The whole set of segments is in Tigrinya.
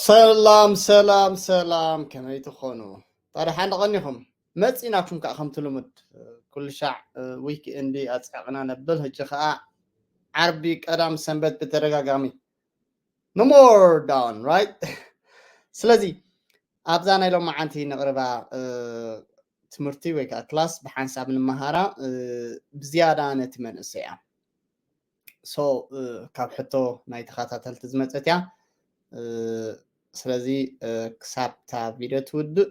ሰላም ሰላም ሰላም፣ ከመይ ትኾኑ? ታዲያ ሓንደ ቀኒኹም መፂናኩም ከዓ ከምቲ ልሙድ ኩሉ ሻዕ ዊክ ኤንድ ኣፅዕቕና ነብል። ሕጂ ከዓ ዓርቢ፣ ቀዳም፣ ሰንበት ብተደጋጋሚ no more down, right? ስለዚ ኣብዛ ናይ ሎማዓንቲ ንቕርባ ትምህርቲ ወይ ከዓ ክላስ ብሓንሳብ ንመሃራ ብዝያዳ ነቲ መንእሰይ እያ። So ካብ ሕቶ ናይ ተኸታተልቲ ዝመፀት እያ። ስለዚ ክሳብ እታ ቪድዮ ትውድእ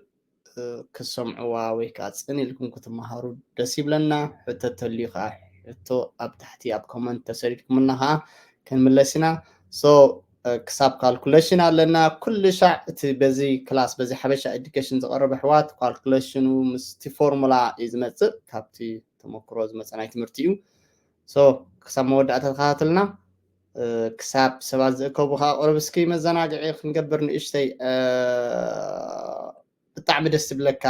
ክሰምዕዋ ወይ ከዓ ፅን ኢልኩም ክትመሃሩ ደስ ይብለና። ሕቶ ተልዩ ከዓ ሕቶ ኣብ ታሕቲ ኣብ ኮመንት ተሰዲድኩምና ከዓ ክንምለስ ኢና። So ክሳብ ካልኩሌሽን ኣለና። ኩሉ ሻዕ እቲ በዚ ክላስ በዚ ሓበሻ ኤዱኬሽን ዝቐረበ ኣሕዋት ካልኩሌሽኑ ምስቲ ፎርሙላ እዩ ዝመፅእ። ካብቲ ተመክሮ ዝመፀ ናይ ትምህርቲ እዩ። So ክሳብ መወዳእታ ተኸታተልና። ክሳብ ሰባት ዝእከቡ ከዓ ቁሩብ እስኪ መዘናግዒ ክንገብር ንእሽተይ። ብጣዕሚ ደስ ዝብለካ።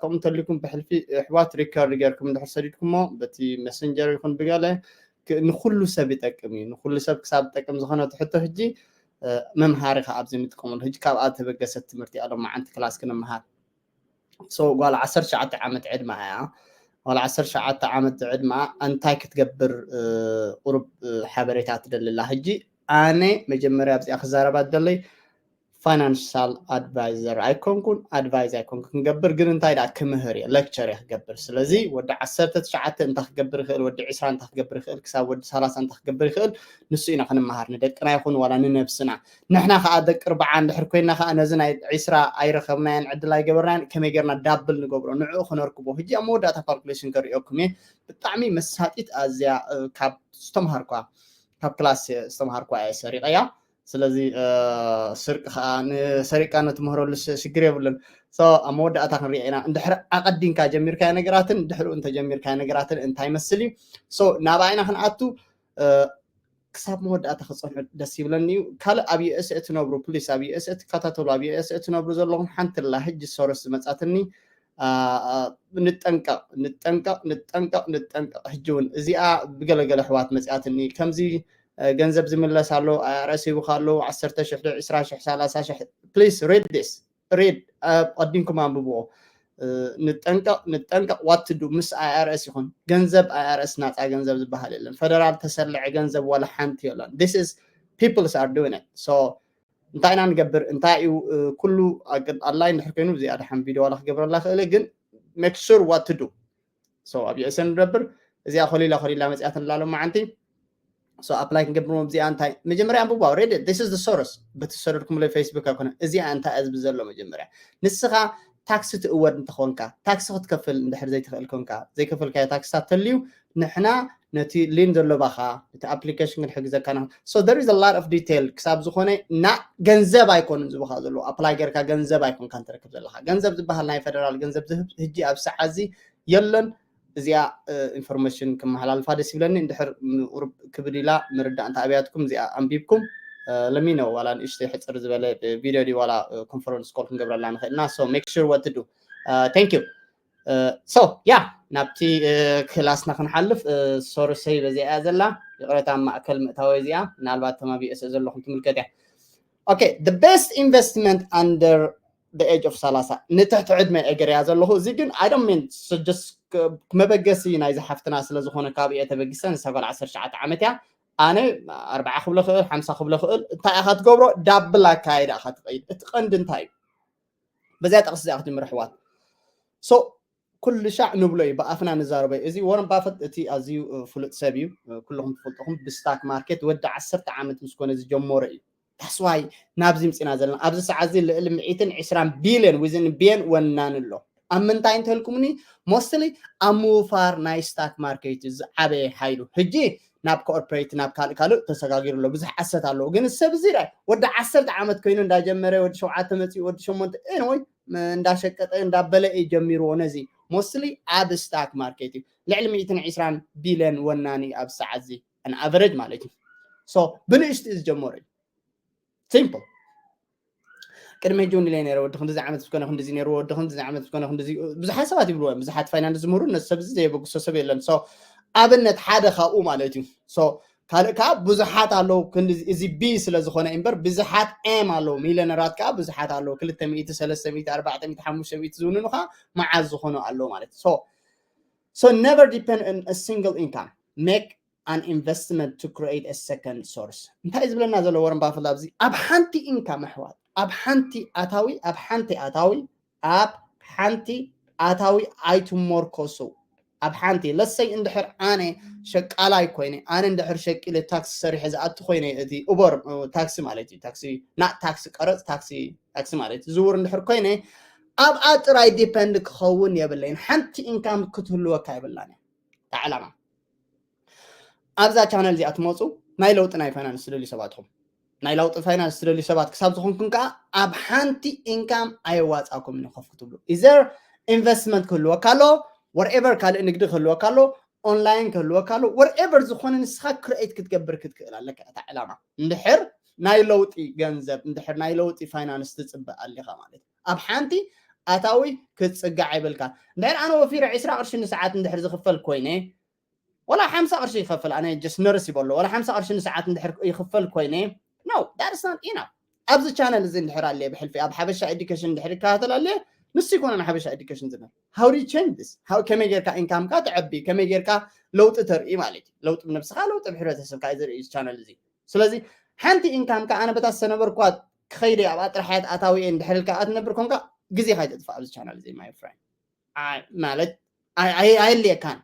ከምኡ እንተልኩም ብሕልፊ ኣሕዋት ሪከርድ ጌርኩም እንድሕር ሰዲድኩሞ በቲ መሰንጀር ይኹን ብገለ ንኩሉ ሰብ ይጠቅም እዩ። ንኩሉ ሰብ ክሳብ ዝጠቅም ዝኾነ ትሕቶ ሕጂ መምሃሪ ከዓ ኣብዚ ንጥቀመሉ። ሕጂ ካብኣ ተበገሰት ትምህርቲ እያ ሎማዓንቲ ክላስ ክንመሃር። So ጓል ዓሰርተ ትሽዓተ ዓመት ዕድማ እያ። ጓል ዓሰርተ ትሽዓተ ዓመት ዕድማ እንታይ ክትገብር ቁሩብ ሓበሬታ ትደልላ። ሕጂ ኣነ መጀመርያ ኣብዚኣ ክዛረባ ዝደለይ ፋይናንሻል ኣድቫይዘር ኣይኮንኩን፣ ኣድቫይዝ ኣይኮንኩን ክገብር፣ ግን እንታይ ደኣ ክምህር እየ፣ ሌክቸር እየ ክገብር። ስለዚ ወዲ ዓሰርተ ትሽዓተ እንታይ ክገብር ይኽእል፣ ወዲ ዕስራ እንታይ ክገብር ይኽእል፣ ክሳብ ወዲ ሰላሳ እንታይ ክገብር ይኽእል፣ ንሱ ኢና ክንመሃር፣ ንደቅና ይኹን ዋላ ንነብስና። ንሕና ከዓ ደቂ ኣርብዓ እንድሕር ኮይና ከዓ ነዚ ናይ ዕስራ ኣይረኸብናዮን፣ ዕድል ኣይገበርናዮን፣ ከመይ ጌርና ዳብል ንገብሮ፣ ንዕኡ ክነርክቦ። ሕጂ ኣብ መወዳእታ ካልኩሌሽን ከርእየኩም እየ። ብጣዕሚ መሳጢት ኣዝያ ካብ ዝተምሃርኳ፣ ካብ ክላስ ዝተምሃርኳ እየ ሰሪቐያ። ስለዚ ስርቂ ከዓ ንሰሪቅካ ንትምህረሉ ሽግር የብሉን። So ኣብ መወዳእታ ክንሪኦ ኢና። እንድሕር ኣቐዲምካ ጀሚርካዮ ነገራትን ድሕሪኡ እንተጀሚርካዮ ነገራትን እንታይ ይመስል እዩ። So ናብኣ ኢና ክንኣቱ። ክሳብ መወዳእታ ክፀንሑ ደስ ይብለኒ እዩ። ካልእ ኣብ USA ትነብሩ ፕሊስ ኣብ USA ትከታተሉ ኣብ USA ትነብሩ ዘለኹም ሓንቲ ላ ሕጂ ሶርስ ዝመፃትኒ ንጠንቀቕ ንጠንቀቕ ንጠንቀቕ ንጠንቀቕ። ሕጂ እውን እዚኣ ብገለገለ ኣሕዋት መፅኣትኒ ከምዚ ገንዘብ ዝምለስ ኣሎ፣ ኣይኣርኤስ ሂቡካ ኣሎ፣ ዓሰርተ ሽሕ ዶ፣ ዕስራ ሽሕ፣ ሰላሳ ሽሕ፣ please read this, read፣ ቀዲምኩም ኣንብብዎ። ንጠንቀቕ ንጠንቀቕ። What to do ምስ ኣይኣርኤስ ይኹን ገንዘብ፣ ኣይኣርኤስ ናፃ ገንዘብ ዝበሃል የለን። ፈደራል ተሰልዐ ገንዘብ ዋላ ሓንቲ የለን። This is peoples are doing it. So እንታይ ኢና ንገብር? እንታይ እዩ ኩሉ ኣላይን ድሕር ኮይኑ እዚኣ ደሓን ቪድዮ ዋላ ክገብረላ ክእለ፣ ግን make sure what to do። So ኣብ USA ንነብር እዚኣ ኮሊላ ኮሊላ መፅያትን ላሎም መዓንቲ። So ኣፕላይ ክንገብር እዚኣ እንታይ መጀመርያ ኣንብባ። Read it, this is the source። በቲ ዝሰደድኩምለይ ፌስቡክ ኣይኮነ። እዚኣ እንታይ እያ ዝብል ዘሎ መጀመርያ ንስኻ ታክሲ ትእወድ እንተኾንካ፣ ታክሲ ክትከፍል እንድሕር ዘይትኽእል ኮንካ፣ ዘይከፈልካዮ ታክስታት ተልዩ፣ ንሕና ነቲ ሊን ዘሎባኻ እቲ ኣፕሊኬሽን ክንሕግዘካ ና። So there is a lot of detail ክሳብ ዝኾነ ና ገንዘብ ኣይኮኑን ዝብኻ ዘለዎ ኣፕላይ ጌርካ ገንዘብ ኣይኮንካ እንትረክብ ዘለኻ። ገንዘብ ዝበሃል ናይ ፈደራል ገንዘብ ዝህብ ህጂ ኣብ ሰዓት እዚ የለን። እዚኣ ኢንፎርሜሽን ክመሓላልፋ ደስ ይብለኒ። እንድሕር ቁሩብ ክብድ ኢላ ምርዳእ እንተ ኣብያትኩም እዚኣ ኣንቢብኩም ለሚኖ ዋላ ንእሽተይ ሕፅር ዝበለ ቪድዮ ድዩ ዋላ ኮንፈረንስ ኮል ክንገብረላ ንኽእል ኢና። So make sure what to do. Thank you. So yeah ናብቲ ክላስና ክንሓልፍ። ሶርሰይ በዚኣ እያ ዘላ። ይቕረታ ኣብ ማእከል ምእታወይ እዚኣ ምናልባት ተማቢኤ ስእ ዘለኹም ትምልከት እያ። Okay, the best investment under the age of ሰላሳ ንትሕቲ ዕድመ እየ ገርያ ዘለኹ። እዚ ግን I don't mean just መበገሲ ናይዚ ሓፍትና ስለ ዝኾነ ካብ እየ ተበጊሰ። ንሳ ጓል ዓሰርተ ትሽዓተ ዓመት እያ። ኣነ ኣርብዓ ክብሎ ክእል ሓምሳ ክብሎ ክእል እንታይ ኢኻ ትገብሮ? ዳብል ኣካይዳ ኢኻ ትኸይድ። እቲ ቀንዲ እንታይ እዩ? በዚኣ ጠቕሲ እዚኣ ክትጅምር ኣሕዋት። So ኩሉ ሻዕ ንብሎ እዩ ብኣፍና ንዛረቦ እዩ። እዚ ወረን ባፈት እቲ ኣዝዩ ፍሉጥ ሰብ እዩ። ኩልኹም ትፈልጥኹም ብስታክ ማርኬት ወዲ ዓሰርተ ዓመት ምስ ኮነ ዝጀመረ እዩ። That's why ናብዚ ምፅና ዘለና ኣብዚ ሰዓት እዚ ልዕሊ ሚእትን ዕስራን ቢልዮን ዊዝን ቢየን ወናን ኣሎ። ኣብ ምንታይ እንተልኩምኒ ሞስትሊ ኣብ ምውፋር ናይ ስታክ ማርኬት እዩ ዝዓበየ ሓይሉ። ሕጂ ናብ ኮርፖሬት ናብ ካልእ ካልእ ተሰጋጊሩ ኣሎ። ብዙሕ ኣሰት ኣለዎ። ግን ሰብ እዚ ራይ ወዲ ዓሰርተ ዓመት ኮይኑ እንዳጀመረ ወዲ ሸውዓተ መፂኡ ወዲ ሸሞንተ ኤንወይ እንዳሸቀጠ እንዳበለ እዩ ጀሚርዎ። ነዚ ሞስትሊ ኣብ ስታክ ማርኬት እዩ ልዕሊ ሚእትን ዕስራን ቢልዮን ወናኒ ኣብ ሰዓት እዚ ኣን ኣቨሬጅ ማለት እዩ። So ብንእሽቱ እዩ ዝጀመረ እዩ። ሲምፕል። ቅድሚ ሕጂ እውን ኢለ ነረ ወዲ ክንዲዚ ዓመት ዝኮነ ክንዲዚ ነርዎ ወዲ ክንዲዚ ዓመት ዝኮነ ክንዲዚ ብዙሓት ሰባት ይብልዎ እዮም። ብዙሓት ፋይናንስ ዝምህሩ ነዚ ሰብ እዚ ዘየበግሶ ሰብ የለን። So ኣብነት ሓደ ካብኡ ማለት እዩ። So ካልእ ከዓ ብዙሓት ኣለዉ። ክንዲ እዚ ቢ ስለ ዝኾነ እምበር ብዙሓት ኤም ኣለዉ። ሚሊዮነራት ከዓ ብዙሓት ኣለዉ። ክልተ ሚእቲ፣ ሰለስተ ሚእቲ፣ ኣርባዕተ ሚእቲ፣ ሓሙሽተ ሚእቲ ዝውንኑ ከዓ መዓዝ ዝኾኑ ኣለዉ ማለት እዩ። So so never depend on a single income, make an investment to create a second source። እንታይ እዩ ዝብለና ዘሎ ወረን ባፈት ኣብዚ? ኣብ ሓንቲ ኢንካም ኣሕዋት፣ ኣብ ሓንቲ ኣታዊ ኣብ ሓንቲ ኣታዊ ኣብ ሓንቲ ኣታዊ ኣይትመርኮሱ። ኣብ ሓንቲ ለሰይ እንድሕር ኣነ ሸቃላይ ኮይነ፣ ኣነ እንድሕር ሸቂለ ታክሲ ሰሪሐ ዝኣቱ ኮይነ፣ እቲ ኡበር ታክሲ ማለት እዩ፣ ታክሲ ና ታክሲ ቀረፅ ታክሲ ታክሲ ማለት እዩ ዝውር እንድሕር ኮይነ፣ ኣብኣ ጥራይ ዲፐንድ ክኸውን የብለይን። ሓንቲ ኢንካም ክትህልወካ የብላን እያ። እታ ዕላማ ኣብዛ ቻነል እዚኣ ትመፁ ናይ ለውጢ ናይ ፋይናንስ ትደልዩ ሰባት ኢኹም። ናይ ለውጢ ፋይናንስ ትደልዩ ሰባት ክሳብ ዝኾንኩም ከዓ ኣብ ሓንቲ ኢንካም ኣየዋፃኩም እዩ ኮፍ ክትብሉ። ኢዘር ኢንቨስትመንት ክህልወካ ኣሎ፣ ወርኤቨር ካልእ ንግዲ ክህልወካ ኣሎ፣ ኦንላይን ክህልወካ ኣሎ፣ ወርኤቨር ዝኾነ ንስኻ ክሬኤት ክትገብር ክትክእል ኣለካ። እታ ዕላማ እንድሕር ናይ ለውጢ ገንዘብ እንድሕር ናይ ለውጢ ፋይናንስ ትፅበ ኣሊኻ ማለት እዩ። ኣብ ሓንቲ ኣታዊ ክትፅጋዕ ይብልካ። እንድሕር ኣነ ወፊረ ዕስራ ቅርሺ ንሰዓት እንድሕር ዝኽፈል ኮይነ፣ ወላ ሓምሳ ቅርሺ ይኸፍል፣ ኣነ ጀስት ነርስ ይበሎ፣ ወላ ሓምሳ ቅርሺ ንሰዓት እንድሕር ይኽፈል ኮይነ፣ no, that's not enough። ኣብዚ ቻነል እዚ እንድሕር ኣለ ብሕልፊ ኣብ ሓበሻ ኤዱኬሽን እንድሕር ይከታተል ኣለ፣ ንሱ ይኮነ ንሓበሻ ኤዱኬሽን ዝብል። How do you change this? How፣ ከመይ ጌርካ ኢንካምካ ተዕቢ፣ ከመይ ጌርካ ለውጢ ተርኢ ማለት እዩ። ለውጢ ብነብስኻ፣ ለውጢ ብሕብረተሰብካ እዩ ዘርኢ እዚ ቻነል እዚ። ስለዚ ሓንቲ ኢንካምካ ኣነ በታ ዝተነበርኳ ክኸይደ ኣብኣ ጥራሕ እያ ኣታዊየ እንድሕር ኢልካ ኣትነብር ኮንካ ግዜኻ ይተጥፋእ ኣብዚ ቻነል እዚ my friend። ማለት ኣየድልየካን።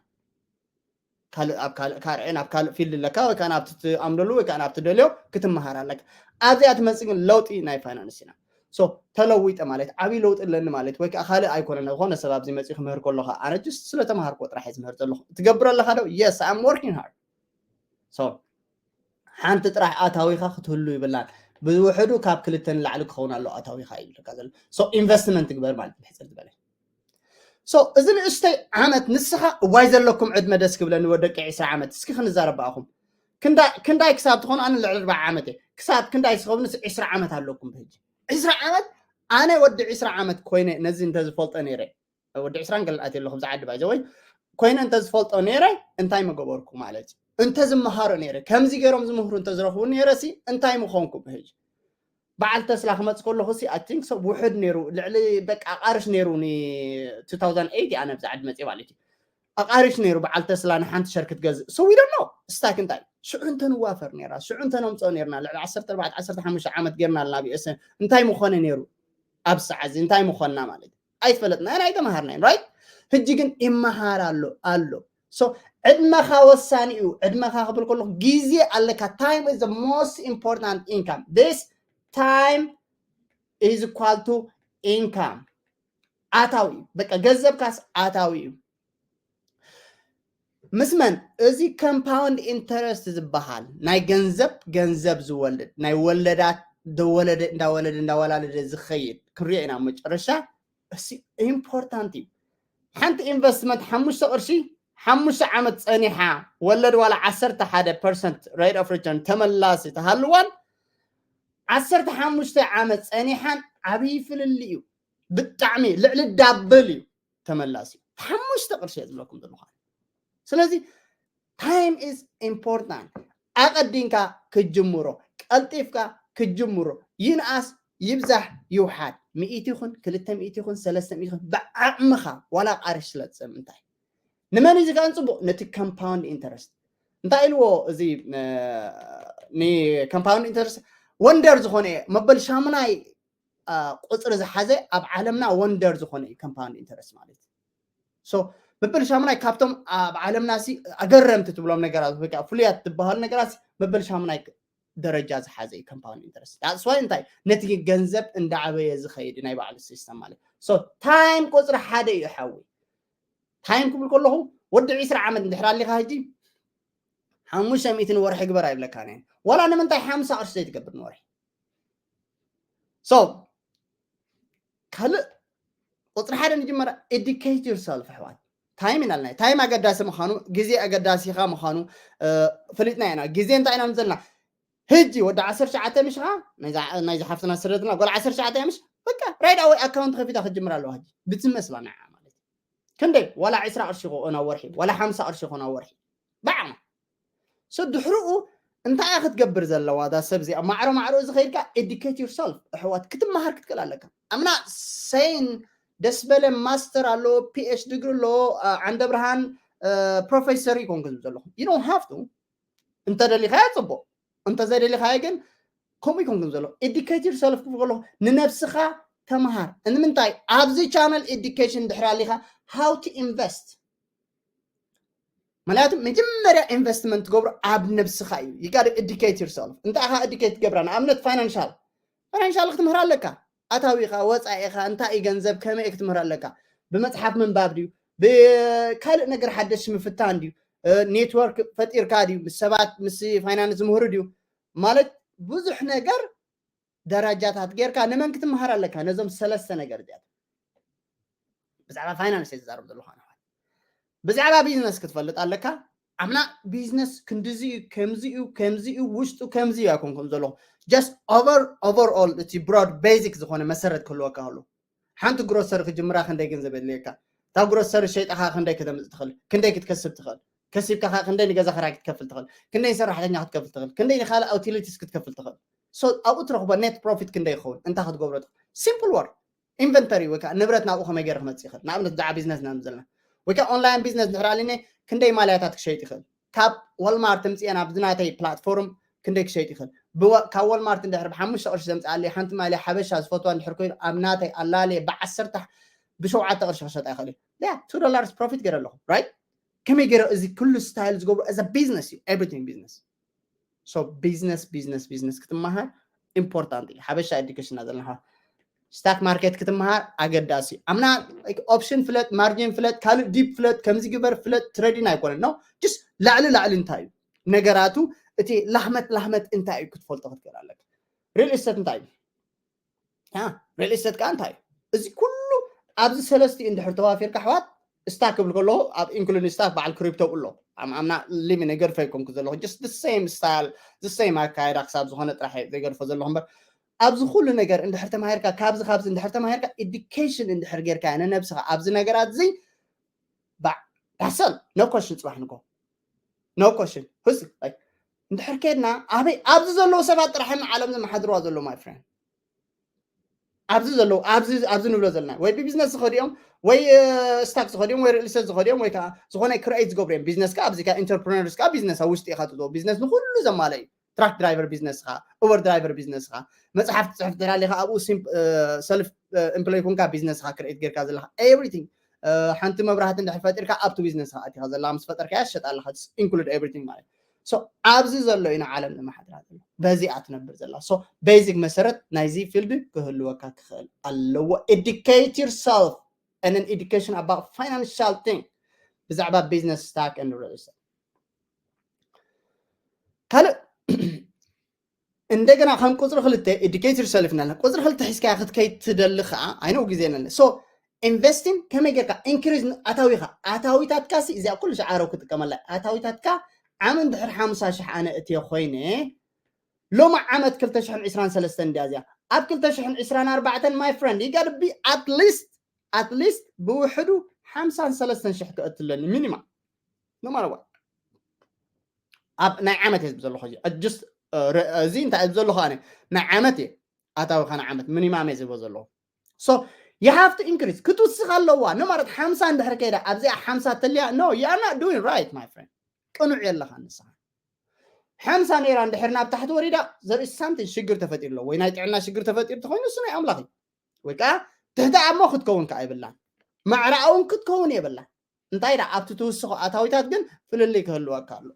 ካልእ ኣብ ካልእ ካርዕን ኣብ ካልእ ፊልድ ኣለካ ወይ ከዓ ናብቲ ትኣምነሉ ወይ ከዓ ናብቲ ደልዮ ክትመሃር ኣለካ። ኣብዚኣ ትመፅእ ግን ለውጢ ናይ ፋይናንስ ኢና። So ተለዊጠ ማለት ዓብዪ ለውጢ ኣለኒ ማለት ወይ ከዓ ካልእ ኣይኮነን። ዝኾነ ሰብ ኣብዚ መፅኡ ክምህር ከለካ ኣነ ጅስት ስለተምሃርኮ ጥራሕ እየ ዝምህር ዘለኹ። ትገብር ኣለካ ዶ? Yes, I'm working hard። So ሓንቲ ጥራሕ ኣታዊኻ ክትህሉ ይብላን። ብውሕዱ ካብ ክልተ ንላዕሊ ክኸውን ኣሎ ኣታዊኻ ይብለካ ዘሎ። So ኢንቨስትመንት ግበር ማለት ብሕፅር ዝበለ። So እዚ ንእሽተይ ዓመት ንስኻ እዋይ ዘለኩም ዕድመ ደስ ክብለኒ ወደቂ ዕስራ ዓመት እስኪ ክንዛረብ ብኣኹም። ክንዳይ ክሳብ ትኾኑ ኣነ ልዕሊ ኣርባዓ ዓመት እየ። ክሳብ ክንዳይ ዝኸውን ዒስራ ዓመት ኣለኩም ብሕጂ። ዒስራ ዓመት ኣነ ወዲ ዒስራ ዓመት ኮይነ ነዚ እንተዝፈልጦ ነይረ ወዲ ዕስራን ገለን ኣትየ ኣለኹ ብዛ ዓዲ ባይዘ ወይ ኮይነ እንተዝፈልጦ ነይረ እንታይ መገበርኩ ማለት እዩ። እንተዝመሃሩ ነይረ ከምዚ ገይሮም ዝምህሩ እንተዝረኽቡ ነይረ ሲ እንታይ ምኾንኩ ብሕጂ። በዓል ተስላ ክመፅ ከለኹ ሲ ኣይ ቲንክ ሰብ ውሕድ ነይሩ ልዕሊ በቃ ኣቃርሽ ነይሩ ን two thousand eight ኣነ ብዛ ዓዲ መፅእ ማለት እዩ። ኣቃርሽ ነይሩ በዓል ተስላ ንሓንቲ ሸር ክትገዝእ so we don't know ስታክ እንታይ ሽዑ እንተንዋፈር ነይራ ሽዑ እንተነምፅኦ ነይርና ልዕሊ ዓሰርተ ኣርባዕተ ዓሰርተ ሓሙሽተ ዓመት ጌርና ኣለና ብኤስ እንታይ ምኾነ ነይሩ። ኣብ ሰዓት እዚ እንታይ ምኾንና ማለት እዩ። ኣይፈለጥናን ኣይተምሃርናን right። ሕጂ ግን ይመሃር ኣሎ ኣሎ so ዕድመኻ ወሳኒ እዩ። ዕድመኻ ክብል ከለኹ ግዜ ኣለካ። Time is the most important income. This time is equal to income። ኣታዊ እዩ በቃ ገንዘብካስ ኣታዊ እዩ። ምስ መን እዚ compound interest ዝበሃል ናይ ገንዘብ ገንዘብ ዝወልድ ናይ ወለዳት ደወለደ እንዳወለደ እንዳወላለደ ዝኸይድ ክንሪኦ ኢና መጨረሻ እሲ ኢምፖርታንት እዩ። ሓንቲ ኢንቨስትመንት ሓሙሽተ ቅርሺ ሓሙሽተ ዓመት ፀኒሓ ወለድ ዋላ ዓሰርተ ሓደ ፐርሰንት rate of return ተመላሲ ተሃልዋን ዓሰርተ ሓሙሽተ ዓመት ፀኒሓን ዓብዪ ፍልልይ እዩ። ብጣዕሚ ልዕሊ ዳብል እዩ ተመላሲ ሓሙሽተ ቅርሺ እየ ዝብለኩም ዘለኹ። ስለዚ time is important። ኣቐዲምካ ክትጅምሮ ቀልጢፍካ ክትጅምሮ ይንኣስ ይብዛሕ ይውሓድ ሚእቲ ይኹን ክልተ ሚእቲ ይኹን ሰለስተ ሚእቲ ይኹን ብዓቕምኻ ዋላ ቃርሽ ስለ ትሰብ እንታይ ንመን እዩ ዝከኣን ፅቡቕ ነቲ compound interest እንታይ ኢልዎ እዚ ን compound interest ወንደር ዝኾነ መበል ሻሙናይ ቁፅሪ ዝሓዘ ኣብ ዓለምና ወንደር ዝኾነ እዩ compound interest ማለት so መበል ሻሙናይ ካብቶም ኣብ ዓለምና ሲ ኣገረምቲ ትብሎም ነገራት ወይ ከዓ ፍሉያት ትበሃሉ ነገራት መበል ሻሙናይ ደረጃ ዝሓዘ እዩ compound interest that's why እንታይ ነቲ ገንዘብ እንዳዓበየ ዝኸይድ ናይ ባዕሉ system ማለት so time ቁፅሪ ሓደ እዩ ሓዊ time ክብል ከለኹ ወዲ ዒስራ ዓመት እንድሕር ኣሊኻ ሕጂ ሓሙሽተ ሚእቲ ንወርሒ ግበር ኣይብለካን እየ ዋላ ንምንታይ ሓምሳ ቅርሺ ዘይትገብር ንወርሒ so ካልእ ቁፅሪ ሓደ ንጅመራ educate yourself ኣሕዋት time ኢና ኣለና time ኣገዳሲ ምዃኑ ግዜ ኣገዳሲኻ ምዃኑ ፍሊጥና ኢና ግዜ እንታይ ኢና ዘለና ሕጂ ወዲ ዓሰርተ ትሽዓተ ምሽኻ ናይዚ ሓፍትና ስደትና ጓል ዓሰርተ ትሽዓተ ምሽ በቃ right away ኣካውንት ከፊታ ክትጅምር ኣለዋ ሕጂ ብትመስላ ንዓ ማለት ክንደይ ዋላ ዕስራ ቅርሺ ይኾን ኣብ ወርሒ ዋላ ሓምሳ ቅርሺ ይኾን ኣብ ወርሒ ብዓቕማ so ድሕርኡ እንታይ ክትገብር ዘለዋ እዛ ሰብ እዚኣ? ማዕሮ ማዕሮ እዚ ከይድካ educate yourself ኣሕዋት፣ ክትመሃር ክትክእል ኣለካ። I'm not saying ደስ በለ ማስተር ኣለዎ፣ ፒኤች ዲግሪ ኣለዎ፣ ዓንደ ብርሃን ፕሮፌሰር ይኮንኩ ዝብል ዘለኹ። You don't have to። እንተደሊኻዮ ፅቡቅ፣ እንተዘይደሊኻዮ ግን ከምኡ ይኮንኩ ዘሎ። Educate yourself ክብል ከለኹ ንነብስኻ ተምሃር። ንምንታይ ኣብዚ ቻነል education ድሕር ኣሊኻ how to invest? ምክንያቱ መጀመርያ ኢንቨስትመንት ትገብሮ ኣብ ነብስኻ እዩ። You gotta educate yourself። እንታይ ኢኻ educate ትገብራ? ንኣብነት ፋይናንሻል፣ ፋይናንሻል ክትምህር ኣለካ። ኣታዊኻ፣ ወፃኢኻ፣ እንታይ እዩ ገንዘብ፣ ከመይ እዩ ክትምህር ኣለካ። ብመፅሓፍ ምንባብ ድዩ፣ ብካልእ ነገር ሓደሽ ምፍታን ድዩ፣ ኔትወርክ ፈጢርካ ድዩ፣ ምስ ሰባት ምስ ፋይናንስ ዝምህሩ ድዩ፣ ማለት ብዙሕ ነገር ደረጃታት ጌርካ ንመን ክትመሃር ኣለካ? ነዞም ሰለስተ ነገር እዚኣት ብዛዕባ ፋይናንስ እየ ዝዛረብ ዘለኹ። ብዛዕባ ቢዝነስ ክትፈልጥ ኣለካ። ኣምና ቢዝነስ ክንዲዚ እዩ፣ ከምዚ እዩ፣ ከምዚ እዩ፣ ውሽጡ ከምዚ እዩ ኣይኮንኩም ዘለኹ። Just over overall እቲ ብሮድ ቤዚክ ዝኾነ መሰረት ክህልወካ ከሎ፣ ሓንቲ ግሮሰሪ ክጅምራ ክንደይ ገንዘብ የድልየካ፣ እታ ግሮሰሪ ሸይጥኻ ክንደይ ክተምፅ ትኽእል፣ ክንደይ ክትከስብ ትኽእል፣ ከሲብካ ክንደይ ንገዛ ክራይ ክትከፍል ትኽእል፣ ክንደይ ሰራሕተኛ ክትከፍል ትኽእል፣ ክንደይ ንካልእ ዩቲሊቲስ ክትከፍል ትኽእል። So ኣብኡ ትረኽቦ ኔት ፕሮፊት ክንደይ ይኸውን፣ እንታይ ክትገብሮ ትኽእል። ሲምፕል ወርክ። ኢንቨንተሪ ወይ ከዓ ንብረት ናብኡ ከመይ ገይረ ክመፅእ ይኽእል። ንኣብነት ብዛዕባ ቢዝነስ ኢና ዘለና፣ ወይ ከዓ ኦንላይን ቢዝነስ እንድሕር ኣሊነ ክንደይ ማልያታት ክሸይጥ ይኽእል፣ ካብ ዋልማርት ምፅኤ ናብዚ ናተይ ፕላትፎርም ክንደይ ክሸይጥ ይኽእል። ካብ ዋልማርት እንድሕር ብሓሙሽተ ቅርሺ ዘምፅኣለይ ሓንቲ ማልያ ሓበሻ ዝፈትዋ እንድሕር ኮይኑ ኣብ ናተይ ኣላልየ ብዓሰርተ ብሸውዓተ ቅርሺ ክሸጣ ይኽእል እዩ። ያ ቱ ዶላርስ ፕሮፊት ገይረ ኣለኹ። ራይት? ከመይ ገይረ እዚ ኩሉ ስታይል ዝገብሩ? እዚ ቢዝነስ እዩ። ኤቭሪቲንግ ቢዝነስ። So ቢዝነስ ቢዝነስ ቢዝነስ ክትመሃር ኢምፖርታንት እዩ። ሓበሻ ኤዱኬሽን ዘለና ስታክ ማርኬት ክትመሃር ኣገዳሲ እዩ። ኣምና ኦፕሽን ፍለጥ፣ ማርጂን ፍለጥ፣ ካልእ ዲፕ ፍለጥ፣ ከምዚ ግበር ፍለጥ፣ ትሬዲን ኣይኮነን ነው። ጅስ ላዕሊ ላዕሊ እንታይ እዩ ነገራቱ፣ እቲ ላህመት ላህመት እንታይ እዩ ክትፈልጦ ክትክእል ኣለካ። ሪል ስቴት እንታይ እዩ? ሪል ስቴት ከዓ እንታይ እዩ? እዚ ኩሉ ኣብዚ ሰለስቲኡ እንድሕር ተዋፊርካ ኣሕዋት፣ ስታክ ክብል ከለኹ ኣብ ኢንክሉዲንግ ስታክ በዓል ክሪፕቶ ኣሎ። ኣምና ሊሚ ነገር ፈይኮንኩ ዘለኹ just the same style, the same ኣካይዳ ክሳብ ዝኾነ ጥራሕ እየ ዘይገድፎ ዘለኹ እምበር ኣብዚ ኩሉ ነገር እንድሕር ተማሂርካ፣ ካብዚ ካብዚ እንድሕር ተማሂርካ፣ ኤዱኬሽን እንድሕር ጌርካ ንነብስኻ ኣብዚ ነገራት እዚ ባዕ ዳሰል no question። ፅባሕ ንጎ no question። ህስ እንድሕር ከድና ኣበይ ኣብዚ ዘለዉ ሰባት ጥራሕ እዮም ዓለም ዘመሓድርዋ ዘለዉ my friend። ኣብዚ ዘለዉ ኣብዚ ኣብዚ ንብሎ ዘለና ወይ ብቢዝነስ ዝኸዱ እዮም ወይ ስታክ ዝኸዱ እዮም ወይ ሪል ስቴት ዝኸዱ እዮም ወይ ከዓ ዝኾነ ክሬት ዝገብሩ እዮም። ቢዝነስ ከዓ ኣብዚ ከዓ ኢንተርፕረነርስ ከዓ ቢዝነስ ኣብ ውሽጢ ኢኻ ትእትዎ። ቢዝነስ ንኩሉ ዘማልእ እዩ። ትራክ ድራይቨር ቢዝነስኻ፣ ኡበር ድራይቨር ቢዝነስኻ፣ መፅሓፍ ትፅሕፍ እንድሕር ኣሊኻ ኣብኡ ሰልፍ ኤምፕሎይ ኮንካ ቢዝነስኻ ክሬት ጌርካ ዘለኻ ኤቭሪቲንግ፣ ሓንቲ መብራህቲ እንድሕር ፈጢርካ ኣብቲ ቢዝነስኻ ኣቲኻ ዘለኻ ምስ ፈጠርካያ ትሸጣ ኣለኻ። ኢንክሉድ ኤቭሪቲንግ ማለት። So ኣብዚ ዘሎ ኢና ዓለም ንመሓድራ ዘሎ፣ በዚኣ ትነብር ዘላ። So ቤዚክ መሰረት ናይዚ ፊልድ ክህልወካ ክኽእል ኣለዎ። Educate yourself and an education about financial thing ብዛዕባ ቢዝነስ፣ ስታክ and ሪል ስቴት። ካልእ እንደገና ከም ቁፅሪ ክልተ educate yourself እናለ ቁፅሪ ክልተ ሒዝካያ ክትከይድ ትደሊ ከዓ ኣይነው ግዜ ነለ። So ኢንቨስቲንግ ከመይ ጌርካ ኢንክሪዝ ኣታዊኻ፣ ኣታዊታትካ ሲ እዚኣ ኩሉ ሻዓረው ክጥቀመላ። ኣታዊታትካ ዓም እንድሕር ሓምሳ ሽሕ ኣነ እትዮ ኮይነ ሎሚ ዓመት ክልተ ሽሕን ዕስራን ሰለስተን እንድያ እዚኣ። ኣብ ክልተ ሽሕን ዕስራን ኣርባዕተን my friend you gotta be at least at least ብውሕዱ ሓምሳን ሰለስተን ሽሕ ክእትለኒ ሚኒማ። No matter what። ኣብ ናይ ዓመት እየ ዝብ ዘለኹ። እዚ እንታይ እብ ዘለኹ ኣነ ናይ ዓመት እየ ኣታዊኻ ናይ ዓመት ሚኒማም እየ ዝብሎ ዘለኹ። So you have to increase ክትውስኽ ኣለዋ። No matter ሓምሳ እንድሕር ከይዳ ኣብዚኣ ሓምሳ ተልያ no you are not doing right my friend። ቅኑዕ የለኻ ንስኻ። ሓምሳ ነይራ እንድሕር ናብ ታሕቲ ወሪዳ there is something ሽግር ተፈጢሩ ኣሎ ወይ ናይ ጥዕና ሽግር ተፈጢሩ ተኾይኑ እሱ ናይ ኣምላኽ እዩ። ወይ ከዓ ትሕቲ ኣሞ ክትከውን ከዓ የብላን። ማዕረ እውን ክትከውን የብላን። እንታይ ደኣ ኣብቲ ትውስኾ ኣታዊታት ግን ፍልልይ ክህልወካ ኣሎ።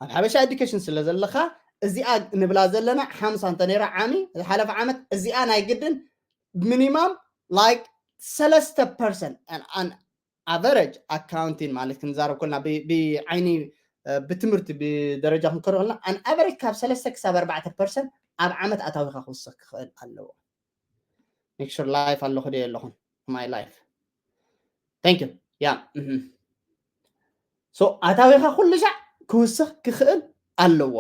ኣብ ሓበሻ ኤዱኬሽን ስለ ዘለኻ እዚኣ ንብላ ዘለና ሓምሳ እንተ ነይራ ዓሚ ዝሓለፈ ዓመት እዚኣ ናይ ግድን ሚኒማም ላይክ ሰለስተ ፐርሰንት ኣን ኣቨረጅ ኣካውንቲን ማለት ክንዛረብ ኮልና ብዓይኒ ብትምህርቲ ብደረጃ ክንከዶ ከልና ኣን ኣቨረጅ ካብ ሰለስተ ክሳብ ኣርባዕተ ፐርሰንት ኣብ ዓመት ኣታዊካ ክውስኽ ክኽእል ኣለዎ። ሜክ ሹር ላይፍ ኣለኹ ዶ የለኹን my life። Thank you። ያ so ኣታዊኻ ኩሉ ሻዕ ክውስኽ ክኽእል ኣለዎ።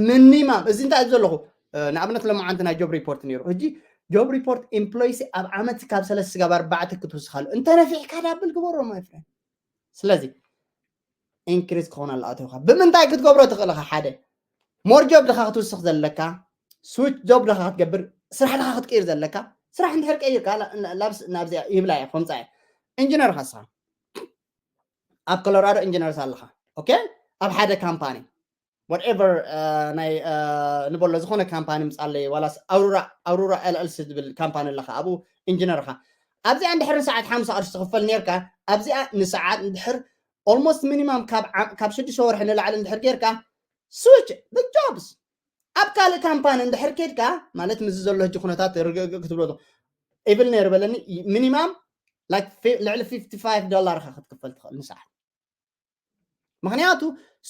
ሚኒማም እዚ እንታይ ዘለኹ ንኣብነት ለማዓንቲ ናይ ጆብ ሪፖርት ነይሩ። ሕጂ ጆብ ሪፖርት ኤምፕሎይስ ኣብ ዓመት ካብ ሰለስተ ጋብ ኣርባዕተ ክትውስኻሉ እንተነፊዕካ ዳብል ግበሮ my friend። ስለዚ increase ክኾነሉ ኣተውካ ብምንታይ ክትገብሮ ትኽእል ኢኻ? ሓደ more job ድኻ ክትውስኽ ዘለካ፣ switch job ድኻ ክትገብር፣ ስራሕ ድኻ ክትቀይር ዘለካ። ስራሕ እንድሕር ቀይርካ፣ ናብዚኣ ይብላ እየ ከምፃ እየ። ኢንጂነር ኻስኻ ኣብ ኮሎራዶ ኢንጂነርስ ኣለኻ። ኦኬ፣ ኣብ ሓደ ካምፓኒ whatever ናይ ንበሎ ዝኾነ ካምፓኒ ምፃለይ ዋላስ ኣውሩራ ኣውሩራ ኤልኤልሲ ዝብል ካምፓኒ ኣለካ ኣብኡ ኢንጂነር ኻ ኣብዚኣ እንድሕር ንሰዓት ሓምሳ ቅርሺ ትኽፈል ነርካ ኣብዚኣ ንሰዓት እንድሕር almost minimum ካብ ዓም- ካብ ሽዱሽተ ወርሒ ንላዕሊ እንድሕር ጌርካ switch the jobs ኣብ ካልእ ካምፓኒ እንድሕር ኬድካ ማለት ምዚ ዘሎ ሕጂ ኩነታት ርግእግእ ክትብሎ ኢቭል ነይሩ በለኒ minimum ልዕሊ fifty five ዶላር ኢኻ ክትክፈል ትኽእል ንሰዓት ምክንያቱ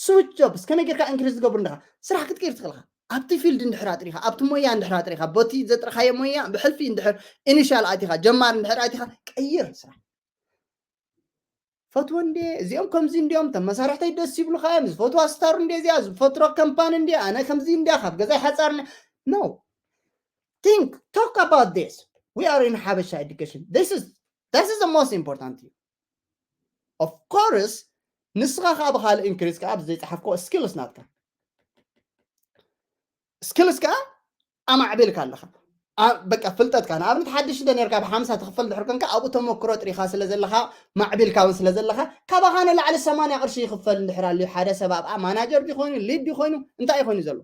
switch jobs ከመይ ጌርካ increase ዝገብሩ እንዲኻ ስራሕ ክትቀይር ትኽእልካ ኣብቲ field እንድሕር ኣጥሪኻ ኣብቲ ሞያ እንድሕር ኣጥሪኻ በቲ ዘጥረኻዮ ሞያ ብሕልፊ እንድሕር initial ኣቲኻ ጀማር እንድሕር ኣቲኻ ቀይር ስራሕ ፈትዎ እንዴ እዚኦም ከምዚ እንዲኦም ተመሳርሕተይ ደስ ይብሉካ እዮም ዝፈትዋ ስታር እንዴ እዚኣ ዝፈትሮ ከምፓኒ እንዴ ኣነ ከምዚ እንዲያ ካብ ገዛይ ሓፃር no think talk about this we are in ሓበሻ education this is this is the most important thing of course ንስኻ ከዓ ብካልእ increase ከዓ ብዘይፀሓፍኮ skills ናትካ skills ከዓ ኣማዕቢልካ ኣለኻ በቃ ፍልጠትካ ንኣብነት ሓድሽ እንደ ነርካ ብሓምሳ ትኽፈል ድሕር ኮንካ ኣብኡ ተመክሮ ጥሪኻ ስለ ዘለኻ ማዕቢልካ እውን ስለ ዘለኻ ካባኻ ንላዕሊ ሰማንያ ቅርሺ ይኽፈል እንድሕር ኣልዩ ሓደ ሰብ ኣብኣ ማናጀር ዲ ኮይኑ ሊድ ዲ ኮይኑ እንታይ ኮይኑ ዘሎ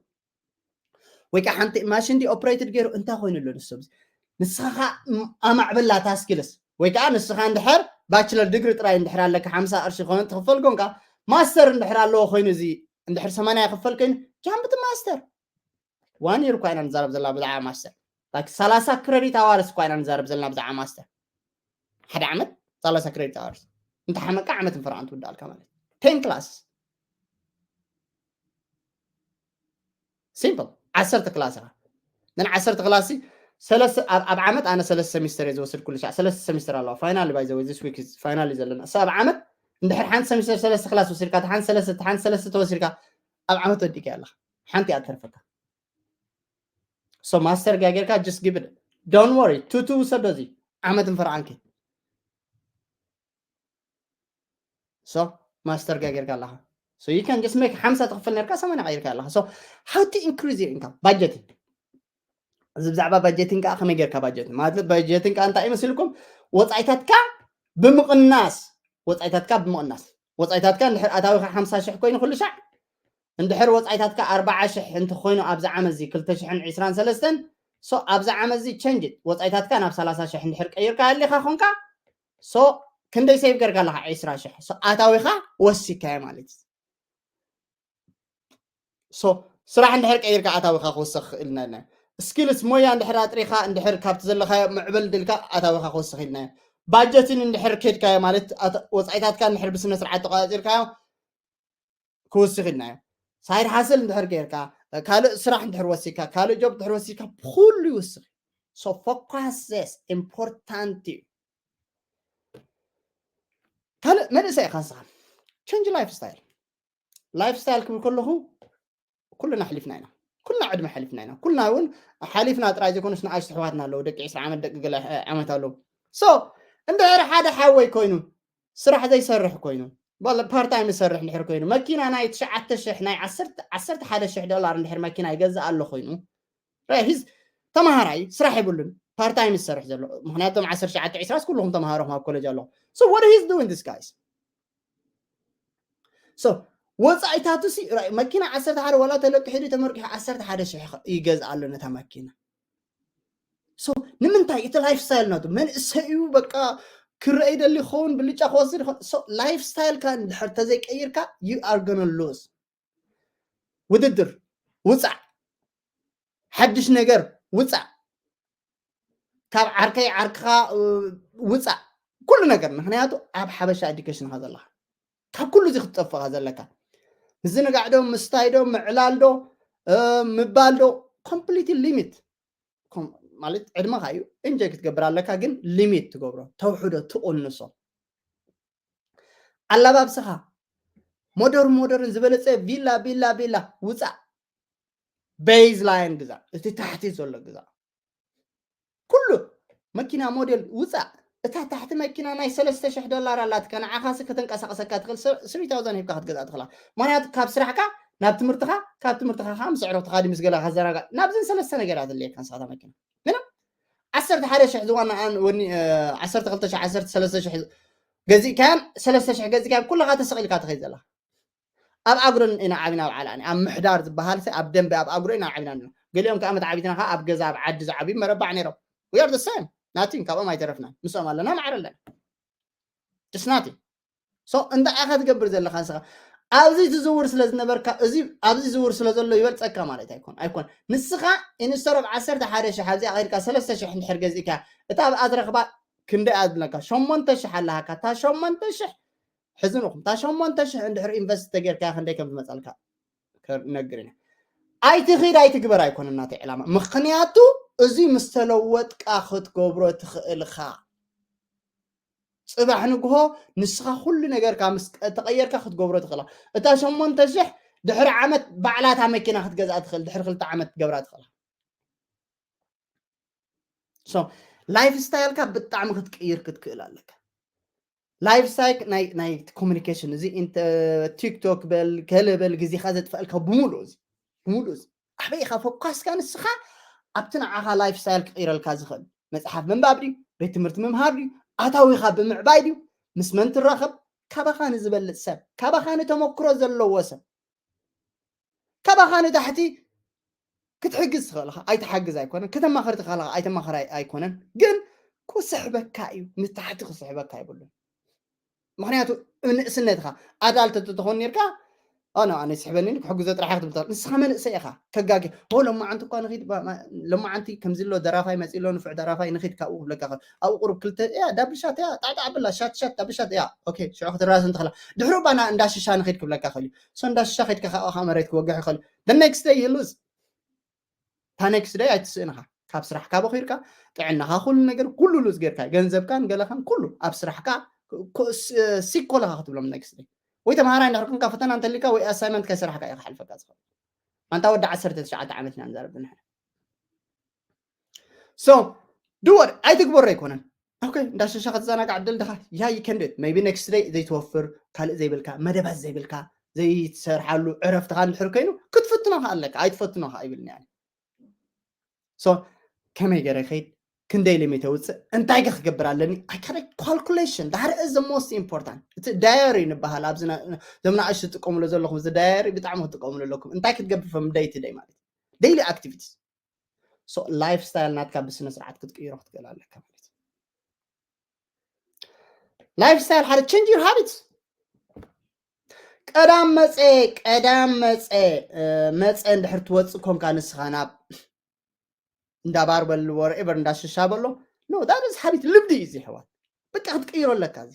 ወይ ከዓ ሓንቲ ማሽን ዲ ኦፕሬትድ ገይሩ እንታይ ኮይኑ ኣሎ ንሱ ንስኻ ኣማዕብላ ታስኪልስ ወይ ከዓ ንስኻ እንድሕር ባችለር ድግሪ ጥራይ እንድሕር ኣለካ ሓምሳ ቅርሺ ኮነ ትኽፈል ኮንካ ማስተር እንድሕር ኣለዎ ኮይኑ እዚ እንድሕር ሰማንያ ይኽፈል ኮይኑ ጃምፕ ቲ ማስተር ዋን ይር እኳ ኢና ንዛረብ ዘለና ብዛዕባ ማስተር like ሰላሳ ክረዲት ኣዋርስ እኳ ኢና ንዛረብ ዘለና ብዛዕባ ማስተር ሓደ ዓመት ሰላሳ ክረዲት ኣዋርስ እንተ ሓመቃ ዓመት ንፈርዓን ትውዳኣልካ ማለት ten classes simple ዓሰርተ ክላስ ኢኻ ምን ዓሰርተ ክላስ ሰለስተ ኣብ ዓመት ኣነ ሰለስተ ሰሚስተር እየ ዝወስድ ኩሉ ሻዕ ሰለስተ ሰሚስተር ኣለዋ ፋይናል ባይ ዘወይ this week ፋይናል እዩ ዘለና እሳ ኣብ ዓመት እንድሕር ሓንቲ ሰሚስተር ሰለስተ ክላስ ወሲድካ ሓንቲ ሰለስተ ሓንቲ ሰለስተ ተወሲድካ ኣብ ዓመት ወዲእካ ኣለኻ ሓንቲ እያ ትተርፈካ so master ጋ ጌርካ just give it don't worry two two ውሰዶ እዚ ዓመት ንፈርዓንኪ so master ጋ ጌርካ ኣለኻ so you can just make ሓምሳ ትኽፍል ነርካ ሰማንያ ቀይርካ ኣለኻ so how to increase your income budgeting እዚ ብዛዕባ budgeting ከዓ ከመይ ጌርካ budgeting ማለት budgeting ከዓ እንታይ ይመስልኩም ወፃኢታትካ ብምቕናስ ወፃኢታትካ ብምቕናስ ወፃኢታትካ እንድሕር ኣታዊካ ሓምሳ ሽሕ ኮይኑ ኩሉ ሻዕ እንድሕር ወፃኢታትካ ኣርባዓ ሽሕ እንተኮይኑ ኣብዚ ዓመት እዚ ክልተ ሽሕን ዕስራን ሰለስተን so ኣብዚ ዓመት እዚ ቸንጅ ወፃኢታትካ ናብ ሰላሳ ሽሕ እንድሕር ቀይርካ ኣሊካ ኮንካ so ክንደይ ሴቭ ገርካ ኣለካ ዕስራ ሽሕ so ኣታዊካ ወሲካዮ ማለት እዩ so ስራሕ እንድሕር ቀይርካ ኣታዊካ ክወስኽ ክእል ኢና ኢልና ስኪልስ ሞያ እንድሕር ኣጥሪካ እንድሕር ካብቲ ዘለካዮ ምዕብል ድልካ ኣታዊካ ክወስኽ ኢልና ባጀትን እንድሕር ኬድካዮ ማለት ወፃኢታትካ እንድሕር ብስነ ስርዓት ተቆፃፂርካዮ ክውስኽ ኢልናዮ ሳይድ ሓስል እንድሕር ጌርካ ካልእ ስራሕ እንድሕር ወሲካ ካልእ ጆብ እንድሕር ወሲካ ብኩሉ ይውስኽ so focus this important እዩ ካልእ መንእሰይ ኢኻ ንስኻ ቸንጅ ላይፍ ስታይል ላይፍ ስታይል ክብል ከለኹ ኩልና ሓሊፍና ኢና ኩልና ዕድመ ሓሊፍና ኢና ኩልና እውን ሓሊፍና ጥራይ ዘይኮነስ ንኣሽቱ ኣሕዋትና ኣለዉ ደቂ ዕስራ ዓመት ደቂ ገለ ዓመት ኣለዉ so እንድሕር ሓደ ሓወይ ኮይኑ ስራሕ ዘይሰርሕ ኮይኑ ፓርታይም ዝሰርሕ እንድሕር ኮይኑ መኪና ናይ ትሽዓተ ሽሕ ናይ ዓሰርተ ሓደ ሽሕ ዶላር እንድሕር መኪና ይገዝእ ኣሎ ኮይኑ ሂዝ ተምሃራይ ስራሕ የብሉን ፓርታይም ዝሰርሕ ዘሎ ምክንያቱ ቶም ዓሰርተ ትሽዓተ ዕስራስ ኩልኹም ተምሃሮኹም ኣብ ኮሌጅ ኣለኹም so what he's doing this guys so ወፃኢታቱ ሲ መኪና ዓሰርተ ሓደ ዋላ ተለቅሑ ዲ ተመርቂሑ ዓሰርተ ሓደ ሽሕ ይገዝእ ኣሎ ነታ መኪና so ንምንታይ እቲ ላይፍ ስታይል ናቱ መንእሰይ እዩ በቃ ክረአ ይደሊ ይኸውን ብልጫ ክወስድ ይኸውን so ላይፍ ስታይልካ እንድሕር ተዘይቀይርካ you are gonna lose ውድድር ውፃእ ሓድሽ ነገር ውፃእ ካብ ዓርከይ ዓርክኻ ውፃእ ኩሉ ነገር ምክንያቱ ኣብ ሓበሻ ኤዱኬሽን ኢኻ ዘለኻ ካብ ኩሉ እዚ ክትጠፍእ ኢኻ ዘለካ ምዝንጋዕ ዶ ምስታይ ዶ ምዕላል ዶ ምባል ዶ ኮምፕሊት ሊሚት ማለት ዕድመኻ እዩ እንጆይ ክትገብር ኣለካ ግን ሊሚት ትገብሮ ተውሕዶ ትቕንሶ ኣለባብስኻ ሞደር ሞደርን ዝበለፀ ቪላ ቪላ ቪላ ውፃእ ቤዝ ላይን ግዛ እቲ ታሕቲ ዘሎ ግዛ ኩሉ መኪና ሞዴል ውፃእ እታ ታሕቲ መኪና ናይ ሰለስተ ሽሕ ዶላር ኣላትካ፣ ንዓኻሲ ከተንቀሳቕሰካ ትኽእል፣ ስሪ ታውዘንድ ሂብካ ክትገዝኣ ትኽእላ። ምኽንያቱ ካብ ስራሕካ ናብ ትምህርትኻ፣ ካብ ትምህርትኻ ከዓ ምስ ኣዕሩኽትኻ ድዩ ምስ ገለኻ ዘራጋ፣ ናብዘን ሰለስተ ነገራት ኣድልየካ ንስኻ እታ መኪና። ምንም ዓሰርተ ሓደ ሽሕ ዝዋና ኣን ወኒ ዓሰርተ ክልተ ሽሕ ዓሰርተ ሰለስተ ሽሕ ገዚእካያን ሰለስተ ሽሕ ገዚእካያን ኩልኻ ተሰቒልካ ትኸይድ ዘለኻ። ኣብ ኣግሮ ኢና ዓቢና፣ ኣብ ዓላኒ ኣብ ምሕዳር ዝበሃል ኣብ ደንበ ኣብ ኣግሮ ኢና ዓቢና። ገሊኦም ከዓ መተዓቢትና ከዓ ኣብ ገዛ ኣብ ዓዲ ዝዓብዩ መረባዕ ነይሮም። We are the same, ናቲን ካብኦም ኣይተረፍናን። ምስኦም ኣለና፣ ማዕረ ኣለና። Just ናቲ። So እንታይ ኢኻ ትገብር ዘለኻ ንስኻ? ኣብዚ ትዝውር ስለ ዝነበርካ፣ እዚ ኣብዚ ዝውር ስለ ዘሎ ይበልጸካ ማለት ኣይኮን ኣይኮን። ንስኻ ኢንስተር ኦፍ ዓሰርተ ሓደ ሽሕ ኣብዚኣ ከይድካ ሰለስተ ሽሕ እንድሕር ገዚእካ፣ እታ ኣብኣ ትረኽባ ክንደይ ኣድለካ? ሸሞንተ ሽሕ ኣለሃካ። እታ ሸሞንተ ሽሕ ሕዝንኹም፣ እታ ሸሞንተ ሽሕ እንድሕር ኢንቨስት ተጌርካ ክንደይ ከም ዝመጻልካ ክነግር ኢና። ኣይትኺድ ኣይትግበር ኣይኮነን ናተይ ዕላማ። ምኽንያቱ እዚ ምስ ተለወጥካ ክትገብሮ ትኽእልኻ። ጽባሕ ንግሆ ንስኻ ኩሉ ነገርካ ምስ ተቐየርካ ክትገብሮ ትኽእላ። እታ ሸሞንተ ሽሕ ድሕሪ ዓመት ባዕላታ መኪና ክትገዝኣ ትኽእል፣ ድሕሪ ክልተ ዓመት ክትገብራ ትኽእላ። So ላይፍ ስታይልካ ብጣዕሚ ክትቅይር ክትክእል ኣለካ። ላይፍ ስታይል ናይ ናይ ኮሚኒኬሽን እዚ ቲክቶክ በል ገለ በል ግዜኻ ዘጥፋእልካ ብምሉእ እዚ ብምሉእ እዚ ኣበይ ኢኻ ፎካስካ ንስኻ ኣብቲ ንዓኻ ላይፍ ስታይል ክቕይረልካ ዝኽእል መፅሓፍ ምንባብ ድዩ፣ ቤት ትምህርቲ ምምሃር ድዩ፣ ኣታዊኻ ብምዕባይ ድዩ፣ ምስ መን ትራኸብ፣ ካባኻ ንዝበልፅ ሰብ፣ ካባኻ ንተመክሮ ዘለዎ ሰብ፣ ካባኻ ንታሕቲ ክትሕግዝ ትኽእል ኢኻ። ኣይትሓግዝ ኣይኮነን፣ ከተማኽር ትኽእል ኢኻ። ኣይተማኽር ኣይ- ኣይኮነን፣ ግን ክስሕበካ እዩ፣ ንታሕቲ ክስሕበካ የብሉን። ምኽንያቱ ንእስነትኻ ኣዳልት ተትኾን ነርካ ኣነ ኣነ ይስሕበኒ ክሕግዞ ጥራሕ ክትብል ትኽእል። ንስኻ መንእሰይ ኢኻ፣ ከጋጊ ሆ ሎማዓንቲ እኳ ንኺድ ባ- ማ- ሎማዓንቲ ከምዚ ኣሎ ደራፋይ መፂ ኣሎ ንፉዕ ደራፋይ ንኺድ ካብኡ ክብለካ ይኽእል። ኣብኡ ቁሩብ ክልተ እያ ዳብልሻት እያ ጣዕጣዕ ኣብላ ሻት ሻት ዳብልሻት እያ ኦኬ ሽዑ ክትራስ እንትኽላ ድሕሩ ባና እንዳሽሻ ንኺድ ክብለካ ይኽእል እዩ። So እንዳሽሻ ኺድካ ካብኡ ከዓ መሬት ክወግሕ ይኽእል እዩ። The next day you lose። እታ ኔክስት ደይ ኣይትስእንኻ ካብ ስራሕካ በኺርካ ጥዕናኻ ኩሉ ነገር ኩሉ ሉዝ ጌርካ ገንዘብካን ገለኻን ኩሉ ኣብ ስራሕካ ሲኮለኻ ክትብሎም ኔክስት ደይ ወይ ተምሃራይ እንዳኽርኩንካ ፈተና እንተሊካ ወይ ኣሳይመንት ከይሰራሕካ እዩ ክሓልፈካ ዝኽእል ኣንታ ወዲ ዓሰርተ ትሽዓተ ዓመት ኢና ንዛረብ ንሕና so do what ኣይትግበሮ ኣይኮነን okay እንዳሸሻ ክትዘናጋዕ ዕድል ድኻ yeah you can do it maybe next day ዘይትወፍር ካልእ ዘይብልካ መደባት ዘይብልካ ዘይትሰርሓሉ ዕረፍትኻ እንድሕር ኮይኑ ክትፍትኖ ከ ኣለካ ኣይትፈትኖ ከ ኣይብልን እየ so ከመይ ገረ ከይድ ክንደይ ሊሚት የውፅእ እንታይ ከ ክገብር ኣለኒ ኣይካለ calculation that is the most important እቲ diary ንበሃል ኣብዚ ዞም ንኣሽ ትጥቀምሉ ዘለኹም እዚ diary ብጣዕሚ ክትጥቀምሉ ኣለኩም እንታይ ክትገብር from day to day ማለት daily activities so lifestyle ናትካ ብስነ ስርዓት ክትቅይሮ ክትክእል ኣለካ ማለት lifestyle ሓደ change your habits ቀዳም መፀ ቀዳም መፀ መፀ እንድሕር ትወፅእ ኮንካ ንስኻ ናብ እንዳ ባር በል whatever እንዳ ሽሻ በሎ no that is habit ልምዲ እዩ እዚ ሕዋት በቃ ክትቅይሮ ኣለካ እዚ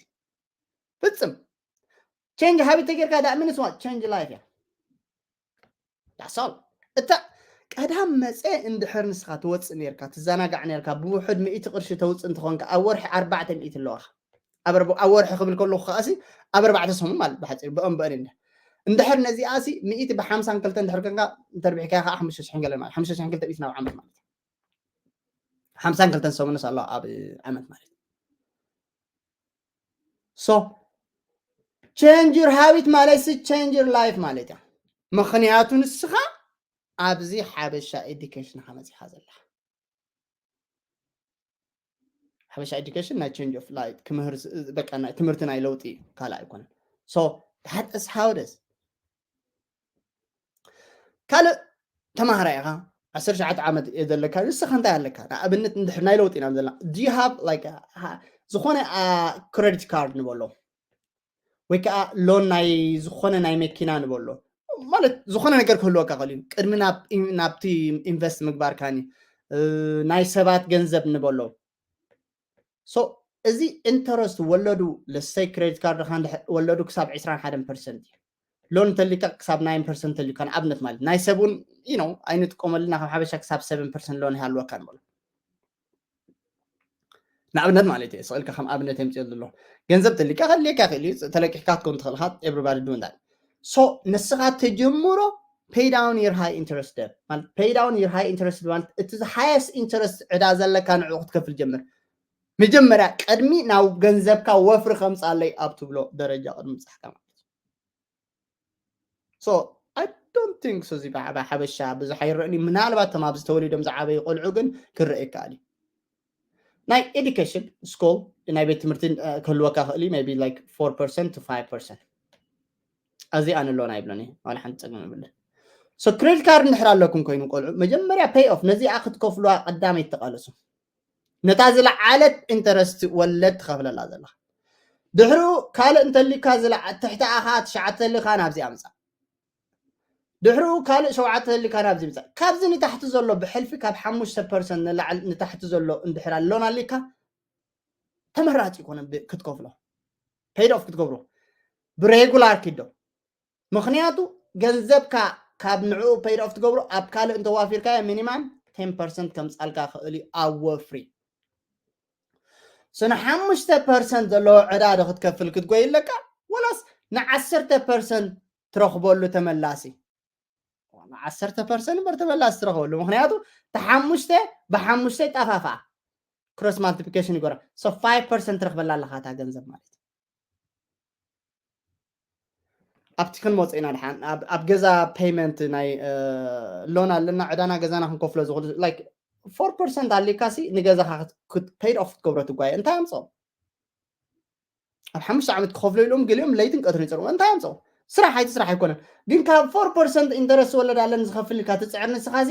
ፍፅም change habit ተጌርካ ዳእ ምንስ change life እያ that's all እታ ቀዳም መፀ እንድሕር ንስኻ ትወፅእ ነርካ ትዘናጋዕ ነርካ ብውሑድ ሚእቲ ቅርሺ ተውፅእ እንትኾንካ ኣብ ወርሒ ኣርባዕተ ሚእቲ ኣለዋኻ ኣብ ወርሒ ክብል ከለኹ ከዓሲ ኣብ ኣርባዕተ ሰሙን ማለት ብሓፂር ብኦም ብአን እንደ እንድሕር ነዚኣሲ ሚእቲ ብሓምሳን ክልተ እንድሕር ከንካ እንተርቢሕካ ከዓ ሓሙሽተ ሽሕን ገለ ማለት ሓሙሽተ ሽሕን ክልተ ሚእቲ ናብ ዓመት ማለት ሓምሳን ክልተን ሰሙንስ ኣለዋ ኣብ ዓመት ማለት so change your habit ማለት ሲ change your life ማለት እያ ምኽንያቱ ንስኻ ኣብዚ ሓበሻ ኤዱኬሽንካ መፂኻ ዘለኻ ሓበሻ ኤዱኬሽን ናይ change of life ክምህር በቃ ናይ ትምህርቲ ናይ ለውጢ ካልእ ኣይኮነን so that is how it is ካልእ ተማሃራይ ኢኻ ዓሰርተ ትሽዓተ ዓመት እየ ዘለካ ንስኻ እንታይ ኣለካ ንኣብነት እንድሕር ናይ ለውጢ ኢና ዘለና do you have like ዝኾነ credit card ንበሎ ወይ ከዓ loan ናይ ዝኾነ ናይ መኪና ንበሎ ማለት ዝኾነ ነገር ክህልወካ ክእል እዩ ቅድሚ ናብቲ ኢንቨስት ምግባርካኒ ናይ ሰባት ገንዘብ ንበሎ so እዚ interest ወለዱ let's say credit card ካ ወለዱ ክሳብ ዕስራን ሓደን percent እዩ loan እንተሊካ ክሳብ nine percent ተልዩካ ንኣብነት ማለት ናይ ሰብ እውን you know ኣይንጥቀመልና ካብ ሓበሻ ክሳብ seven percent loan ይሃልወካ ንበሎ ንኣብነት ማለት እየ ስቕልካ ከም ኣብነት የምፅኦ ዘሎ ገንዘብ ተሊካ ከድልየካ ይኽእል እዩ ተለቂሕካ ክትከውን ትኽእል ካ everybody doing that so ንስኻ ተጀምሮ pay down your high interest debt ማለት pay down your high interest ማለት እቲ highest interest ዕዳ ዘለካ ንዕኡ ክትከፍል ጀምር መጀመርያ ቅድሚ ናብ ገንዘብካ ወፍሪ ከምፃለይ ኣብ ትብሎ ደረጃ ቅድሚ ምብፃሕካ ማለት እዩ። So I don't think so። እዚ ብዓባ ሓበሻ ብዙሕ ኣይረእን እዩ። ምናልባት እቶም ኣብዚ ተወሊዶም ዝዓበዩ ቆልዑ ግን ክረአ ይከኣል እዩ። ናይ education፣ ስኩል፣ ናይ ቤት ትምህርቲ ክህልወካ ክእል እዩ። Maybe like four percent to five percent። እዚ ኣነ ሎን ኣይብሎን እየ፣ ዋላ ሓንቲ ፀገም የብለን። So credit card እንድሕር ኣለኩም ኮይኑ ቆልዑ መጀመርያ pay off፣ ነዚኣ ክትከፍሉዋ ቀዳመይ ተቃለሱ። ነታ ዝለዓለት ኢንተረስት ወለድ ትኸፍለላ ዘለኻ። ድሕሪኡ ካልእ እንተሊካ ትሕቲ ኣኻ ትሽዓተ ተሊካ ናብዚ ኣምፃእ። ድሕሪኡ ካልእ ሸውዓተ ተሊካ ናብዚ ምፃእ። ካብዚ ንታሕቲ ዘሎ ብሕልፊ ካብ ሓሙሽተ ፐርሰንት ንላዕሊ ንታሕቲ ዘሎ እንድሕር ኣሎን ኣሊካ ተመራፂ ይኮነ ክትከፍሎ፣ paid off ክትገብሮ ብሬጉላር ኪዶ። ምክንያቱ ገንዘብካ ካብ ንዕኡ paid off ትገብሮ ኣብ ካልእ እንተዋፊርካዮ ሚኒማም ten percent ከምፃልካ ክእል እዩ ኣብ ወፍሪ። So ንሓሙሽተ ፐርሰንት ዘለዎ ዕዳ ዶ ክትከፍል ክትጎይ ኣለካ፣ ወላስ ንዓሰርተ ፐርሰንት ትረኽበሉ ተመላሲ? ንዓሰርተ ፐርሰንት እምበር ተመላሲ ትረኽበሉ። ምክንያቱ ተሓሙሽተ ብሓሙሽተ ይጠፋፋ፣ cross multiplication ይጎራ። So five percent ትረኽበላ ኣለካ እታ ገንዘብ ማለት እዩ። ኣብቲ ክንመፅ ኢና ድሓን ኣብ ገዛ ፔይመንት ናይ ሎን ኣለና፣ ዕዳና ገዛና ክንከፍሎ ዝኽእሉ like four percent ኣሊካሲ ንገዛኻ paid off ክትገብሮ ትጓየ። እንታይ ኣምፅኦም? ኣብ ሓሙሽተ ዓመት ክኸፍሎ ኢሎም ገሊኦም ለይትን ቀትርን ይፀርዎ። እንታይ ኣምፅኦም? ስራሕ ኣይቲ ስራሕ ኣይኮነን። ግን ካብ four percent ኢንተረስት ወለድ ኣለኒ ዝኸፍል ኢልካ ትፅዕር ንስኻሲ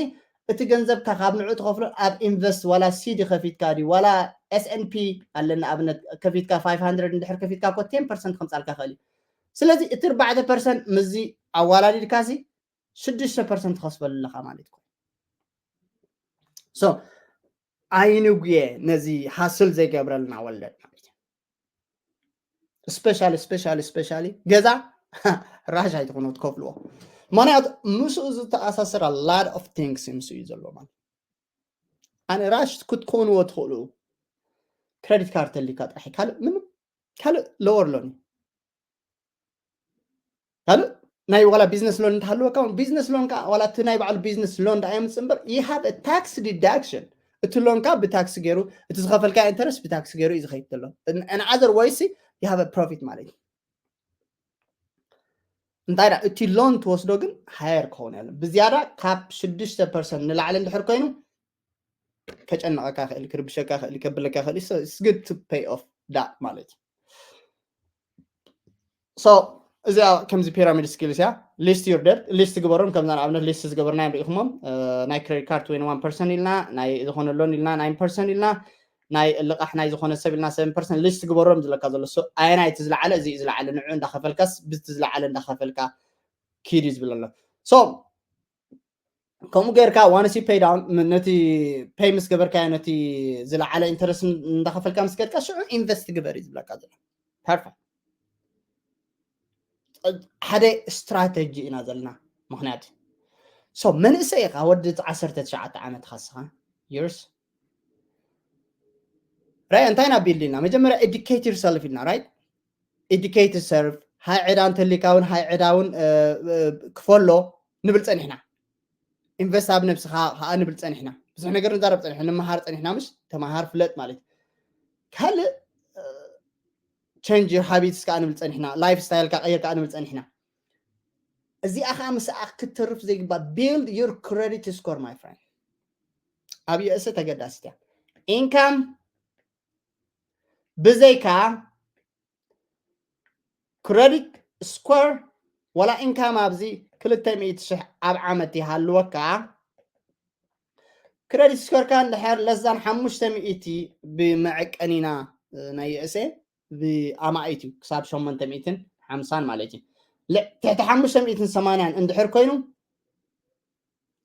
እቲ ገንዘብካ ካብ ንዑ ትኸፍሎ ኣብ ኢንቨስት ዋላ ሲዲ ከፊትካ ድዩ ዋላ S&P ኣለና ኣብነት ከፊትካ five hundred እንድሕር ከፊትካ እኮ ten percent ከምፃልካ ክእል እዩ። ስለዚ እቲ ኣርባዕተ ፐርሰንት ምስዚ ኣዋላዲድካሲ ሽዱሽተ ፐርሰንት ትኸስበሉ ኣለኻ ማለት እዩ። So ኣይንጉየ ነዚ ሃስል ዘይገብረልና ወለድ ማለት እዩ። ስፔሻሊ ስፔሻሊ ስፔሻሊ ገዛ ራሽ ኣይትኾኑ ትከፍልዎ። ምክንያቱ ምስኡ ዝተኣሳሰር lot of things ምስኡ እዩ ዘለዎ ማለት። ኣነ ራሽ ክትኮንዎ ትኽእሉ ክሬዲት ካርድ ተሊካ ጥራሕ ካልእ ምንም ካልእ ሎወር ሎን ካልእ ናይ ዋላ ቢዝነስ ሎን እንተሃለወካ ቢዝነስ ሎን ከዓ ዋላ እቲ ናይ ባዕሉ ቢዝነስ ሎን ዳ የምፅእ እምበር you have a tax deduction። እቲ ሎንካ ብታክስ ገይሩ እቲ ዝኸፈልካ ኢንተረስት ብታክስ ገይሩ እዩ ዝኸይድ ዘሎ። In other words you have a profit ማለት እዩ። እንታይ ዳ እቲ ሎን ትወስዶ ግን ሃየር ክኸውን ያለ ብዝያዳ ካብ ሽዱሽተ ፐርሰንት ንላዕሊ እንድሕር ኮይኑ ከጨንቐካ ክእል ክርብሸካ ክእል ከብለካ ክእል it's good to pay off that ማለት እዩ። So እዚኣ ከምዚ ፒራሚድ ስኪልስ እያ። List your debt፣ ሊስት ግበሮም። ከምዛ ንኣብነት ሊስት ዝገበርና ሪኢኹሞም ናይ ክሬዲት ካርድ twenty one percent ኢልና ናይ ዝኾነ ሎን ኢልና nine percent ኢልና ናይ ልቃሕ ናይ ዝኾነ ሰብ ኢልና seven percent ሊስት ግበሮም ዝለካ ዘሎ ኣየናይ እቲ ዝለዓለ እዚ ዝለዓለ ንዑ እንዳኸፈልካስ ብቲ ዝለዓለ እንዳኸፈልካ ኪድ እዩ ዝብል ኣሎ። So ከምኡ ጌርካ ዋንሲ ፔይ ዳውን ነቲ ፔይ ምስ ገበርካዮ ነቲ ዝለዓለ ኢንተረስት እንዳኸፈልካ ምስ ገድካ ሽዑ ኢንቨስት ግበር እዩ ዝብለካ ዘሎ። ፐርፌክት። ሓደ ስትራተጂ ኢና ዘለና። ምክንያቱ so መንእሰይ ኢኻ ወዲ ዓሰርተ ትሽዓተ ዓመት ካስኻ years right እንታይ ኢና ቢልድ ኢልና መጀመርያ educate yourself ኢልና right educate yourself ሃይ ዕዳ እንተሊካ እውን ሃይ ዕዳ እውን ክፈሎ ንብል ፀኒሕና። ኢንቨስት ኣብ ነብስኻ ከዓ ንብል ፀኒሕና። ብዙሕ ነገር ንዛረብ ፀኒሕና ንምሃር ፀኒሕና ምሽ ተምሃር ፍለጥ ማለት እዩ። ካልእ change your habits ከዓ ንብል ፀኒሕና። ላይፍ ስታይል ካ ቀይር ከዓ ንብል ፀኒሕና። እዚኣ ከዓ ምስኣ ክትተርፍ ዘይግባ build your credit score my friend። ኣብ ዩኤስ ተገዳሲት እያ። ኢንካም ብዘይካ ክሬዲት ስኮር ዋላ ኢንካም ኣብዚ ክልተ ሚእቲ ሽሕ ኣብ ዓመት ይሃልወካ ክሬዲት ስኮርካ እንድሕር ለዛን ሓሙሽተ ሚእቲ ብመዐቀኒና ናይ ዩኤስኤ ብኣማኢት እዩ ክሳብ ሸሞንተ ሚእትን ሓምሳን ማለት እዩ። ትሕቲ ሓሙሽተ ሚእትን ሰማንያን እንድሕር ኮይኑ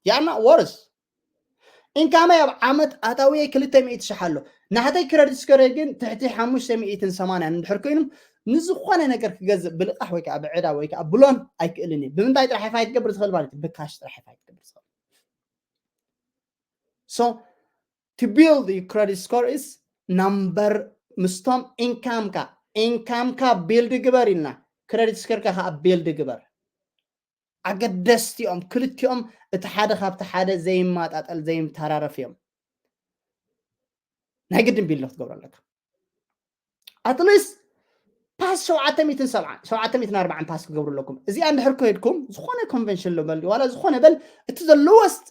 ያና ወርስ ኢንካመይ ኣብ ዓመት ኣታውየይ ክልተ ሚእቲ ሽሕ ኣሎ። ናሕተይ ክረዲት ስኮረይ ግን ትሕቲ ሓሙሽተ ሚእትን ሰማንያን እንድሕር ኮይኑ ንዝኾነ ነገር ክገዝእ ብልቃሕ ወይ ከዓ ብዕዳ ወይ ከዓ ብሎን ኣይክእልን እየ። ብምንታይ ጥራሕ ፋይት ትገብር ትኽእል ማለት እዩ? ብካሽ ጥራሕ ፋይት ትገብር ትኽእል። So to build your credit score is number ምስቶም ኢንካምካ ኢንካምካ ቢልድ ግበር ኢልና ክረዲት ስኮርካ ከዓ ቢልድ ግበር። ኣገደስቲ እዮም ክልቲኦም። እቲ ሓደ ካብቲ ሓደ ዘይማጣጠል ዘይምተራረፍ እዮም። ናይ ግድን ቢልድ ክትገብሮ ኣለካ። at least pass ሸውዓተ ሚእትን ሰብዓን ሸውዓተ ሚእትን ኣርባዓን pass ክገብሩ ኣለኩም። እዚኣ እንድሕር ከይድኩም ዝኾነ convention ኣሎ በል ዋላ ዝኾነ በል እቲ ዘለወስት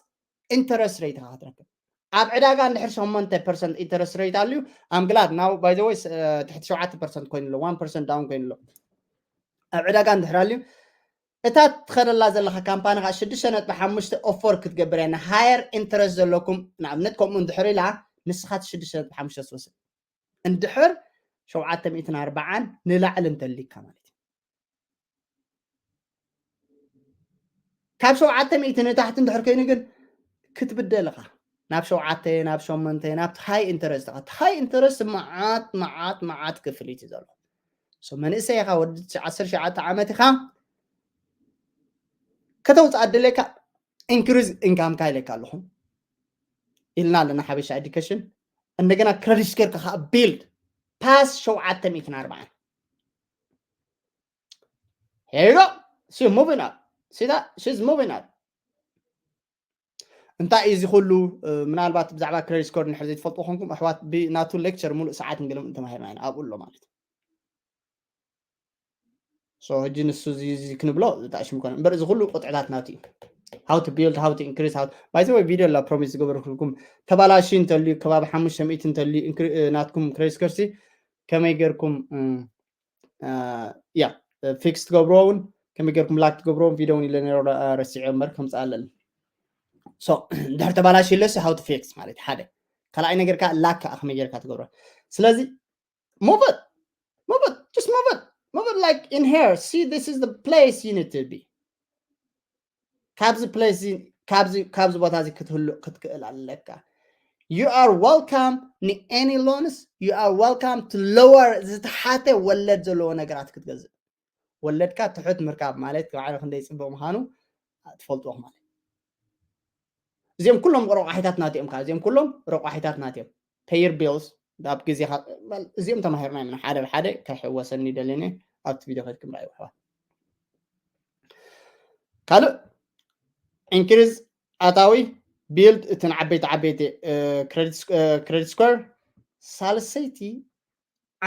interest rate ኢኻ ክትረክብ። ኣብ ዕዳጋ እንድሕር ሸሞንተ percent interest rate ኣልዩ I'm glad now by the way ትሕቲ ሸውዓተ percent ኮይኑ ኣሎ one percent down ኮይኑ ኣሎ። ኣብ ዕዳጋ እንድሕር ኣልዩ እታ ትኸደላ ዘለኻ ካምፓኒ ከዓ ሽዱሽተ ነጥቢ ሓሙሽተ offer ክትገብር እያ ንሃየር interest ዘለኩም ንኣብነት ከምኡ እንድሕር ኢላ ንስኻ እቲ ሽዱሽተ ነጥቢ ሓሙሽተ ትወስድ እንድሕር ሸውዓተ ሚእትን ኣርባዓን ንላዕሊ እንተሊካ ማለት እዩ ካብ ሸውዓተ ሚእቲ ንታሕቲ እንድሕር ኮይኑ ግን ክትብደል ኢኻ ናብ ሸውዓተ ናብ ሸሞንተ ናብ high interest ኢኻ high interest መዓት መዓት መዓት ክፍሊት እዩ ዘሎ መንእሰይ ኢኻ ወዲ ዓሰርተ ሸውዓተ ዓመት ኢኻ ከተውፅእ ኣደለካ increase income ካ ኢለካ ኣለኹ ኢልና ኣለና ሓበሻ education እንደገና credit score ካ build pass ሸውዓተ ሚእትን ኣርባዓን here you go she moving up see that she's moving up እንታይ እዩ እዚ ኩሉ ምናልባት ብዛዕባ credit score እንድሕር ዘይትፈልጡ ኮንኩም ኣሕዋት ብናቱ lecture ሙሉእ ሰዓት እንግለም እንተማሂርና ኢና ኣብኡ ኣሎ ማለት so ሕጂ ንሱ እዚ ክንብሎ ዝጣሽም ይኮነ እምበር እዚ ኩሉ ቁጥዕታት ናቱ እዩ how to build how to increase how by the way video ላ promise ዝገበርኩልኩም ተባላሺ እንተልዩ ከባቢ ሓሙሽተ ሚእቲ እንተልዩ ናትኩም credit score ሲ ከመይ ገርኩም ያ fix ትገብርዎ እውን ከመይ ገርኩም lock ትገብርዎም video እውን ኢለ ነረ ረሲዐ እምበር ከምፅእ ኣለኒ so ድሕር ተባላሽ ኢለሲ how to fix ማለት ሓደ ካልኣይ ነገር ከዓ lock ከዓ ከመይ ገርካ ትገብሮ ስለዚ move it move it just move it move it like in here see this is the place you need to be ካብዚ place ካብዚ ካብዚ ቦታ እዚ ክትህሉ ክትክእል ኣለካ you are welcome ን any loans you are welcome to lower ዝተሓተ ወለድ ዘለዎ ነገራት ክትገዝእ ወለድካ ትሑት ምርካብ ማለት ባዕሉ ክንደይ ፅቡቅ ምዃኑ ትፈልጥዎ ማለት እዚኦም ኩሎም ረቋሒታት ናትኦም እዚኦም ኩሎም ረቋሒታት ናትኦም pay your bills ኣብ ግዜኻ እዚኦም ተማሂርና ኢና ሓደ ብሓደ ከሕወሰኒ ደለኒ ኣብቲ ቪድዮ ከድኩም ራእዩ ኣሕዋት ካልእ increase ኣታዊ build እትን ዓበይቲ ዓበይቲ credit score ሳልሰይቲ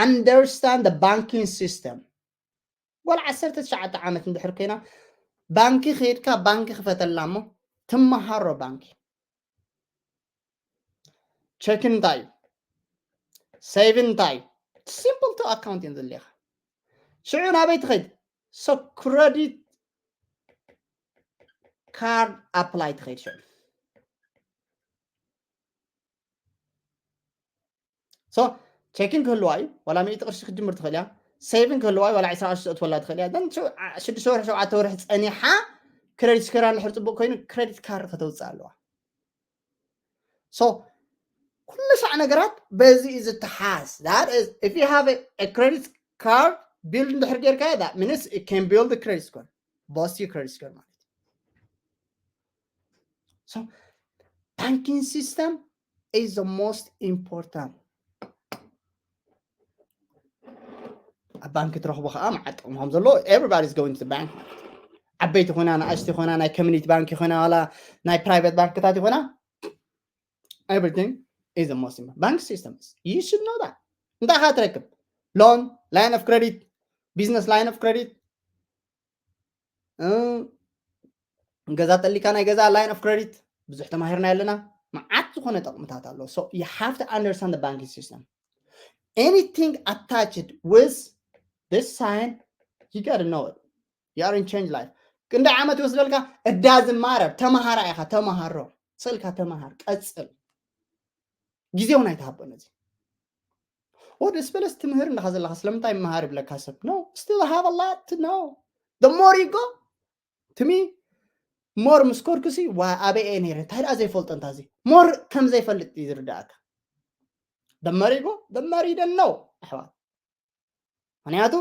understand the banking system ጓል ዓሰርተ ትሽዓተ ዓመት እንድሕር ኮይና ባንኪ ከይድካ ባንኪ ክፈተላ እሞ ትመሃሮ ባንኪ checking እንታይ እዩ saving እንታይ እዩ simple to account እዮም ዘድልየካ ሽዑ ናበይ ትኸይድ so credit card apply ትኸይድ ሽዑ so checking ክህልዋ እዩ ዋላ ሚእቲ ቅርሺ ክትጅምር ትኽእል እያ saving ክህልዋ እዩ ዋላ ዕስራ ቅርሺ ተእትወላ ትኽእል እያ ሽዱሽተ ወርሒ ሸውዓተ ወርሒ ፀኒሓ credit score ኣ እንድሕር ፅቡቅ ኮይኑ credit card ከተውፅእ ኣለዋ so ኩሉ ሳዕ ነገራት በዚ እዩ ዝተሓዝ that is if you have a, a credit card build እንድሕር ጌርካ that means it can build a credit score boost your credit score ማለት so banking system is the most important ኣብ ባንክ ትረኽቦ ከዓ መዓት ጥቕሚ ከም ዘለዎ everybody is going to the bank ማለት ዓበይቲ ኮይና ንኣሽቲ ኮይና ናይ community ባንክ ይኮና ዋላ ናይ private ባንክታት ይኮና everything is the most important bank system you should know that እንታይ ካ ትረክብ loan line of credit business line of credit ገዛ ጠሊካ ናይ ገዛ line of credit ብዙሕ ተማሂርና ኣለና መዓት ዝኾነ ጠቕምታት ኣሎ so you have to understand the banking system anything attached with this sign you gotta know it you are in change life ክንደይ ዓመት ይወስደልካ እዳ ዝማረብ ተማሃራ ኢኻ ተማሃሮ ስእልካ ተማሃር ቀፅል ግዜ እውን ኣይትሃቦ ነዚ ወደ ስበለስ ትምህር እንዳኻ ዘለኻ ስለምንታይ መሃር ይብለካ ሰብ no still have a lot to know the more you go to me more ምስ ኮድኩሲ ዋ ኣበይ እየ ነይረ እንታይ ደኣ ዘይፈልጦ እንታዚ more ከም ዘይፈልጥ እዩ ዝርዳእካ the more you go the more you don't know ኣሕዋት ምክንያቱ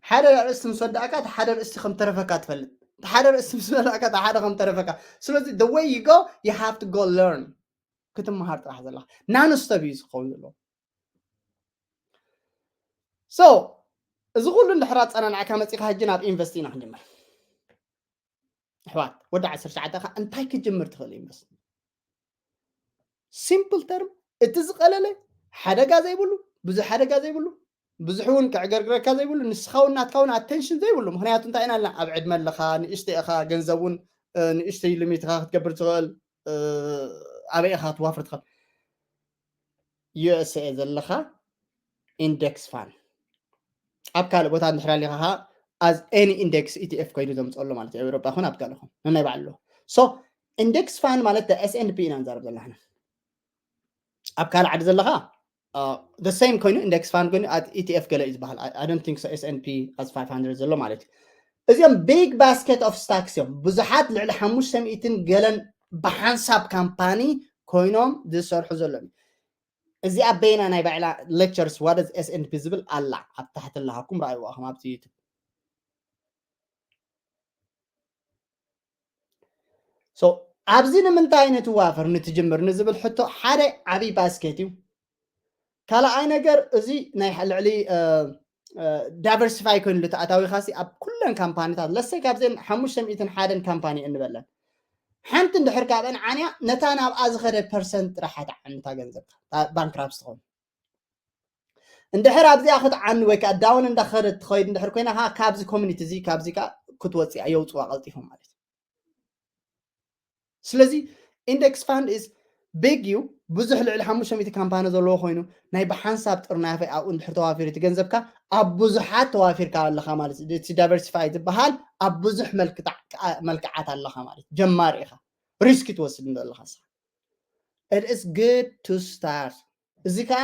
ሓደ ርእሲ ምስ ወዳእካ እቲ ሓደ ርእሲ ከም ተረፈካ ትፈልጥ እቲ ሓደ ርእሲ ምስ ወዳእካ እቲ ሓደ ከም ተረፈካ ስለዚ the way you go you have to go learn ክትመሃር ጥራሕ ዘለካ non stop እዩ ዝኸውን ዘለዎ so እዚ ኩሉ እንድሕር ኣፀናንዕካ መፂካ ሕጂ ናብ ኢንቨስት ኢና ክንጅምር ኣሕዋት ወዲ ዓሰርተ ሸዓተ ካ እንታይ ክጅምር ትኽእል ኢንቨስት simple term እቲ ዝቀለለ ሓደጋ ዘይብሉ ብዙሕ ሓደጋ ዘይብሉ ብዙሕ እውን ክዕገርግረካ ዘይብሉ፣ ንስኻ እውን ናትካ እውን ኣቴንሽን ዘይብሉ። ምክንያቱ እንታይ ኢና ኣለና? ኣብ ዕድመ ኣለኻ፣ ንእሽተይ ኢኻ፣ ገንዘብ እውን ንእሽተይ ሊሚትካ ክትገብር ትኽእል፣ ኣበይ ኢኻ ክትዋፍር ትኽእል? ዩ ኤስ ኤ ዘለኻ ኢንደክስ ፋን ኣብ ካልእ ቦታ እንድሕር ኣሊኻ ከዓ ኣዝ ኤኒ ኢንደክስ ኢቲኤፍ ኮይኑ ዘምፅኦ ኣሎ ማለት እዩ። ኣብ ኤውሮጳ ይኹን ኣብ ካልእ ይኹን ነናይ ባዕሉ ኣለዎ። ሶ ኢንደክስ ፋን ማለት ኤስ ኤንድ ፒ ኢና ንዛረብ ዘለና ሕና። ኣብ ካልእ ዓዲ ዘለኻ ሴም ኮይኑ ኢንደክስ ፋን ኮይኑ ኢቲኤፍ ገለ እዩ ዝበሃል። I don't think so S and P as five hundred ዘሎ ማለት እዩ። እዚኦም ቢግ ባስኬት ኦፍ ስታክስ እዮም። ብዙሓት ልዕሊ ሓሙሽተ ሚእትን ገለን ብሓንሳብ ካምፓኒ ኮይኖም ዝሰርሑ ዘለዉ። እዚኣ በይና ናይ ባዕላ ሌክቸርስ ዋደዝ ኤስ ኤንድ ፒ ዝብል ኣላ ኣብ ታሕቲ ኣለሃኩም ረኣይዋ ከም ኣብቲ ዩቱብ። ሶ ኣብዚ ንምንታይ ንትዋፈር ንትጅምር ንዝብል ሕቶ ሓደ ዓብይ ባስኬት እዩ። ካልኣይ ነገር እዚ ናይ ልዕሊ ዳይቨርሲፋይ ኮይኑ ልተኣታዊኻሲ ኣብ ኩለን ካምፓኒታት ለሰይ ካብዘን ሓሙሽተ ሚእትን ሓደን ካምፓኒ እንበለን ሓንቲ እንድሕር ካብአን ዓንያ ነታ ናብኣ ዝኸደ ፐርሰንት ጥራሕ ትዓንታ ገንዘብካ ባንክራፕስ ትኸውን። እንድሕር ኣብዚኣ ክትዓኒ ወይ ከዓ ዳውን እንዳኸደት ትኸይድ እንድሕር ኮይና ከዓ ካብዚ ኮሚኒቲ እዚ ካብዚ ከዓ ክትወፅእ የውፅዋ ቀልጢፎም ማለት እዩ። ስለዚ ኢንደክስ ፋንድ ኢዝ ቢግ እዩ። ብዙሕ ልዕሊ ሓሙሽተ ሚእቲ ካምፓኒ ዘለዎ ኮይኑ ናይ ብሓንሳብ ጥርናፈ ኣብኡ እንድሕር ተዋፊሩ እቲ ገንዘብካ ኣብ ብዙሓት ተዋፊርካ ኣለኻ ማለት እዩ። እቲ ዳይቨርሲፋይ ዝበሃል ኣብ ብዙሕ መልክዓ- መልክዓት ኣለኻ ማለት እዩ። ጀማሪ ኢኻ፣ ሪስክ ትወስድ እንዶ ኣለኻ ንስኻ። It is good to start። እዚ ከዓ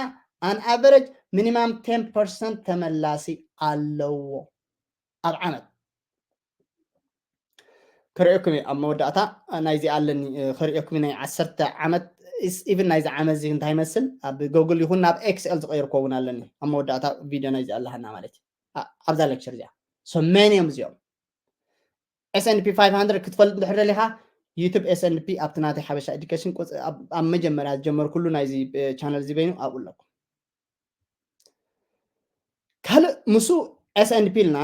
ኣን ኣቨሬጅ ሚኒማም ቴን ፐርሰንት ተመላሲ ኣለዎ ኣብ ዓመት። ክርእየኩም እየ ኣብ መወዳእታ ናይዚ ኣለኒ፣ ክርእየኩም ናይ ዓሰርተ ዓመት ኢቭን ናይዚ ዓመት እዚ እንታይ ይመስል ኣብ ጎግል ይኹን ናብ ኤክስኤል ዝቀየርኮ እውን ኣለኒ። ኣብ መወዳእታ ቪድዮ ናይዚ ኣለሃና ማለት እዩ። ኣብዛ ሌክቸር እዚኣ ሶ መን እዮም እዚኦም? S and P five hundred ክትፈልጥ እንድሕር ደሊኻ ዩቱብ S and P ኣብቲ ናተይ ሓበሻ ኤዱኬሽን ኣብ መጀመርያ ዝጀመርኩሉ ናይዚ ቻነል እዚ በይኑ ኣብኡ ኣለኩም። ካልእ ምስ S and P ኢልና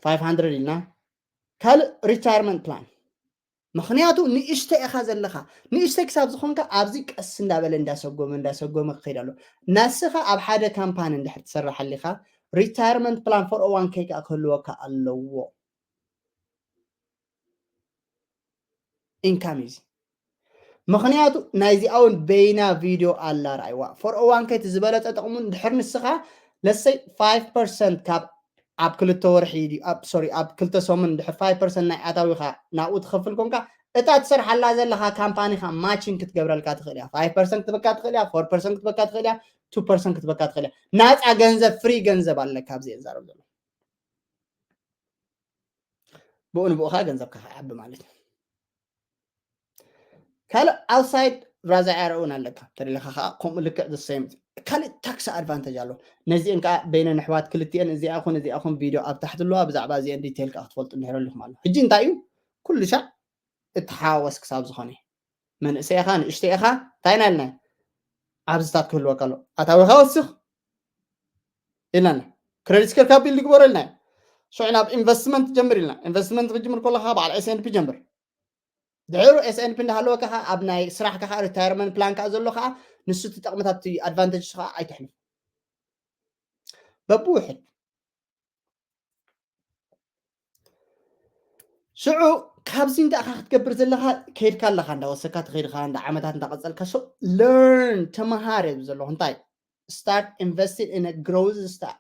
ፋይቭ ሃንድረድ ኢልና ካልእ ሪታየርመንት ፕላን። ምኽንያቱ ንእሽተ ኢኻ ዘለኻ። ንእሽተ ክሳብ ዝኾንካ ኣብዚ ቀስ እንዳበለ እንዳሰጎመ እንዳሰጎመ ክኸይድ ኣሎ። ናስኻ ኣብ ሓደ ካምፓኒ እንድሕር ትሰርሕ ኣሊኻ ሪታየርመንት ፕላን ፎር ኦ ዋን ኬ ከዓ ክህልወካ ኣለዎ። ኢንካም እዩ። ምኽንያቱ ናይዚኣ እውን በይና ቪድዮ ኣላ ረኣይዋ። ፎር ኦ ዋን ኬ እቲ ዝበለፀ ጥቕሙ እንድሕር ንስኻ ለሰይ ፋይቭ ፐርሰንት ካብ ኣብ ክልተ ወርሒ ድዩ ኣብ ሶሪ ኣብ ክልተ ሰሙን እንድሕር ፋይቭ ፐርሰንት ናይ ኣታዊኻ ናብኡ ትኸፍል ኮንካ እታ ትሰርሓላ ዘለኻ ካምፓኒኻ ማችን ክትገብረልካ ትኽእል እያ። ፋይቭ ፐርሰንት ክትበካ ትኽእል እያ። ፎር ፐርሰንት ክትበካ ትኽእል እያ። ቱ ፐርሰንት ክትበካ ትኽእል እያ። ናፃ ገንዘብ ፍሪ ገንዘብ ኣለካ ኣብዚ እዛረብ ዘሎ ብኡ ንብኡ ከዓ ገንዘብካ ክዓቢ ማለት እዩ። ካልእ ኣውትሳይድ ራዛ ኣረውን ኣለካ ተደለካ ከዓ ከምኡ ልክዕ ዘሰይም ካልእ ታክስ ኣድቫንቴጅ ኣሎ። ነዚአን ከዓ በይነን ኣሕዋት ክልቲአን እዚኣ ኹን እዚኣ ኹን ቪድዮ ኣብ ታሕቲ ኣለዋ ብዛዕባ እዚአን ዲቴይል ከዓ ክትፈልጡ እንድሕር ኣለኹም ኣሎ። ሕጂ እንታይ እዩ ኩሉ ሻዕ እተሓዋወስ ክሳብ ዝኾነ መንእሰይ ኢኻ ንእሽተይ ኢኻ እንታይ ኢና ኢልና ኣብዝታት ክህልወካ ኣሎ። ኣታዊኻ ወስኽ ኢልና ክሬዲት ስኮር ካብ ቢልድ ግበሮ ኢልና ሽዑ ናብ ኢንቨስትመንት ጀምር ኢልና ኢንቨስትመንት ክጅምር ከለካ በዓል S and P ጀምር ድሕሩ S and P እንዳሃለወካ ከዓ ኣብ ናይ ስራሕካ ከዓ ሪታየርመንት ፕላን ከዓ ዘሎ ከዓ ንሱ እቲ ጠቕምታት ኣድቫንቴጅ ከዓ ኣይትሕልፍ በብውሕድ ሽዑ ካብዚ እንዳእኻ ክትገብር ዘለካ ከይድካ ኣለካ እንዳወሰካ ትኸይድካ እንዳ ዓመታት እንዳቀፀልካ so learn ተመሃር እየ ዘለኹ እንታይ start investing in a growth stock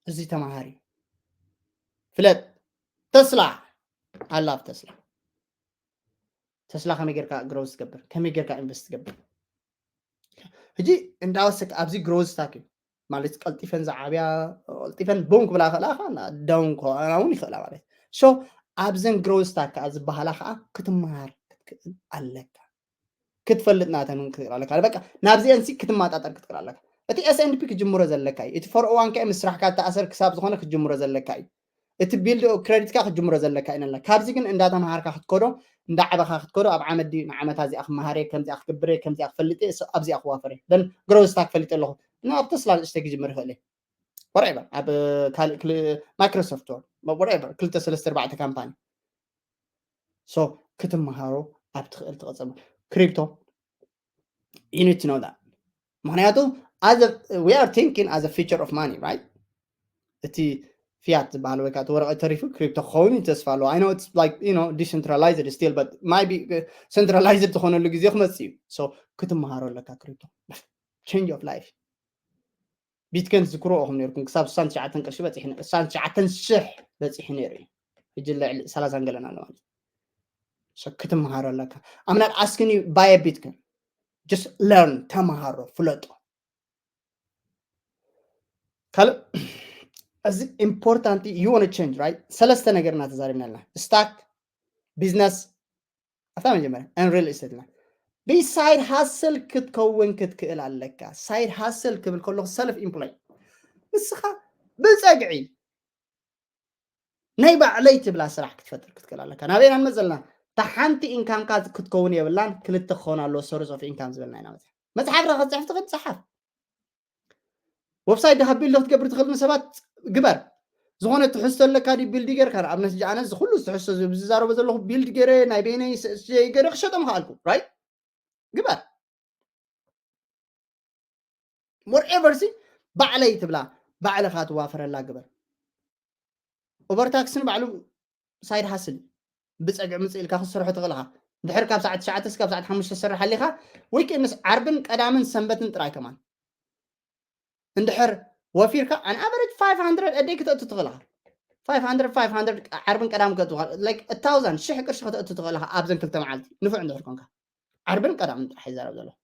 እዚ ተመሃር እዩ ፍለጥ ተስላ I love ተስላ ተስላ ከመይ ጌርካ ግሮዝ ትገብር ከመይ ጌርካ ኢንቨስት ትገብር ሕጂ እንዳወሰክ ኣብዚ ግሮዝ ስታክ እዩ ማለት ቀልጢፈን ዝዓብያ ቀልጢፈን ቦም ክብላ ከላ ዳውን ክኾና እውን ይኽእላ ማለት ሶ ኣብዘን ግሮዝ ስታክ ከዓ ዝበሃላ ከዓ ክትመሃር ክትክእል ኣለካ ክትፈልጥ ናተን ክትክእል ኣለካ በቃ ናብዚአን ሲ ክትመጣጠር ክትክእል ኣለካ እቲ S and P ክጅምሮ ዘለካ እዩ እቲ ፎር ኦ ዋን ኬ ምስ ስራሕካ ተኣሰር ክሳብ ዝኾነ ክትጅምሮ ዘለካ እዩ እቲ ቢልድ ክረዲትካ ክትጅምሮ ዘለካ ኢና ካብዚ ግን እንዳተምሃርካ ክትከዶ እንዳዓበኻ ክትከዶ ኣብ ዓመት ድዩ ንዓመታ እዚኣ ክመሃር እየ ከምዚኣ ክግብር እየ ከምዚኣ ክፈልጥ እየ ኣብዚኣ ክዋፈር እየ ደን ግሮዝ ስታክ ፈልጥ ኣለኹ እና ኣብ ተስላ ንእሽተይ ክጅምር ይኽእል እየ ወርዒባ ኣብ ካልእ ማይክሮሶፍት ወር ወርዒባ ክልተ ሰለስተ ኣርባዕተ ካምፓኒ ሶ ክትመሃሮ ኣብ ትኽእል ትቐፀሉ ክሪፕቶ you need to know that ምክንያቱ as a, we are thinking as a future of money, right? እቲ ፊያት ዝበሃል ወይ ከዓ እቲ ወረቐት ተሪፉ ክሪፕቶ ክኸውን እዩ ተስፋ ኣለዎ። I know it's like, you know, decentralized still, but might be centralized ዝኾነሉ ግዜ ክመፅእ እዩ። So ክትመሃሮ ኣለካ ክሪፕቶ። Change of life። ቢትኮይን ትዝክርዎ ኢኹም ነርኩም፣ ክሳብ ስሳን ትሽዓተን ቅርሺ በፂሑ ነይሩ፣ ስሳን ትሽዓተን ሽሕ በፂሑ ነይሩ እዩ። ሕጂ ልዕሊ ሰላሳን ገለን ኣሎ ማለት እዩ። So ክትመሃሮ ኣለካ። I'm not asking you buy a Bitcoin, just learn፣ ተመሃሮ፣ ፍለጦ። ካልእ እዚ important፣ you want to change, right? ሰለስተ ነገር እናተዛሪብና ኣለና። ስታክ፣ ቢዝነስ፣ ኣብታ መጀመርያ ን ሪል ኢስቴት ና ብሳይድ ሃስል ክትከውን ክትክእል ኣለካ። ሳይድ ሃስል ክብል ከለኹ ሰልፍ ኢምፕሎይ፣ ንስኻ ብፀግዒ ናይ ባዕለይ ትብላ ስራሕ ክትፈጥር ክትክእል ኣለካ። ናበይና ንመፅእ ኣለና? እታ ሓንቲ ኢንካምካ ክትከውን የብላን፣ ክልተ ክኸውን ኣለዎ፣ ሶርስ ኦፍ ኢንካም ዝበልና ኢና መፅያ። መፅሓፍካ ክትፅሕፍ ትኽእል፣ ፀሓፍ። ዌብሳይት ድኻ ቢልድ ክትገብር ትኽእል ንሰባት ግበር። ዝኾነ ትሕዝቶ ኣለካ ድዩ ቢልድ ጌርካ? ንኣብነት ሕጂ ኣነ እዚ ኩሉ ትሕዝቶ እዚ ዝዛረቦ ዘለኹ ቢልድ ገይረ ናይ በይነይ ገይረ ክሸጦም ከኣልኩ፣ ራይት? ግበር። ሞርኤቨር ሲ ባዕለይ ትብላ፣ ባዕልኻ ትዋፈረላ ግበር። ኡበር ታክሲ ንባዕሉ ሳይድ ሃስል እዩ። ብፀግዒ ምፅእ ኢልካ ክትሰርሖ ትኽእል ኢኻ። ድሕር ካብ ሰዓት ትሽዓተ እስካብ ሰዓት ሓሙሽተ ትሰርሕ ኣሊኻ፣ ዊክኤንድስ፣ ዓርብን ቀዳምን ሰንበትን ጥራይ ከማን። እንድሕር ወፊርካ፣ ኣን ኣቨሬጅ ፋይቭ ሃንድረድ a day ክተእቱ ትኽእል ኢኻ። ፋይቭ ሃንድረድ፣ ፋይቭ ሃንድረድ ዓርብን ቀዳምን ክተእቱ ትኽእል፣ ላይክ፣ አ ታውዛንድ፣ ሽሕ ቅርሺ ክተእቱ ትኽእል ኢኻ ኣብዘን ክልተ መዓልቲ፣ ንፉዕ እንድሕር ኮንካ። ዓርብን ቀዳምን ጥራሕ ይዛረብ ዘለኹ።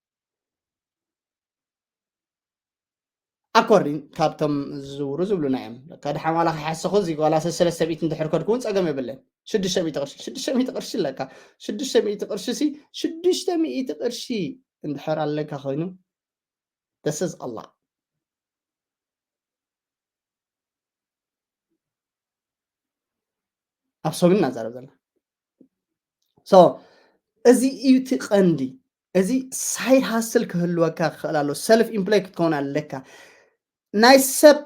ኣኮርዲን ካብቶም ዝዝውሩ ዝብሉና እዮም። ለካ ድሓን ዋላ ከይሓሰኹ እዚ ዋላ ሰለስተ ሚእቲ እንድሕር ከድኩ እውን ጸገም የብለን። ሽዱሽተ ሚእቲ ቅርሺ፣ ሽዱሽተ ሚእቲ ቅርሺ ኣለካ። ሽዱሽተ ሚእቲ ቅርሺ ሲ፣ ሽዱሽተ ሚእቲ ቅርሺ እንድሕር ኣለካ ኮይኑ፣ this is a lot። ኣብ ሶምን እናዛረብ ዘለና። So፣ እዚ እዩ እቲ ቀንዲ። እዚ ሳይድ ሃስል ክህልወካ ክኽእል ኣሎ። ሰልፍ ኢምፕሎይ ክትከውን ኣለካ። ናይ ሰብ፣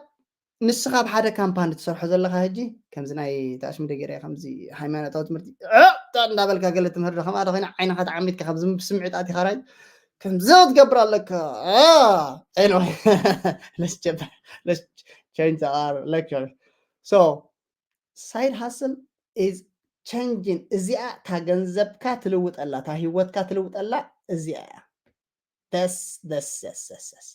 ንስኻ ኣብ ሓደ ካምፓኒ ትሰርሖ ዘለኻ ሕጂ፣ ከምዚ ናይ ታሽሚ ደገርያ፣ ከምዚ ሃይማኖታዊ ትምህርቲ፣ እ፣ እ፣ እንዳበልካ ገለ ትምህር ዶ፣ ከምኣ ዶ ኮይና ዓይንኻ ተዓሚትካ፣ ከምዚ ስምዒት ኣቲኻ ራይ፣ ከምዚ ክትገብር ኣለካ። እ፣ anyway፣ let's jump፣ let's change our lecture። So፣ ሳይድ ሃስል is changing። እዚኣ እታ ገንዘብካ ትልውጠላ፣ እታ ህይወትካ ትልውጠላ እዚኣ እያ። ደስ፣ ደስ፣ ደስ፣ ደስ፣ ደስ።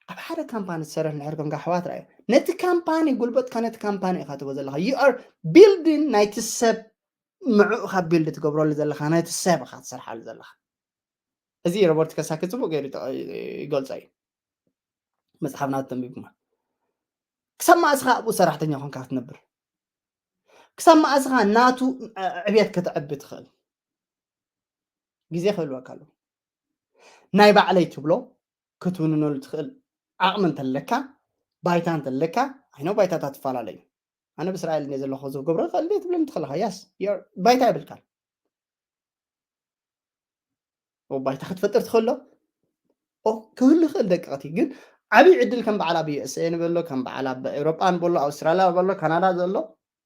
ኣብ ሓደ ካምፓኒ ትሰርሕ እንድሕር ኮንካ፣ ኣሕዋት፣ ርኣዩ። ነቲ ካምፓኒ፣ ጉልበትካ ነቲ ካምፓኒ ኢኻ ትህቦ ዘለኻ። You are building ናይቲ ሰብ፣ ንዕኡ ኢኻ ቢልድ ትገብረሉ ዘለኻ፣ ነቲ ሰብ ኢኻ ትሰርሓሉ ዘለኻ። እዚ ሮበርት ከሳኪ ጽቡቕ ገይሩ ይጠ-፣ ይገልጾ እዩ። መጽሓፍ ናቱ ተንቢብኩማ። ክሳብ መኣስ ኢኻ ኣብኡ ሰራሕተኛ ኮንካ ክትነብር? ክሳብ መኣስ ኢኻ ናቱ ዕብየት ከተዕቢ ትኽእል? ግዜ ክህልወካ ኣለዎ። ናይ ባዕለይ ትብሎ ክትውንነሉ ትኽእል ዓቕሚ እንተለካ፣ ባይታ እንተለካ፣ ኣይኖ ባይታታት ትፈላለዩ። ኣነ ብእስራኤል እንደ ዘለኹ ዝገብሮ ይኽእል ድየ ትብለኒ ትኽእል ኢኻ። ያስ፣ ባይታ የብልካን። ኦ፣ ባይታ ክትፈጥር ትኽእል ዶ? ኦ፣ ክህሉ ይኽእል ደቀቕቲ። ግን ዓብዪ ዕድል ከም በዓል ኣብ ዩ ኤስ ኤ ንበሎ፣ ከም በዓል ኣብ ኤውሮጳ ንበሎ፣ ኣውስትራልያ በሎ፣ ካናዳ ዘሎ፣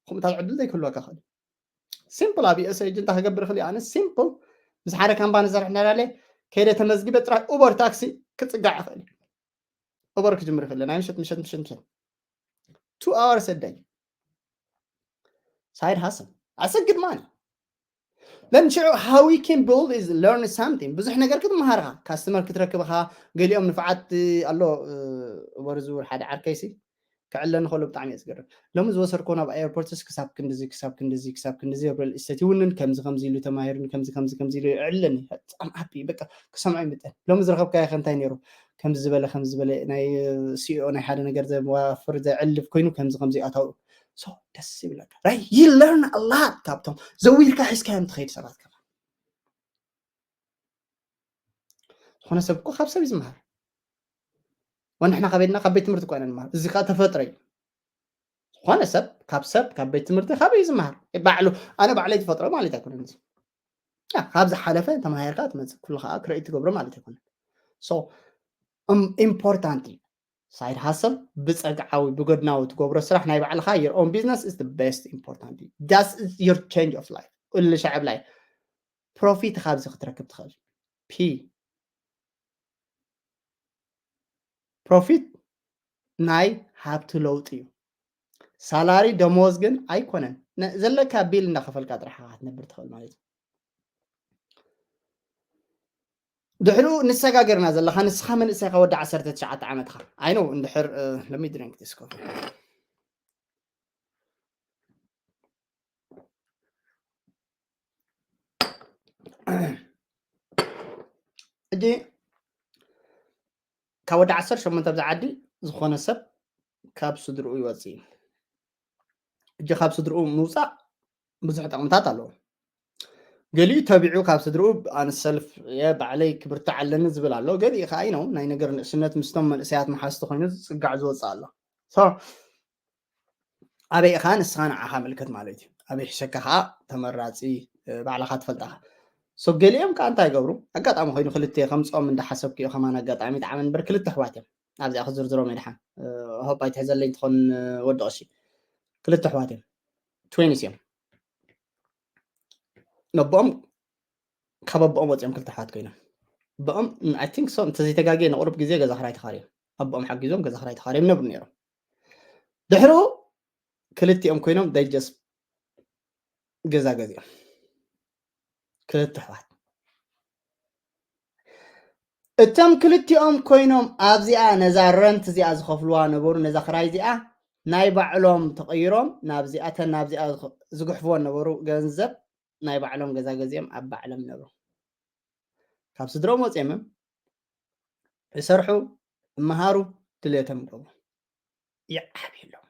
ከምኡታት ዕድል ዘይክህልወካ ይኽእል። ሲምፕል ኣብ ዩ ኤስ ኤ እንታይ ክገብር ይኽእል እዩ? ኣነ ሲምፕል ምስ ሓደ ካምፓኒ ዝሰርሕ እንዳለ ከይደ ተመዝጊበ ጥራይ ኡበር ታክሲ ክጽጋዕ ይኽእል እዩ። ኡበር ክጅምር ይኽእል፣ ናይ ምሸት፣ ምሸት፣ ምሸት፣ ምሸት። Two hours a day። Side hustle። That's a good money። Then ሽዑ how we can build is learn something። ብዙሕ ነገር ክትመሃር ኢኻ። ካስተመር ክትረክብ ኢኻ። ገሊኦም ንፉዓት ኣሎ፣ እ፣ ኡበር ዝውር ሓደ ዓርከይሲ ክዕለኒ ከሎ ብጣዕሚ እየ ዝገርም። ሎሚ ዝወሰድኮ ናብ ኤርፖርትስ ክሳብ ክንድዚ፣ ክሳብ ክንድዚ፣ ክሳብ ክንድዚ ኣብ ሪል ኢስቴት ይውንን፣ ከምዚ፣ ከምዚ ኢሉ ተማሂሩኒ፣ ከምዚ፣ ከምዚ፣ ከምዚ ኢሉ ይዕለኒ። በጣም ሃፒ፣ በቃ ክሰምዖ ይምጠን። ሎሚ ዝረኸብካዮ ከ እንታይ ነይሩ? ከምዚ ዝበለ፣ ከምዚ ዝበለ ናይ ሲኢኦ ናይ ሓደ ነገር ዘዋፍር፣ ዘዕልብ ኮይኑ ከምዚ፣ ከምዚ ኣታው። So፣ ደስ ይብለካ። Right? You learn a lot ካብቶም ዘዊርካ ሒዝካዮም ትኸይድ ሰባት ከማን። ዝኾነ ሰብ እኮ ካብ ሰብ እዩ ዝመሃር። ወንሕና ካብ ቤትና ካብ ቤት ትምህርቲ እኮ ኢና ንመሃር። እዚ ከዓ ተፈጥሮ እዩ። ዝኾነ ሰብ ካብ ሰብ፣ ካብ ቤት ትምህርቲ ካበይ እዩ ዝመሃር? ባዕሉ፣ ኣነ ባዕለይ ተፈጥሮ ማለት ኣይኮነን እዚ። ያ፣ ካብ ዝሓለፈ ተማሂርካ ትመጽእ፣ ኩሉ ከዓ ክረኢ ትገብሮ ማለት ኣይኮነን። So፣ እም-፣ ኢምፖርታንት እዩ። ሳይድ ሃስል፣ ብጸግዓዊ፣ ብጎድናዊ ትገብሮ ስራሕ ናይ ባዕልኻ፣ your own business is the best፣ ኢምፖርታንት እዩ። That's your change of life። እሊ ሸዕብ ላይ ፕሮፊት ካብዚ ክትረክብ ትኽእል። P profit ናይ ሃብቲ ለውጢ እዩ። ሳላሪ ደሞዝ ግን ኣይኮነን። ነ- ዘለካ ቢል እንዳኸፈልካ ጥራሕ ኢኻ ክትነብር ትኽእል ማለት እዩ። ድሕሪኡ ንሰጋገርና ዘለኻ ንስኻ መንእሰይ ኢኻ፣ ወዲ ዓሰርተ ትሽዓተ ዓመትኻ። I know እንድሕር let me drink this coffee. ሕጂ ካብ ወዲ ዓሰርተ ሸሞንተ ኣብዚ ዓዲ ዝኾነ ሰብ ካብ ስድርኡ ይወፅእ እዩ። ሕጂ ካብ ስድርኡ ምውፃእ ብዙሕ ጠቕምታት ኣለዎ። ገሊኡ ተቢዑ ካብ ስድርኡ ኣነ ሰልፍ እየ ባዕለይ ክብርታዕ ኣለኒ ዝብል ኣሎ። ገሊኡ ከዓ ነው ናይ ነገር ንእስነት ምስቶም መንእሰያት መሓዝቲ ኮይኑ ዝፅጋዕ ዝወፅእ ኣሎ። So ኣበይ ኢኻ ንስኻ ንዓኻ ምልከት ማለት እዩ። ኣበይ ሕሸካ ከዓ ተመራፂ እ፣ ባዕልኻ ትፈልጣኻ። So ገሊኦም ከዓ እንታይ ይገብሩ? ኣጋጣሚ ኮይኑ ክልተ ከምፅኦም እንዳሓሰብኩ እዮ ከማን ኣጋጣሚ ጣዕሚ እምበር ክልተ ኣሕዋት እዮም። ኣብዚኣ ክዝርዝሮም እየ ድሓን ሆፕ ኣይትሕዘለኝ ትኾን ወዲ ቀሺ። ክልተ ኣሕዋት እዮም። ትዊንስ እዮም። ነቦኦም ካብ ኣቦኦም ወፂኦም ክልተ ኣሕዋት ኮይኖም ኣቦኦም I think so እንተዘይተጋግየ ንቁሩብ ግዜ ገዛ ክራይ ተኻርዮም ኣቦኦም ሓጊዞም ገዛ ክራይ ተኻርዮም ነብሩ ነይሮም። ድሕሩ ክልቲኦም ኮይኖም they just ገዛ ገዚኦም ክልተ ኣሕዋት። እቶም ክልቲኦም ኮይኖም ኣብዚኣ ነዛ ረንት እዚኣ ዝኸፍልዋ ነበሩ፣ ነዛ ክራይ እዚኣ ናይ ባዕሎም ተቐይሮም ናብዚኣተን ናብዚኣ ዝኸ- ዝግሕፍዎ ነበሩ ገንዘብ ናይ ባዕሎም ገዛ ገዚኦም ኣብ ባዕሎም ነበሩ። ካብ ስድሮም ወፂኦም እዮም ይሰርሑ፣ ይመሃሩ፣ ድሌቶም ይገብሩ፣ ይዓብዩ ኣለዉ።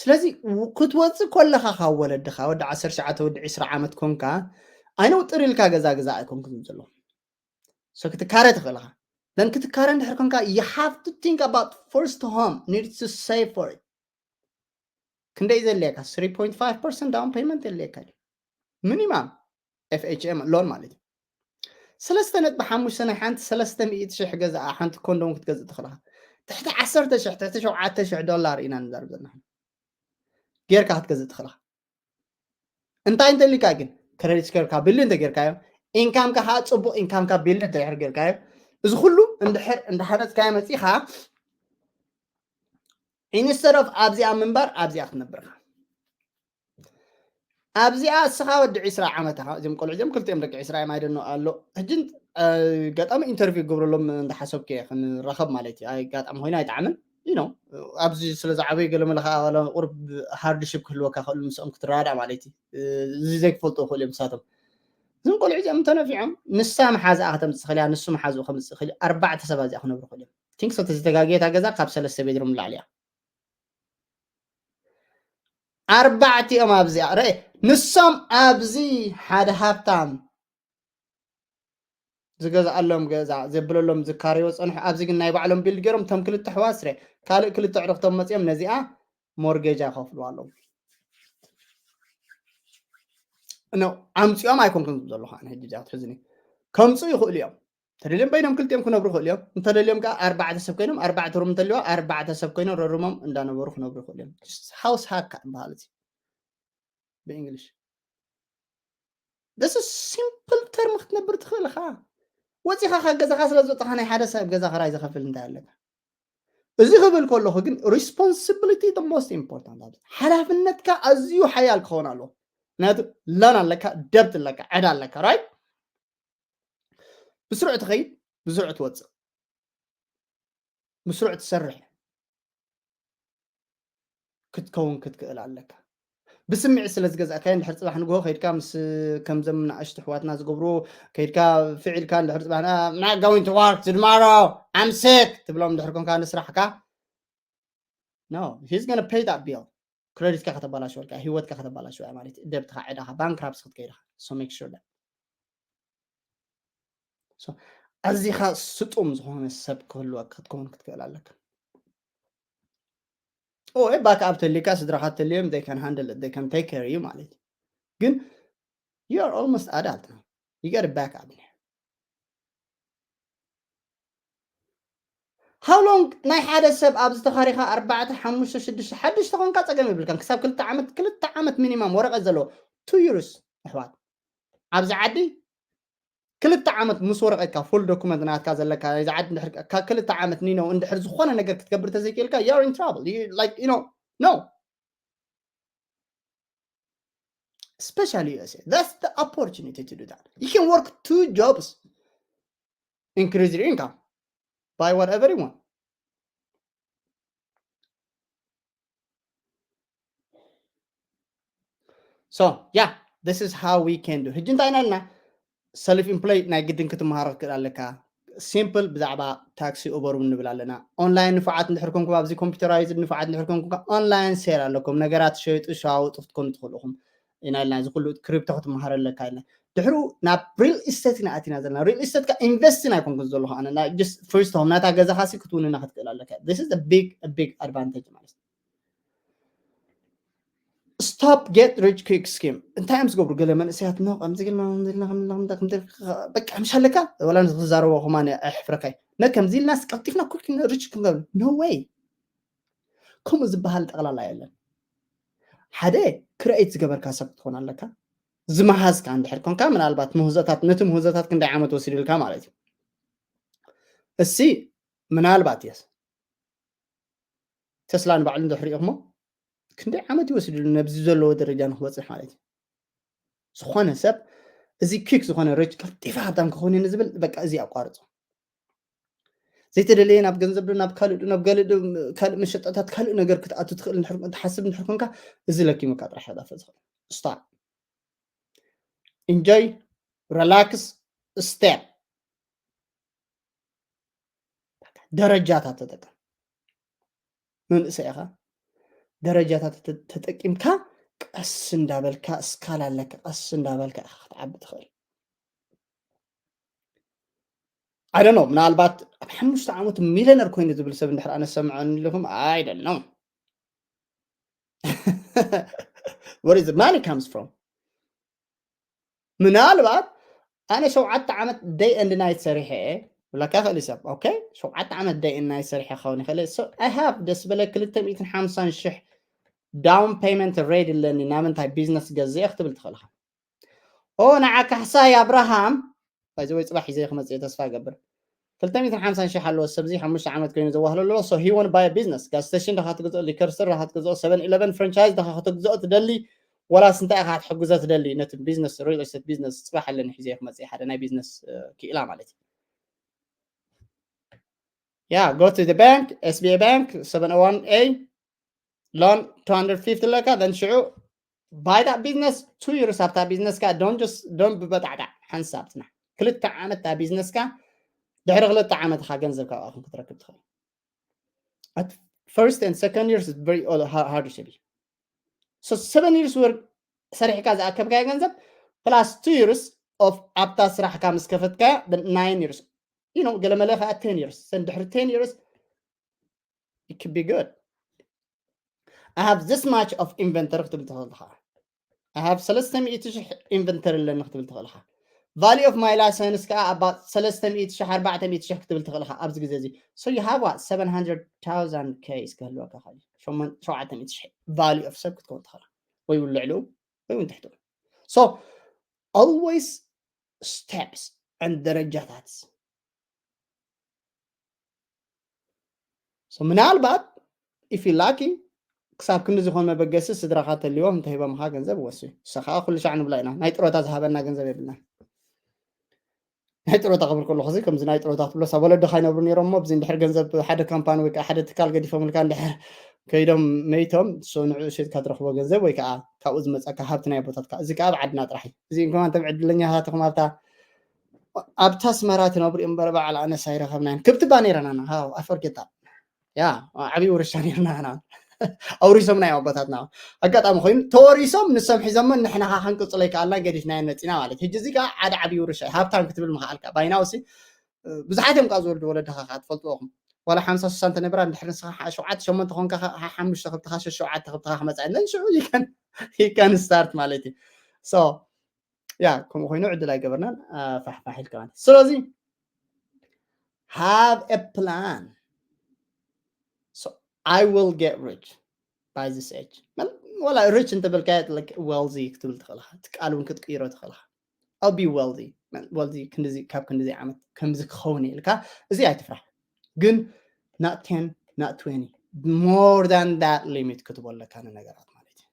ስለዚ ው- ክትወፅእ ከለኻ ካብ ወለድኻ ወዲ ዓሰርተ ትሽዓተ ወዲ ዕስራ ዓመት ኮንካ ኣይነውጥር ኢልካ ገዛ ገዛ ኣይኮንኩም ዘለኹም። So ክትካረ ትኽእል ኢኻ። Then ክትካረ እንድሕር ኮንካ you have to think about first home needs to save for it። ክንደይ ዘድልየካ? three point five percent down payment የድልየካ እዩ። ሚኒማም ኤፍ ኤች ኤም ሎን ማለት እዩ። ሰለስተ ነጥቢ ሓሙሽተ ናይ ሓንቲ ሰለስተ ሚእቲ ሽሕ ገዛ ሓንቲ ኮንዶም ክትገዝእ ትኽእል ኢኻ። ትሕቲ ዓሰርተ ሽሕ ትሕቲ ሸውዓተ ሽሕ ዶላር ኢና ንዛረብ ዘለና። ጌርካ ክትገዝእ ትኽእል ኢኻ። እንታይ እንተሊካ ግን ክሬዲት ስኮርካ ቢልድ እንተጌርካዮ ኢንካምካ ከዓ ፅቡቅ ኢንካምካ ቢልድ እንተድሕር ጌርካዮ እዚ ኩሉ እንድሕር እንዳሓነፅካዮ መፂኻ instead of ኣብዚኣ ምንባር ኣብዚኣ ክትነብር ኢኻ። ኣብዚኣ እስኻ ወዲ ዕስራ ዓመት ኢኻ። እዚም ቆልዑ እዚም ክልቲኦም ደቂ ዕስራ እዮም ኣይደኖ ኣሎ ሕጂ ኣጋጣሚ ኢንተርቪው ክገብረሎም እንዳሓሰብኩ እየ ክንራኸብ ማለት እዩ። ኣጋጣሚ ኮይኑ ኣይጣዕምን እዩ ነው ኣብዚ ስለ ዝዓበዩ ገለ መለ ከዓ ዋላ ቁርብ ሃርድሽፕ ክህልወካ ክእሉ ምስኦም ክትረዳዳእ ማለት እዩ። እዚ ዘይክፈልጡ ክእሉ እዮም ንሳቶም። እዞም ቆልዑ እዚኦም እንተነፊዖም ንሳ መሓዝኣ ከተምፅእ ክእል እያ፣ ንሱ መሓዝኡ ከምፅእ ክእል እዩ። ኣርባዕተ ሰባት እዚኣ ክነብሩ ክእሉ እዮም። ቲንክ ሶ ተዘተጋግየታ ገዛ ካብ ሰለስተ ቤድሩም ንላዕሊ እያ። ኣርባዕቲኦም ኣብዚኣ ርአ ንሶም ኣብዚ ሓደ ሃብታም ዝገዝኣሎም ገዛ ዘብለሎም ዝካረይዎ ፀንሑ ኣብዚ ግን ናይ ባዕሎም ቢልድ ገይሮም እቶም ክልተ ኣሕዋት ስረ ካልእ ክልተ ዕርክቶም መፂኦም ነዚኣ ሞርጌጃ ከፍልዋ ኣለዎም። ኖ ኣምፅኦም ኣይኮንኩን ዝብ ዘለኹ ኣነ ሕጂ እዚኣ ክትሕዝኒ ከምፁ ይኽእሉ እዮም። ተደልዮም በይኖም ክልቲኦም ክነብሩ ይኽእሉ እዮም። እንተደልዮም ከዓ ኣርባዕተ ሰብ ኮይኖም ኣርባዕተ ሩም እንተልዋ ኣርባዕተ ሰብ ኮይኖም ረሩሞም እንዳነበሩ ክነብሩ ይኽእሉ እዮም። ሃውስ ሃካ ይበሃል እዚ ብእንግሊሽ። ደስ ሲምፕል ተርም ክትነብር ትኽእል ኢኻ። ወፂኻ ካብ ገዛኻ ስለ ዝወፅኻ ናይ ሓደ ሰብ ገዛ ክራይ ዝኸፍል እንታይ ኣለካ? እዚ ክብል ከለኹ ግን responsibility the most important ኣብዚ ሓላፍነትካ ኣዝዩ ሓያል ክኸውን ኣለዎ። ምክንያቱ ለን ኣለካ፣ ደብት ኣለካ፣ ዕዳ ኣለካ right? ብስሩዕ ትኸይድ ብስሩዕ ትወፅእ ብስሩዕ ትሰርሕ ክትከውን ክትክእል ኣለካ። ብስምዒት ስለ ዝገዛእካዮ እንድሕር ፅባሕ ንግሆ ከይድካ ምስ ከምዘም ንኣሽቱ ኣሕዋትና ዝገብሩ ከይድካ ፍዒልካ እንድሕር ፅባሕ I'm not going to work tomorrow, I'm sick ትብሎም እንድሕር ኮንካ ንስራሕካ no he's gonna pay that bill. ክረዲትካ ከተባላሽወልካ ህይወትካ ከተባላሽወ ማለት እዩ። ደብትካ ዕዳኻ ባንክራፕሲ ክትከይድኻ so make sure that ኣዚኻ ስጡም ዝኾነ ሰብ ክህልወካ ክትከውን ክትክእል ኣለካ። ኦይ ባክ ኣፕ ተሊካ ስድራኻ ተልዮም they can handle it, they can take care you ማለት እዩ። ግን you are almost adult now, you got back up. How long ናይ ሓደ ሰብ ኣብዚ ተኻሪኻ ኣርባዕተ ሓሙሽተ ሽዱሽተ ሓድሽ ተኾንካ ፀገም የብልካን ክሳብ ክልተ ዓመት ክልተ ዓመት ሚኒማም ወረቀት ዘለዎ two years ኣሕዋት ኣብዚ ዓዲ ክልተ ዓመት ምስ ወረቐካ፣ ፉል ዶኩመንት ናትካ ዘለካ፣ ናይዚ ዓዲ እንድሕር፣ ካብ ክልተ ዓመት ኒኖ እንድሕር ዝኾነ ነገር ክትገብር ተዘይክእልካ፣ you're in trouble. You, like, you know, no. Especially U S A. That's the opportunity to do that. You can work two jobs, increase your income, buy whatever you want. So, yeah, this is how we can do. ሕጂ እንታይ ኢና ኢልና? ሰልፍ ኢምፕሎይ ናይ ግድን ክትመሃሮ ክትክእል ኣለካ። ሲምፕል ብዛዕባ ታክሲ ኡበር እውን ንብል ኣለና። ኦንላይን ንፉዓት እንድሕር ኮንኩም፣ ኣብዚ ኮምፒውተራይዝ ንፉዓት እንድሕር ኮንኩም፣ ኦንላይን ሴል ኣለኩም። ነገራት ሸይጡ ሸዋውጡ ክትኮኑ ትኽእሉ ኢኹም ኢና ኢልና። እዚ ኩሉ ክሪፕቶ ክትመሃር ኣለካ ኢልና። ድሕሩ ናብ ሪል ኢስቴት ኢና ኣቲና ዘለና። ሪል ኢስቴት ካ ኢንቨስት ናይ ኮንኩን ዘለኹ ኣነ። ና-፣ just first home ናታ ገዛኻ ሲ ክትውንና ክትክእል ኣለካ። This is a big, a big advantage ማለት እዩ። Stop get rich quick scheme። እንታይ እዮም ዝገብሩ ገለ መንእሰያት? ኖ፣ ከምዚ ኢልና፣ ከምዚ ኢልና፣ ከምዚ ኢልና፣ ከምዚ ኢልና፣ ከምዚ ኢልና፣ በቃ፣ ምሽ ኣለካ፣ ወላ ንዝዛረቦ ከማን ኣየሕፍረካይ። ነ ከምዚ ኢልናስ ቀልጢፍና ኩክ ሪች ክንገብር። No way። ከምኡ ዝበሃል ጠቕላላ የለን። ሓደ ክርኤት ዝገበርካ ሰብ ክትኾን ኣለካ። ዝመሃዝካ እንድሕር ኮንካ፣ ምናልባት ምህዞታት፣ ነቲ ምህዞታት ክንደይ ዓመት ወሲዱልካ ማለት እዩ። እሲ ምናልባት የስ ተስላ ንባዕሉ እንድሕር ሪኢኹሞ፣ ክንደይ ዓመት ይወስድሉ ነብዚ ዘለዎ ደረጃ ንክበፅሕ ማለት እዩ። ዝኾነ ሰብ እዚ ኪክ ዝኾነ ሪች ቀልጢፈ ሃብታም ክኸውን እየ ንዝብል፣ በቃ፣ እዚ ኣቋርጾ። ዘይተደለየ ናብ ገንዘብ ዶ፣ ናብ ካልእ ዶ፣ ናብ ገለ ዶ፣ ካልእ መሸጣታት፣ ካልእ ነገር ክትኣቱ ትኽእል እንድሕር፣ ትሓስብ እንድሕር ኮንካ፣ እዚ ለኪሙካ ጥራሕ ከጠፍእ ዝኽእል። Stop። Enjoy፣ relax፣ step። ደረጃታት ተጠቀም። መንእሰይ ኢኻ፣ ደረጃታት ተ-፣ ተጠቂምካ ቀስ እንዳበልካ፣ እስካላ ኣለካ፣ ቀስ እንዳበልካ ኢኻ ክትዓቢ ትኽእል። I don't know፣ ምናልባት ኣብ ሓሙሽተ ዓመቱ ሚሊዮነር ኮይኑ ዝብል ሰብ እንድሕር ኣነ ሰምዖ ኣለኹም፣ I don't know። Where is the money comes from? ምናልባት ኣነ ሸውዓተ ዓመት day and night ሰሪሐ እየ፣ ብለካ ይኽእል እዩ ሰብ። ኦኬ፣ ሸውዓተ ዓመት day and night ሰሪሐ ክኸውን ይኽእል እዩ። So I have ደስ በለ ክልተ ሚእትን ሓምሳን ሽሕ down payment ready ኣለኒ፣ ናብ እንታይ ቢዝነስ ገዝእ ክትብል ትኽእል ኢኻ። ኦ፣ ንዓ ካሕሳይ ኣብርሃም፣ by the way፣ ጽባሕ ሒዘ ክመጽእ እየ፣ ተስፋ እገብር። ክልተ ሚእትን ሓምሳን ሽሕ ኣለዎ፣ ሰብዚ ሓሙሽተ ዓመት ኮይኑ ዘዋህሎ ኣለዎ። So he want buy a business። ጋዝ ስቴሽን ዳኻ ትግዝኦ፣ ሊከር ስቶር ዳኻ ትግዝኦ፣ ሰቨን ኢለቨን ፍራንቻይዝ ዳኻ ክትግዝኦ ትደሊ፣ ወላስ እንታይ ኢኻ ክትሕግዞ ትደሊ? ነቲ ቢዝነስ፣ ሪል ኤስቴት ቢዝነስ ጽባሕ ኣለኒ ሒዘ ክመጽእ፣ ሓደ ናይ ቢዝነስ፣ እ፣ ክኢላ ማለት እዩ። Yeah, go to the bank, S B A Bank, seven oh one A, loan two hundred fifty ኣለካ፣ then ሽዑ buy that business, two years ኣብታ ቢዝነስካ፣ don't just፣ don't ብበጣዕጣዕ ሓንሳብ ጽናሕ። ክልተ ዓመት እታ ቢዝነስካ፣ ድሕሪ ክልተ ዓመት ኢኻ ገንዘብ ካብኣኹም ክትረክብ ትኽእል። At first and second years is very all ha-, hardship። So seven years work ሰሪሕካ ዝኣከብካዮ ገንዘብ plus two years of ኣብታ ስራሕካ ምስ ከፈትካያ፣ the nine years። You know፣ ገለ መለ ከኣ ten years። ሰን ድሕሪ ten years it could be good. I have this much of inventory ክትብል ትኽእል ኢኻ። I have ሰለስተ ሚእቲ ሽሕ inventory ኣለኒ ክትብል ትኽእል ኢኻ። Value of my license ከኣ about ሰለስተ ሚእቲ ሽሕ፣ ኣርባዕተ ሚእቲ ሽሕ ክትብል ትኽእል ኢኻ ኣብዚ ግዜ እዚ። So you have what? Seven hundred thousand K ክህልወካ ይኽእል እዩ። ሸሞን-፣ ሸውዓተ ሚእቲ ሽሕ value of ሰብ ክትከውን ትኽእል ኢኻ። ወይ እውን ልዕሊኡ ወይ እውን ትሕቲኡ። So always steps and ደረጃታት። So ምናልባት if you lucky ክሳብ ክንዲ ዝኾነ መበገሲ ስድራኻ ተልዎም እንተሂቦምኻ ገንዘብ ወሲ። ንስኻ ኩሉ ሻዕ ንብላ ኢና፣ ናይ ጥሮታ ዝሃበና ገንዘብ የብልና። ናይ ጥሮታ ክብል ከለኹ እዚ ከምዚ ናይ ጥሮታ ትብሎ፣ ሳብ ወለድኻ ይነብሩ ነይሮም እሞ፣ ኣብዚ እንድሕር ገንዘብ ሓደ ካምፓኒ ወይ ከዓ ሓደ ትካል ገዲፎምልካ እንድሕር ከይዶም መይቶም፣ so ንዕኡ ሸይጥካ ትረኽቦ ገንዘብ ወይ ከዓ ካብኡ ዝመፀካ ሃብቲ ናይ ኣቦታትካ። እዚ ከዓ ኣብ ዓድና ጥራሕ እዩ። እዚ እንኳን እቶም ዕድለኛታት ኢኹም ኣብታ፣ ኣብታ ኣስመራ ትነብሩ እዮም እምበር በዓል ኣነስ ኣይረኸብናዮን። ክብትባ ነይረና ኢና። ሃው፣ I forget that። ያ፣ ዓብዪ ውርሻ ነይርና ኢና። ኣውሪሶምና እዮም ኣቦታትና። ኣጋጣሚ ኮይኑ ተወሪሶም ንሶም ሒዞሞ ንሕና ኸዓ ክንቅፅሎ ይከኣልና ገዲፍናዮ መፂና ማለት እዩ። ሕጂ እዚ ከዓ ሓደ ዓብዪ ውርሻ እዩ። ሃብታም ክትብል ምኽኣልካ። ባይናውሲ ብዙሓት እዮም ካብ ዝወልዱ ወለድኻ ከዓ ትፈልጥዎ ኢኹም። ዋላ ሓምሳ ሽሳ እንተነበራ እንድሕር ንስኻ ሸውዓተ ሸሞንተ ኾንካ ሓሙሽተ ከብትኻ ሸውዓተ ከብትኻ ክመፃ እየን። ሽዑ you can፣ you can start ማለት እዩ። So ያ፣ ከምኡ ኮይኑ ዕድል ኣይገበርናን፣ ፋሕፋሕ ኢልካ ማለት። ስለዚ have a plan። So I will get rich by this age። መል-፣ ወላ ሪች እንተበልካዮ፣ like፣ wealthy ክትብል ትኽእል ኢኻ። እቲ ቃል እውን ክትቅይሮ ትኽእል ኢኻ። I'll be wealthy። ወልዚ ክንድዚ ካብ ክንድዚ ዓመት ከምዚ ክኸውን እዩ ኢልካ እዚ ኣይትፍራሕ። ግን not ten, not twenty, more than that limit ክትቦ ኣለካ ንነገራት ማለት እዩ።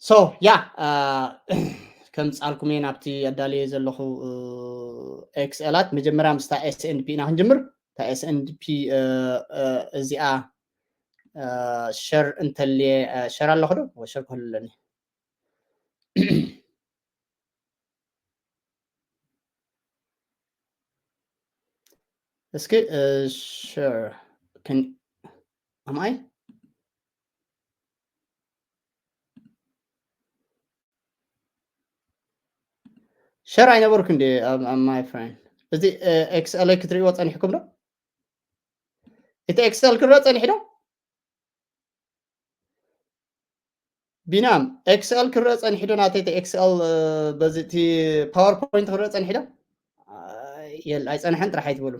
So yeah, ከምጻልኩም እየ ናብቲ ኣዳልየ ዘለኹ ኤክስኤላት። መጀመርያ ምስታ ኤስኤንፒ ኢና ክንጅምር። እታ ኤስኤንፒ እዚኣ ሸር እንተልየ፣ ሸር ኣለኹ ዶ? ሸር ክህሉ ኣለኒ። እስኪ ሸር ክን ኣምኣይ ሸር ኣይነበርኩ እንዴ? My friend፣ እዚ ኤክስኤል ክትሪእዎ ጸኒሕኩም ዶ? እቲ ኤክስኤል ክረአ ጸኒሑ ዶ? ቢናም፣ ኤክስኤል ክረአ ጸኒሑ ዶ? ናተይ እቲ ኤክስኤል በዚ እቲ ፓወርፖይንት ክረአ ጸኒሑ ዶ? የል ኣይጸንሐን ጥራሕ ኣይትበሉ።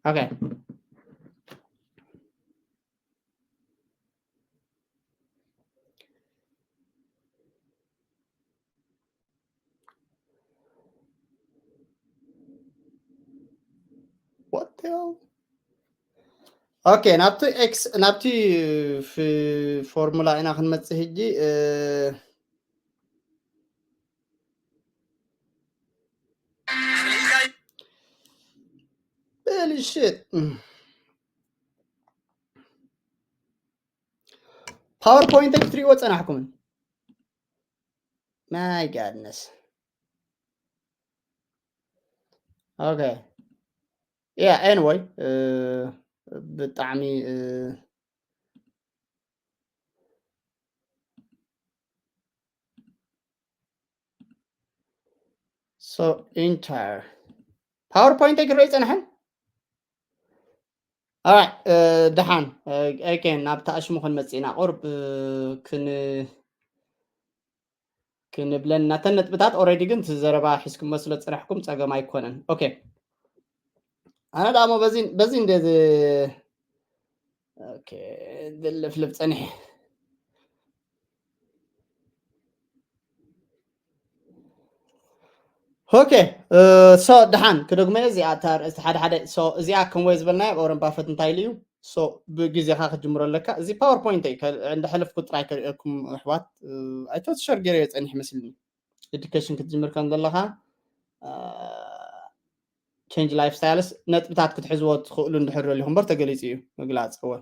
Okay. What the hell? Okay, ናብቲ ኤክስ ናብቲ ፎርሙላ ኢና ክንመጽእ ሕጂ። Holy shit. ፓወርፖይንት ክትሪእዎ ጸናሕኩምን? My goodness. Okay. Yeah, anyway, ብጣዕሚ so entire ፓወርፖይንት ክርኢ ጸንሐን። Alright, ደሓን። Okay፣ ናብታ ኣሽሙ ክንመጽእ ኢና። ቁርብ ክን ክንብለን ናተን ነጥብታት። Already ግን እቲ ዘረባ ሒዝኩሞ ስለ ዝጸናሕኩም ጸገም ኣይኮነን። Okay፣ ኣነ ደኣ እሞ በዚ በዚ እንደ Okay፣ ዝልፍልፍ ጸኒሐ። Okay፣ so ደሓን ክደግሞ እየ። እዚኣ እታ ኣርእስቲ ሓደ ሓደ። So እዚኣ ከም ወይ ዝበልናዮ ኦረን ባፈት እንታይ ኢሉ እዩ? So ብግዜኻ ክትጅምሮ ኣለካ። እዚ ፓወርፖይንት እዩ። እንዳሐለፍኩ ጥራይ ከርእየኩም ኣሕዋት። ኣይተወት ሸር ገይረ እየ ጸኒሕ መስልኒ። ኤዱኬሽን ክትጅምር ከም ዘለኻ፣ ቼንጅ ላይፍ ስታይልስ ነጥብታት ክትሕዝዎ ትኽእሉ እንድሕር ደሊኹም እምበር ተገሊጹ እዩ ምግላጽ። እወ።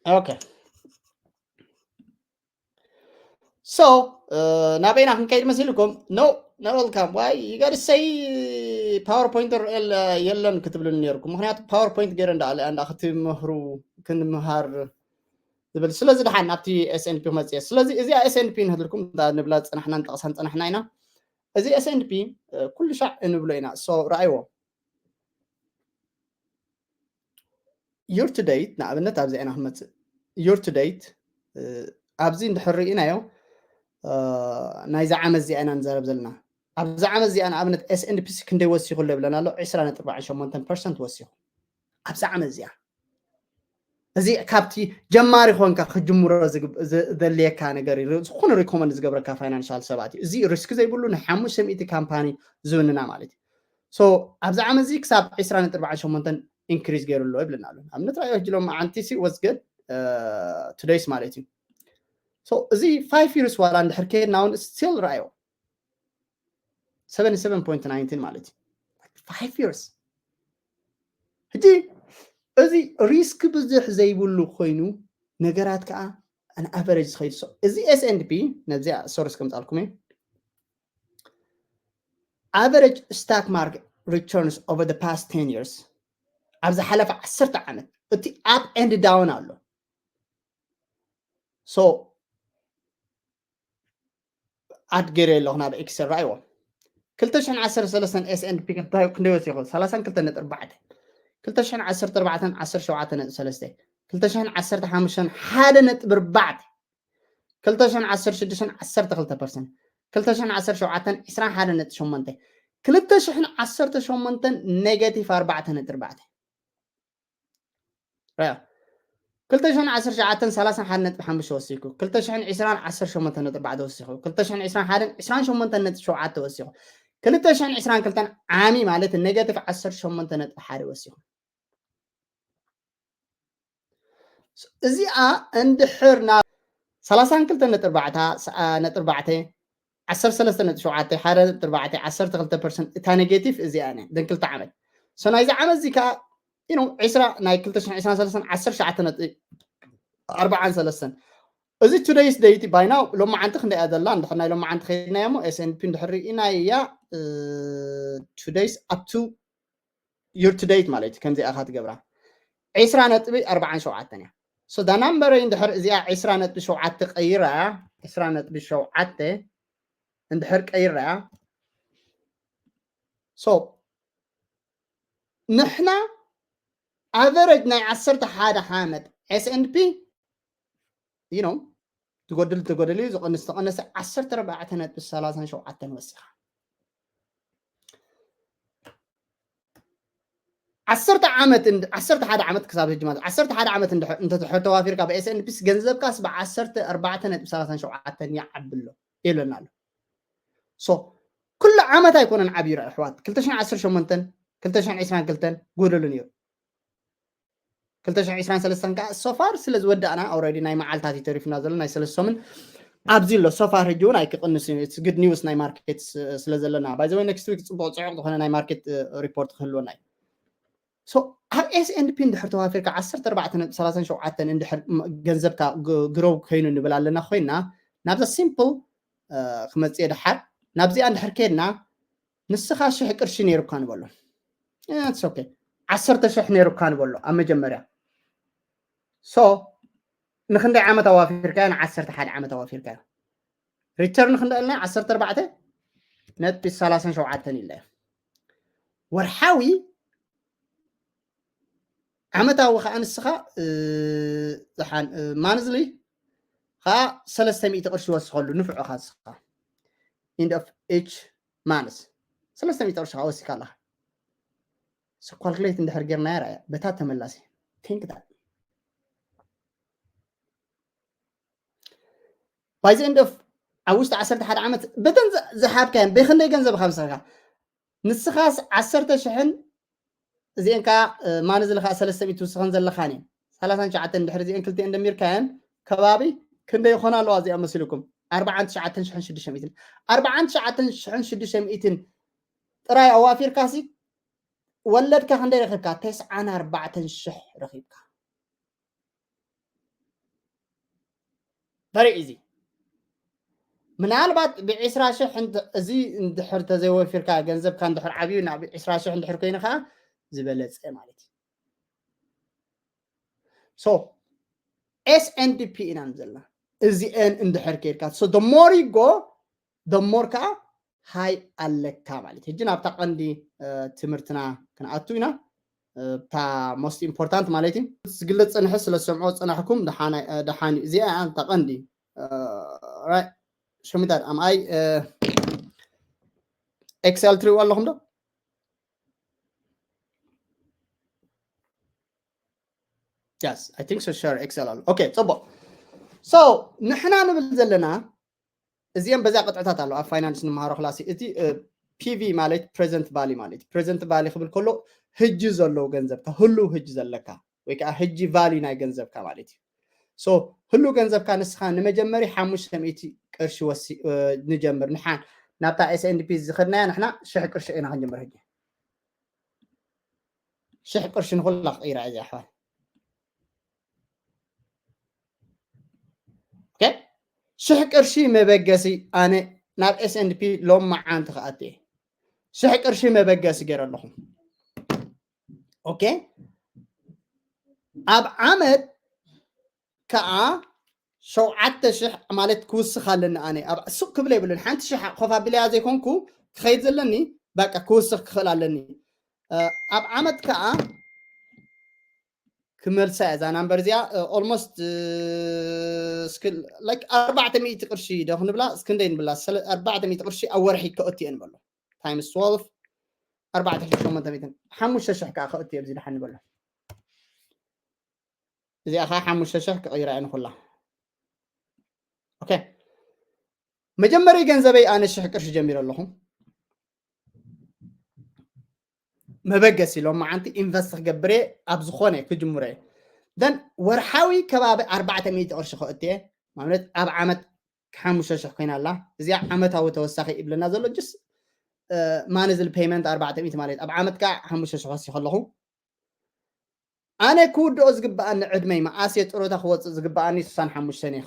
Okay። So ናበይና ክንከይድ መሲልኩም? No, not welcome. Why? You gotta say ፓወርፖይንት የለን ክትብሉኒ ነይርኩም። ምክንያቱ ፓወርፖይንት ገይረ እንዳ ኣለ እንዳ ክትምህሩ ክንምሃር ዝብል። ስለዚ ደሓን ናብቲ ኤስኤንፒ ክመጽእ እየ። ስለዚ እዚኣ ኤስኤንፒ ንህልኩም እንዳ ንብላ ዝጸናሕና ንጠቕሳ ዝጸናሕና ኢና። እዚ ኤስኤንፒ ኩሉ ሻዕ እንብሎ ኢና። So ረኣይዎ። Year to date ንኣብነት ኣብዚ ኢና ክመጽእ። Year to date ኣብዚ እንድሕር ርኢናዮ ናይዚ ዓመት እዚኣ ኢና ንዛረብ ዘለና። ኣብዚ ዓመት እዚኣ ንኣብነት ኤስኤንፒ ክንደይ ወሲኹ ኣሎ ይብለና ኣሎ? ዕስራ ነጥቢ ኣርባዕተ ሸሞንተ ፐርሰንት ወሲኹ ኣብዚ ዓመት እዚኣ። እዚ ካብቲ ጀማሪ ኮንካ ክጅምሮ ዘድልየካ ነገር እዩ። ዝኾነ ሪኮመንድ ዝገብረካ ፋይናንሻል ሰባት እዩ። እዚ ሪስክ ዘይብሉ ንሓሙሽተ ሚእቲ ካምፓኒ ዝውንና ማለት እዩ። So ኣብዚ ዓመት እዚ ክሳብ ዕስራ ነጥቢ ኣርባዕተ ሸሞንተ ኢንክሪዝ ገይሩ ኣሎ ይብለና ኣሎ። ኣብነት ራእዮ ሕጂ ሎም መዓንቲ ሲ ወስ ገድ ቱደይስ ማለት እዩ። So እዚ ፋይቭ ይርስ ዋላ እንድሕር ከየድና እውን ስቲል ራእዮ ሰቨንቲ ሰቨን ፖይንት ናይንቲን ማለት እዩ። ፋይቭ ይርስ። ሕጂ እዚ ሪስክ ብዙሕ ዘይብሉ ኮይኑ ነገራት ከዓ ኣን ኣቨሬጅ ዝኸይድ። So እዚ ኤስኤንፒ ነዚኣ ሶርስ ከምፃልኩም እዩ። Average stock market returns over the past ten years ኣብ ዝሓለፈ ዓሰርተ ዓመት እቲ up and down ኣሎ። So ኣድ ገይረ ኣለኹ ናብ ኤክሰል ራእይዎ። ክልተ ሽሕን ዓሰርተ ሰለስተን ኤስኤንፒ ክንደይ ወሲኹ? ሰላሳን ክልተ ነጥቢ ኣርባዕተ። ክልተ ሽሕን ዓሰርተ ኣርባዕተን ዓሰርተ ሸውዓተ ነጥቢ ሰለስተ። ክልተ ሽሕን ዓሰርተ ሓሙሽተን ሓደ ነጥቢ ኣርባዕተ፣ ክልተ ሽሕን ዓሰርተ ሽዱሽተን ዓሰርተ ክልተ ፐርሰንት፣ ክልተ ሽሕን ዓሰርተ ሸውዓተን ዕስራን ሓደ ነጥቢ ሸሞንተ፣ ክልተ ሽሕን ዓሰርተ ሸሞንተን ኔጋቲቭ ኣርባዕተ ነጥቢ ኣርባዕተ። ራያ። ክልተ ሽሕን ዓሰርተ ሸውዓተን ሰላሳን ሓደ ነጥቢ ሓሙሽተ ወሲኹ፣ ክልተ ሽሕን ዕስራን ዓሰርተ ሸሞንተ ነጥቢ ኣርባዕተ ወሲኹ፣ ክልተ ሽሕን ዕስራን ሓደን ዕስራን ሸሞንተ ነጥቢ ሸውዓተ ወሲኹ፣ ክልተ ሽሕን ዕስራን ክልተን ዓሚ ማለት ኔጋቲቭ ዓሰርተ ሸሞንተ ነጥቢ ሓደ ወሲኹ። እዚኣ እንድሕር ናብ ሰላሳን ክልተን ነጥቢ ኣርባዕተ፣ ነጥቢ ኣርባዕተ፣ ዓሰርተ ሰለስተ ነጥቢ ሸውዓተ፣ ሓደ ነጥቢ ኣርባዕተ፣ ዓሰርተ ክልተ ፐርሰንት እታ ኔጌቲቭ እዚኣ እያ፣ ደን ክልተ ዓመት። So ናይዚ ዓመት እዚ ከኣ፣ you know፣ ዕስራ፣ ናይ ክልተ ሽሕን ዕስራን ሰለስተን ዓሰርተ ትሽዓተ ነጥቢ ኣርባዓን ሰለስተን። እዚ today's date ባይና ሎማዓንቲ ክንደይ እያ ዘላ? እንድሕር ናይ ሎማዓንቲ ከይድናዮ እሞ፣ S and P እንድሕር ርኢናያ፣ እ፣ today's up to year to date ማለት እዩ። ከምዚኣ ኢኻ ትገብራ። ዕስራ ነጥቢ ኣርባዓን ሸውዓተን እያ። So the number እንድሕር እዚኣ ዕስራ ነጥቢ ሸውዓተ ቀይራ፣ ዕስራ ነጥቢ ሸውዓተ እንድሕር ቀይራ፣ so ንሕና ኣቨረጅ ናይ ዓሰርተ ሓደ ዓመት S and P፣ you know፣ ትጎድል ትጎድል እዩ፣ ዝቐንስ ተቐነሰ ዓሰርተ ኣርባዕተ ነጥቢ ሰላሳን ሸውዓተን ወሲኻ። ዓሰርተ ዓመት እንድ-፣ ዓሰርተ ሓደ ዓመት ክሳብ ሕጂ ማለት፣ ዓሰርተ ሓደ ዓመት እንድሕ-፣ እንተድሕር ተዋፊርካ ብ S and P ስ ገንዘብካስ ብ ዓሰርተ ኣርባዕተ ነጥቢ ሰላሳን ሸውዓተን ይዓቢ ኣሎ ይብለና ኣሎ። So ኩሉ ዓመት ኣይኮነን ዓብዩ፣ ኣሕዋት። ክልተ ሽሕን ዓሰርተ ሸሞንተን፣ ክልተ ሽሕን ዕስራን ክልተን ጎደሉ ነይሩ። ክልተ ሽሕን ዕስራን ሰለስተን ከዓ so far ስለ ዝወዳእና፣ already ናይ መዓልታት እዩ ተሪፍና ዘሎ፣ ናይ ሰለስተ ሰሙን ኣብዚ ኣሎ። So far ሕጂ እውን ኣይክቕንስ እዩ። It's good news ናይ ማርኬት ስ-፣ ስለ ዘለና። By the way፣ next week ፅቡቕ ፅዑቕ ዝኾነ ናይ ማርኬት፣ እ፣ ሪፖርት ክህልወና እዩ። So ኣብ S and P እንድሕር ተዋፊርካ ዓሰርተ ኣርባዕተ ነጥቢ ሰላሳን ሸውዓተን እንድሕር ም-፣ ገንዘብካ ግ-፣ ግሮው ኮይኑ ንብል ኣለና ኮይና፣ ናብዛ ሲምፕል፣ እ፣ ክመፅእ እየ ደሓር። ናብዚኣ እንድሕር ከድና፣ ንስኻ ሽሕ ቅርሺ ነይሩካ ንበሎ። It's okay። ዓሰርተ ሽሕ ነይሩካ ንበሎ ኣብ መጀመርያ። So ንክንደይ ዓመት ኣዋፊርካዮ? ንዓሰርተ ሓደ ዓመት ኣዋፊርካዮ። ሪተርን ክንደይ ኣለና? ዓሰርተ ኣርባዕተ ነጥቢ ሰላሳን ሸውዓተን ኢለ። ወርሓዊ፣ ዓመታዊ ከዓ ንስኻ፣ እ፣ ዝሓን-፣ እ፣ ማንዝሊ ከዓ ሰለስተ ሚእቲ ቅርሺ ወስኸሉ ንፍዑኻ ንስኻ። End of each month ሰለስተ ሚእቲ ቅርሺ ከዓ ወሲኻ ኣለኻ። So ካልኩሌት እንድሕር ጌርናዮ፣ ራያ፣ በታ ተመላሲ። Think that። By the end of፣ ኣብ ውሽጢ ዓሰርተ ሓደ ዓመት፣ በተን ዝ-፣ ዝሃብካየን፣ ብክንደይ ገንዘብ ካብ ዝሃብካ? ንስኻስ ዓሰርተ ሽሕን፣ እዚአን ከዓ፣ እ፣ ማንዝሊ ከዓ ሰለስተ ሚእቲ ውስኸን ዘለኻን እየን። ሰላሳን ትሽዓተን እንድሕር እዚአን ክልቲአን ደሚርካየን፣ ከባቢ ክንደይ ይኾና ኣለዋ እዚኣ መሲልኩም? ኣርባዓን ትሽዓተን ሽሕን ሽዱሽተ ሚእትን። ኣርባዓን ትሽዓተን ሽሕን ሽዱሽተ ሚእትን ጥራይ ኣዋፊርካሲ፣ ወለድካ ክንደይ ረኺብካ? ተስዓን ኣርባዕተን ሽሕ ረኺብካ። Very easy። ምናልባት ብዕስራ ሽሕ እንተ-፣ እዚ እንድሕር ተዘይወፊርካ፣ ገንዘብካ እንድሕር ዓብዩ፣ ናብ ዕስራ ሽሕ እንድሕር ኮይኑ ከዓ ዝበለጸ ማለት እዩ። So S and P ኢና ዘለና። እዚአን እንድሕር ከይድካ፣ so the more you go, the more ከዓ ሃይ ኣለካ ማለት እዩ። ሕጂ ናብታ ቀንዲ፣ እ፣ ትምህርትና ክንኣቱ ኢና። እ፣ እታ most important ማለት እዩ። ዝግለጽ ጸንሐ ስለ ዝሰምዖ ጸናሕኩም ደሓን፣ እ፣ ደሓን እዩ። እዚኣ እያ እታ ቀንዲ፣ እ፣ right። ሸሚታት፣ am I፣ እ፣ Excel ትሪእዎ ኣለኹም ዶ? Yes, I think so። Share Excel ኣሎ። ኦኬ፣ ጽቡቕ። So ንሕና ንብል ዘለና፣ እዚኦም በዚኣ ቅጥዕታት ኣሎ ኣብ ፋይናንስ ንምሃሮ ክላሲ። እቲ፣ እ፣ P V ማለት ፕሬዘንት ቫሊ ማለት እዩ። ፕሬዘንት ቫሊ ክብል ከሎ ህጂ ዘለዉ ገንዘብካ፣ ህሉው ህጂ ዘለካ፣ ወይ ከዓ ህጂ ቫሊ ናይ ገንዘብካ ማለት እዩ። So ህሉው ገንዘብካ ንስኻ ንመጀመሪ ሓሙሽተ ሚእቲ ቅርሺ ወሲ-፣ እ፣ ንጀምር። ንሓን ናብታ S and P ዝኸድናያ ንሕና ሽሕ ቅርሺ ኢና ክንጀምር ህጂ። ሽሕ ቅርሺ ንኹላ ክቕይራ እያ እዚኣ ኣሕዋት። ኦኬ? ሽሕ ቅርሺ መበገሲ ኣነ ናብ S and P ሎም መዓንቲ ክኣቱ እየ። ሽሕ ቅርሺ መበገሲ ገይረ ኣለኹ። ኦኬ? ኣብ ዓመት ከኣ ሸውዓተ ሽሕ ማለት ክውስኽ ኣለኒ ኣነ። ኣብ ሱቕ ክብል የብሉን። ሓንቲ ሽሕ ኮፍ ኣቢለያ ዘይኮንኩ ክኸይድ ዘለኒ፣ በቃ ክውስኽ ክኽእል ኣለኒ። እ፣ ኣብ ዓመት ከኣ ክመልሳ እያ እዛ ናምበር እዚኣ። Almost እስክ like ኣርባዕተ ሚእቲ ቅርሺ ዶ ክንብላ፣ እስክንደይ ንብላ፣ ኣርባዕተ ሚእቲ ቅርሺ ኣብ ወርሒ ከእትየ ንበሎ። ታይምስ ትወልቭ ኣርባዕተ ሽሕን ሸሞንተ ሚእትን፣ ሓሙሽተ ሽሕ ከዓ ከእትየ ኣብዚ ደሓን ንበሎ። እዚኣ ከዓ ሓሙሽተ ሽሕ ክቕይራ እየ ንኩላ። ኦኬ፣ መጀመርያ ገንዘበይ ኣነ ሽሕ ቅርሺ ጀሚረ ኣለኹ። መበገሲ ሎም መዓንቲ ኢንቨስት ክገብር እየ፣ ኣብ ዝኾነ ክጅምሮ እየ። ደን ወርሓዊ ከባቢ ኣርባዕተ ሚእቲ ቅርሺ ከእትየ ማለት ኣብ ዓመት ሓሙሽተ ሽሕ ኮይና ኣላ። እዚኣ ዓመታዊ ተወሳኺ ይብለና ዘሎ ጅስ ማንዝል ፔይመንት ኣርባዕተ ሚእቲ ማለት ኣብ ዓመት ከዓ ሓሙሽተ ሽሕ ወሲኹ ኣለኹ። ኣነ ክውድኦ ዝግብኣኒ ዕድመይ መኣስ እየ ጥሮታ ክወፅእ ዝግብኣኒ ስሳን ሓሙሽተን እየ።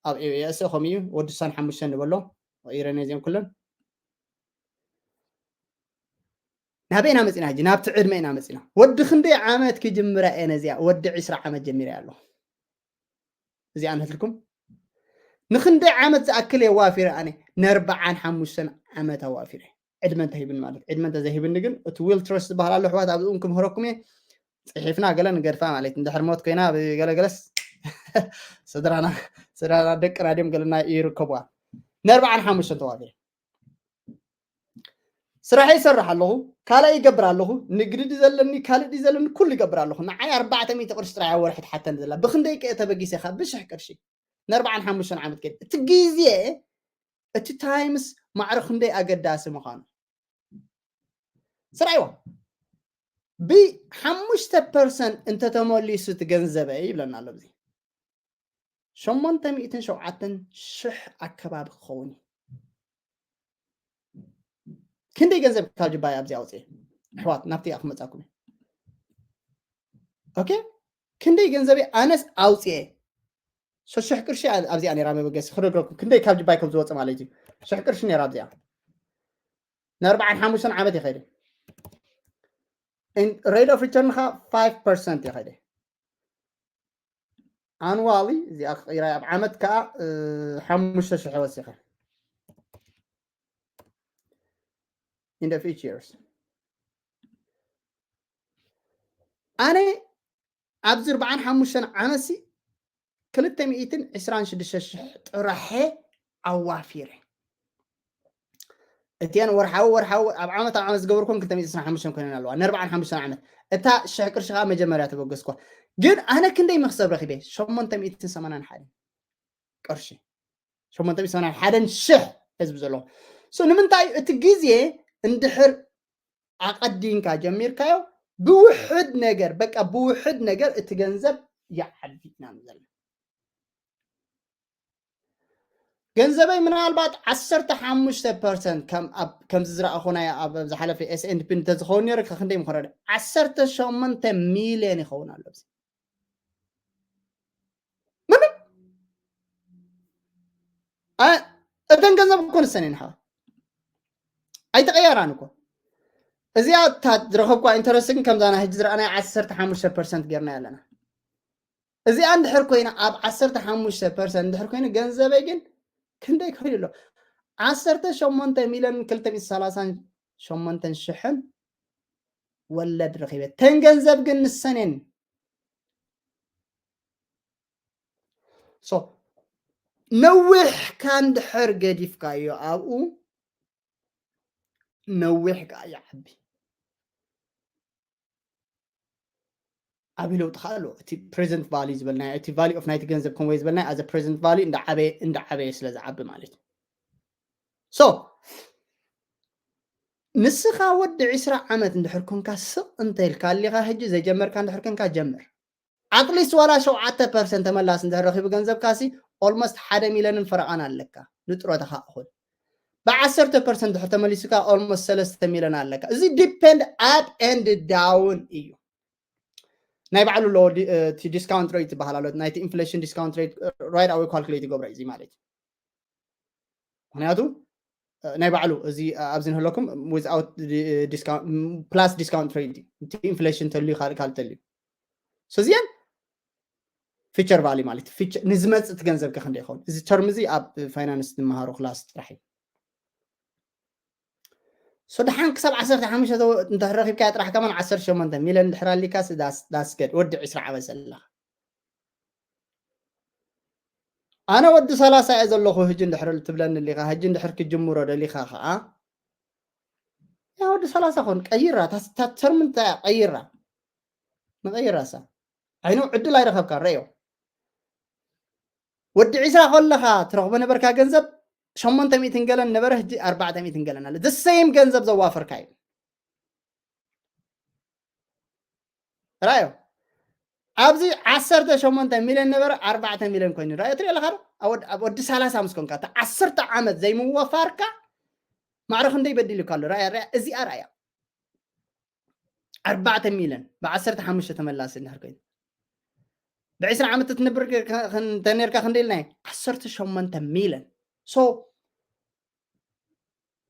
ኣብ ኤስ እ ከምኡ እዩ ወዲ ስሳን ሓሙሽተን ንበሎ። ቀይረን እዚኦም ኩለን ናበይ ኢና መፂና ሕጂ? ናብቲ ዕድመ ኢና መፂና። ወዲ ክንደይ ዓመት ክጅምራ እየ ነዚኣ? ወዲ ዕስራ ዓመት ጀሚረ ኣለኹ። እዚኣ ንህትልኩም ንክንደይ ዓመት ዝኣክል የዋፊረ ኣነ? ነርባዓን ሓሙሽተን ዓመት ኣዋፊረ። ዕድመ እንተሂብኒ ማለት፣ ዕድመ እንተዘይሂብኒ ግን እቲ ዊል ትረስት ዝበሃል ኣሎ ኣሕዋት፣ ኣብኡ እውን ክምህረኩም እየ። ፅሒፍና ገለ ንገድፋ ማለት፣ እንድሕር ሞት ኮይና ብገለገለስ ስድራና ስድራና ደቅና ድዮም ገለና ይርከቡዋ። ነርባዓን ሓሙሽተን ተዋፊረ። ስራሕ ይሰርሕ ኣለኹ፣ ካልእ ይገብር ኣለኹ፣ ንግዲ ድዩ ዘለኒ ካልእ ድዩ ዘለኒ ኩሉ ይገብር ኣለኹ። ንዓይ ኣርባዕተ ሚእቲ ቅርሺ ጥራይ ኣብ ወርሒ ትሓተኒ ዘላ። ብክንደይ ከ ተበጊሰ ኢኻ ብሽሕ ቅርሺ? ነርባዓን ሓሙሽተን ዓመት ከይድ እቲ ግዜ እቲ ታይምስ ማዕረ ክንደይ ኣገዳሲ ምዃኑ ስራይዋ። ብሓሙሽተ ፐርሰንት እንተተመሊሱ እቲ ገንዘበይ ይብለና ኣሎ። እዚ ሸሞንተ ሚእትን ሸውዓተን ሽሕ ኣከባቢ ክኸውን እዩ። ክንደይ ገንዘብ ካብ ጅባይ ኣብዚ ኣውፅኤ ኣሕዋት፣ ናብቲ እያ ክመፃኩም እየ። ኦኬ፣ ክንደይ ገንዘብ ኣነስ ኣውፅኤ? ሶስት ሽሕ ቅርሺ ኣብዚኣ ነራ መበገሲ ክነግረኩም ክንደይ ካብ ጅባይ ከም ዝወፅእ ማለት እዩ። ሽሕ ቅርሺ ነራ ኣብዚኣ ንኣርባዓን ሓሙሽተን ዓመት ይኸይደ። ሬት ኦፍ ሪተርን ካ ፋይቭ ፐርሰንት ይኸይደ ኣንዋሊ። እዚኣ ክቕይራ ኣብ ዓመት ከዓ ሓሙሽተ ሽሕ ወሲኸ in the future years ኣነ ኣብዚ ኣርባዓን ሓሙሽተን ዓመት ሲ ክልተ ሚእትን ዕስራን ሽዱሽተ ሽሕ ጥራሐ ኣዋፊረ። እቲአን ወርሓዊ ወርሓዊ ኣብ ዓመት ኣብ ዓመት ዝገበርኩን ክልተ ሚእትን ዕስራን ሓሙሽተን ኮይነን ኣለዋ። ንኣርባዓን ሓሙሽተን ዓመት እታ ሽሕ ቅርሺ ከዓ መጀመርያ ተበገስኳ። ግን ኣነ ክንደይ መክሰብ ረኪበ? ሸሞንተ ሚእትን ሰማንያን ሓደን ቅርሺ። ሸሞንተ ሚእትን ሰማንያን ሓደን ሽሕ ህዝቢ ዘለዎ። So ንምንታይ እቲ ግዜ እንድሕር ኣቐዲምካ ጀሚርካዮ ብውሕድ ነገር፣ በቃ ብውሕድ ነገር እቲ ገንዘብ ይዓቢ ኢና ንዘለ። ገንዘበይ ምናልባት ዓሰርተ ሓሙሽተ ፐርሰንት ከም ኣብ-፣ ከምዚ ዝረኣኹናዮ ኣብ ዝሓለፈ ኤስ ኤንድ ፒ እንተዝኸውን ነይሩ፣ ከ ክንደይ ምኾነ? ዓሰርተ ሸሞንተ ሚልዮን ይኸውን ኣሎ። እዚ ምንም ኣ-፣ እተን ገንዘብ እኮ ንሰን እየን ሓዋ። ኣይተቐየራን እኮ። እዚኣ እታ ዝረኸብኳ ኢንተረስት ግን ከምዛ ናይ ሕጂ ዝረኣናዮ ዓሰርተ ሓሙሽተ ፐርሰንት ጌርናያ ኣለና። እዚኣ እንድሕር ኮይና ኣብ ዓሰርተ ሓሙሽተ ፐርሰንት እንድሕር ኮይኑ ገንዘበይ ግን ክንደይ ኮይኑ ኣሎ? ዓሰርተ ሸሞንተ ሚልዮን ክልተ ሚእቲ ሰላሳን ሸሞንተን ሽሕን ወለድ ረኺበ። ተን ገንዘብ ግን ንሰን እየን። So ነዊሕካ እንድሕር ገዲፍካዮ ኣብኡ ነዊሕ ከዓ ይዓቢ። ዓብዪ ለውጢ ከዓ ኣለዎ። እቲ ፕሬዘንት ቫልዩ ዝበልናዮ፣ እቲ ቫልዩ ኦፍ ናይቲ ገንዘብ ከምወይ ዝበልናዮ፣ ኣዘ ፕሬዘንት ቫልዩ እንዳዓበየ እንዳዓበየ ስለ ዝዓቢ ማለት እዩ። So ንስኻ ወዲ ዕስራ ዓመት እንድሕር ኮንካ ስቕ እንተ ኢልካ ኣሊኻ፣ ሕጂ ዘይጀመርካ እንድሕር ኮንካ ጀምር። ኣትሊስት ዋላ ሸውዓተ ፐርሰንት ተመላስ እንድሕር ረኺቡ ገንዘብካ ሲ ኦልሞስት ሓደ ሚልዮንን ፈረቓን ኣለካ ንጥሮታኻ እኹል። ብዓሰርተ ፐርሰንት እንድሕር ተመሊሱካ ኦልሞስት ሰለስተ ሚልዮን ኣለካ። እዚ ዲፔንድ ኣፕ ኤንድ ዳውን እዩ። ናይ ባዕሉ ኣለዎ ዲ-፣ እቲ ዲስካውንት ሬት ዝበሃል ኣሎ። ናይቲ ኢንፍሌሽን ዲስካውንት ሬት ራይት ኣወይ ካልኩሌት ይገብሮ እዩ እዚ ማለት እዩ። ምክንያቱ እ፣ ናይ ባዕሉ እዚ፣ እ፣ ኣብዚ ንህለኩም ዊዝኣውት ዲ-፣ እ፣ ዲስካውንት፣ ም፣ ፕላስ ዲስካውንት ሬት እዩ። እቲ ኢንፍሌሽን ተልዩ ካልእ ካልእ ተልዩ። So እዚአን ፊቸር ቫልዩ ማለት እዩ። ፊቸ-፣ ንዝመጽእ እቲ ገንዘብ ከ ክንደይ ይኸውን? እዚ ተርም እዚ ኣብ ፋይናንስ ንመሃሮ ክላስ ጥራሕ እዩ። ሶ ደሓን ክሳብ ዓሰርተ ሓሙሽተ እንተ ረኺብካያ ጥራሕ ከማን ዓሰርተ ሸሞንተ ሚልዮን ድሕር ኣሊካ ዳስገድ ወዲ ዕስራ ዓመት ዘለኻ። ኣነ ወዲ ሰላሳ እየ ዘለኹ፣ ህጂ እንድሕር ትብለኒ ኣሊኻ፣ ህጂ እንድሕር ክጅምሮ ደሊኻ ኸዓ፣ ያ ወዲ ሰላሳ ኾን ቀይራ፣ ታተርምንታ ቀይራ፣ ንቀይራሳ። ዓይኑ ዕድል ኣይረኸብካ ረዮ። ወዲ ዕስራ ከለኻ ትረኽቦ ነበርካ ገንዘብ ሸሞንተ ሚእትን ገለን ነበረ፣ ህጂ ኣርባዕተ ሚእትን ገለን ኣለ። ዘሰይም ገንዘብ ዘዋፈርካ እዩ። ራዮ፣ ኣብዚ ዓሰርተ ሸሞንተ ሚልዮን ነበረ፣ ኣርባዕተ ሚልዮን ኮይኑ ራዮ። ትሪኦ ኣለኻ ዶ? ኣብ ወዲ ሰላሳ ምስ ኮንካ፣ እቲ ዓሰርተ ዓመት ዘይምወፋርካ ማዕረ ክንደይ በዲሉካ ኣሎ? ራያ፣ ራያ፣ እዚኣ ራያ። ኣርባዕተ ሚልዮን ብዓሰርተ ሓሙሽተ ተመላሲ እንድሕር ኮይኑ፣ ብዕስራ ዓመት እትነብር እንተነርካ ክንደይ ኢልና? ዓሰርተ ሸሞንተ ሚልዮን። ሶ፣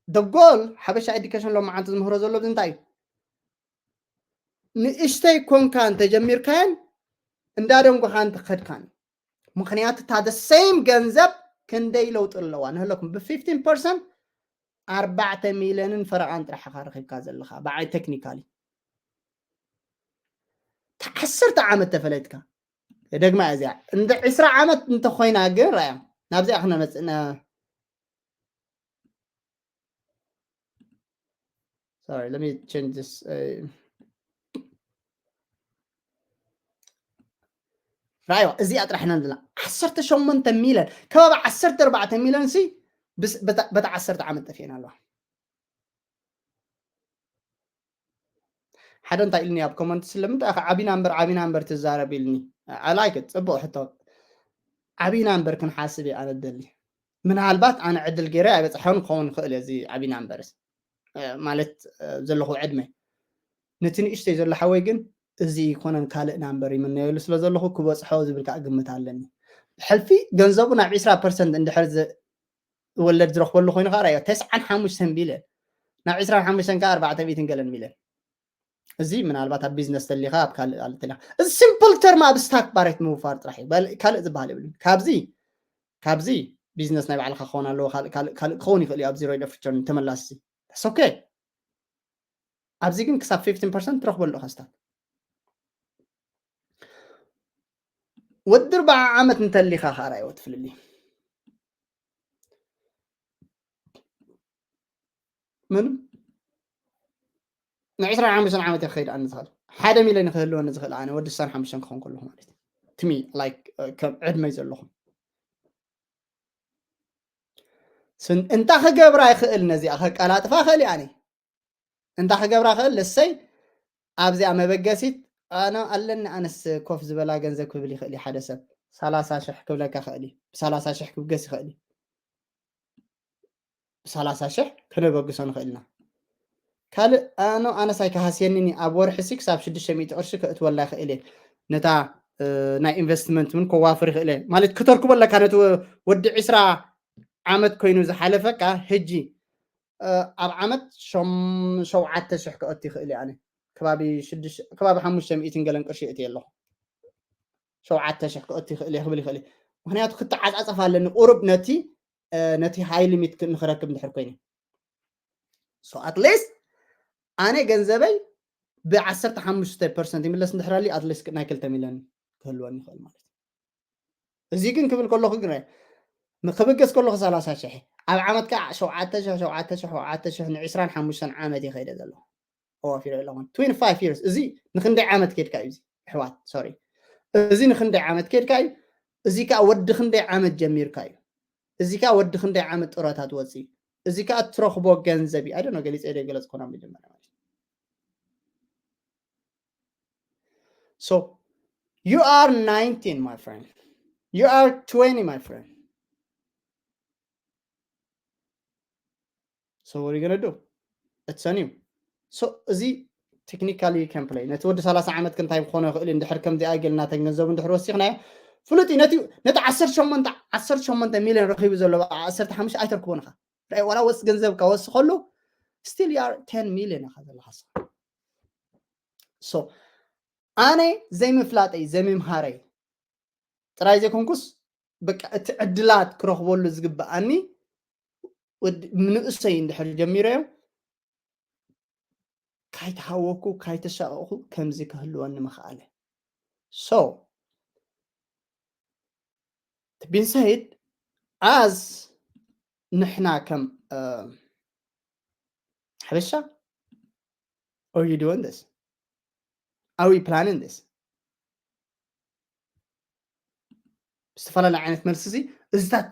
the goal ሓበሻ ኤዱኬሽን ሎማዓንቲ ዝምህሮ ዘሎ እንታይ እዩ? ንእሽተይ ኮንካ እንተጀሚርካን እንዳደንጎኻ እንተኸድካን። ምኽንያቱ እታ the same ገንዘብ ክንደይ ለውጢ ኣለዋ ንህለኩም? ብ fifteen percent ኣርባዕተ ሚልዮንን ፈረቓን ጥራሕ ኢኻ ረኺብካ ዘለኻ ብዓይ ቴክኒካሊ። እታ ዓሰርተ ዓመት ተፈለጥካ። ደግማ እዚኣ እንደ ዕስራ ዓመት እንተኾይና ግን ራያ ናብዚኣ ክነመጽእ Sorry, let me change this. ራዮ እዚኣ ጥራሕ ኢና ዘለና። ዓሰርተ ሸሞንተ ሚልዮን፣ ከባቢ ዓሰርተ ኣርባዕተ ሚልዮን ሲ በታ ዓሰርተ ዓመት ጠፊእና ኣለዋ። ሓደ እንታይ ኢልኒ ኣብ ኮመንት፣ ስለምንታይ ኢኻ ዓቢ ናምበር ዓቢ ናምበር ትዛረብ ኢልኒ። I like it፣ ጽቡቕ ሕቶ። ዓቢ ናምበር ክንሓስብ እየ ኣነ ደሊ። ምናልባት ኣነ ዕድል ገይረ ኣይበጽሖን ክኸውን ይኽእል እየ እዚ ዓቢ ናምበርስ። ማለት ዘለኹ ዕድመ ነቲ ንእሽተይ ዘሎ ሓወይ ግን እዚ ይኮነን ካልእ ናምበር ይምነየሉ ስለ ዘለኹ ክበጽሖ ዝብል ከዓ ግምት ኣለኒ። ብሕልፊ ገንዘቡ ናብ ዕስራ ፐርሰንት እንድሕር ወለድ ዝረኽበሉ ኮይኑ ከዓ ራዮ ተስዓን ሓሙሽተን ቢልዮን ናብ ዕስራን ሓሙሽተን ከዓ ኣርባዕተ ሚእትን ገለን ሚልዮን። እዚ ምናልባት ኣብ ቢዝነስ ተሊኻ ኣብ ካልእ ኣልትላ እዚ ሲምፕል ተርም ኣብ ስታክ ባሬት ምውፋር ጥራሕ እዩ። ካልእ ዝበሃል የብሉን። ካብዚ ካብዚ ቢዝነስ ናይ ባዕልኻ ክኸውን ኣለዎ። ካልእ ክኸውን ይኽእል እዩ። ኣብ ዜሮ ኢለ ፍቸር ተመላሲ ኦኬ። ኣብዚ ግን ክሳብ fifteen percent ትረኽበሉ ኢኻ ስታክ። ወዲ ኣርባዓ ዓመት እንተሊኻ ከዓ ራእይዎ ትፍልሊ ምንም ንዕስራን ሓሙሽተን ዓመት እየ ክኸይድ ኣነ ዝኽእል ሓደ ሚልዮን ክህልወኒ ዝኽእል ኣነ ወዲ ዕስራን ሓሙሽተን ክኾን ከለኹ ማለት እዩ። ትሚ ላይክ ከም ዕድመይ ዘለኹም እንታ ክገብራ ይኽእል ነዚኣ ከቀላጥፋ ክእል ኣነ እንታ ክገብራ ክእል ልሰይ ኣብዚኣ መበገሲት ኣነ ኣለኒ ኣነስ ኮፍ ዝበላ ገንዘብ ክብል ይኽእል እዩ ሓደ ሰብ ሰላሳ ሽሕ ክብለካ ክእል እዩ ብሰላሳ ሽሕ ክብገስ ይኽእል እዩ ብሰላሳ ሽሕ ክነበግሶ ንኽእል ኢና ካልእ ኣነ ኣነስ ኣይከሃስየንን እዩ ኣብ ወርሒ ሲ ክሳብ ሽዱሽተ ሚእቲ ቅርሺ ከእትወላ ይኽእል እየ ነታ ናይ ኢንቨስትመንት እውን ከዋፍር ይኽእል እየ ማለት ክተርክቦ ኣለካ ነቲ ወዲ ዕስራ ዓመት ኮይኑ ዝሓለፈካ ሕጂ ኣብ ዓመት ሸውዓተ ሽሕ ክእቱ ይኽእል እየ ኣነ ከባቢ ሓሙሽተ ሚእትን ገለን ቅርሺ እእትየ ኣለኹ ሸውዓተ ሽሕ ክእቱ ይኽእል እየ ክብል ይኽእል እየ ምክንያቱ ክተዓፃፀፍ ኣለኒ ቁሩብ ነቲ ነቲ ሃይ ሊሚት ንክረክብ እንድሕር ኮይነ so at least ኣነ ገንዘበይ ብ ዓሰርተ ሓሙሽተ ፐርሰንት ይምለስ እንድሕር ኣልዩ at least ናይ ክልተ ሚልዮን ክህልወኒ ይኽእል ማለት እዩ እዚ ግን ክብል ከለኹ ግን ክብገስ ከለኹ ሰላሳ ሽሕ ኣብ ዓመት ከዓ ሸውዓተ ሽሕ ሸውዓተ ሽሕ ሸውዓተ ሽሕ ንዕስራን ሓሙሽተን ዓመት ይኸይደ ዘለኹ ኣዋፊረ ኣለኹ twenty five years እዚ ንክንደይ ዓመት ከድካ እዩ ኣሕዋት sorry እዚ ንክንደይ ዓመት ከድካ እዩ እዚ ከዓ ወዲ ክንደይ ዓመት ጀሚርካ እዩ እዚ ከዓ ወዲ ክንደይ ዓመት ጥሮታ ትወፅእ እዩ እዚ ከዓ እትረኽቦ ገንዘብ እዩ ኣደ ገሊፀ ደ ገለፅ ኮና መጀመርያ ማለት so you are nineteen my friend you are twenty my friend so what are you gonna do it's on you so እዚ technically you can play ነቲ ወዲ ሰላሳ ዓመት ክንታይ ክኾነ ይኽእል እንድሕር ከምዚ ኣይገልና ተን ገንዘቡ እንድሕር ወሲኽናዮ ፍሉጥ እዩ ነቲ ነቲ ዓሰርተ ሸሞንተ ዓሰርተ ሸሞንተ ሚልዮን ረኺቡ ዘሎ ዓሰርተ ሓሙሽተ ኣይተርክቦን ኢኻ ራይ ዋላ ወስ ገንዘብካ ወስኸሉ still you are ten ሚልዮን ኢኻ ዘለኻ so ኣነ ዘይምፍላጠይ ዘይምምሃረይ ጥራይ ዘይኮንኩስ በቃ እቲ ዕድላት ክረኽበሉ ዝግብኣኒ ንእሰይ እንድሕር ጀሚረዮ ካይተሃወኩ ካይተሻቐኹ ከምዚ ክህልወኒ ምኽኣለ። So to being said, as ንሕና ከም ሓበሻ, are you doing this? Are we planning this? ዝተፈላለየ ዓይነት መልሲ እዚ እዚታት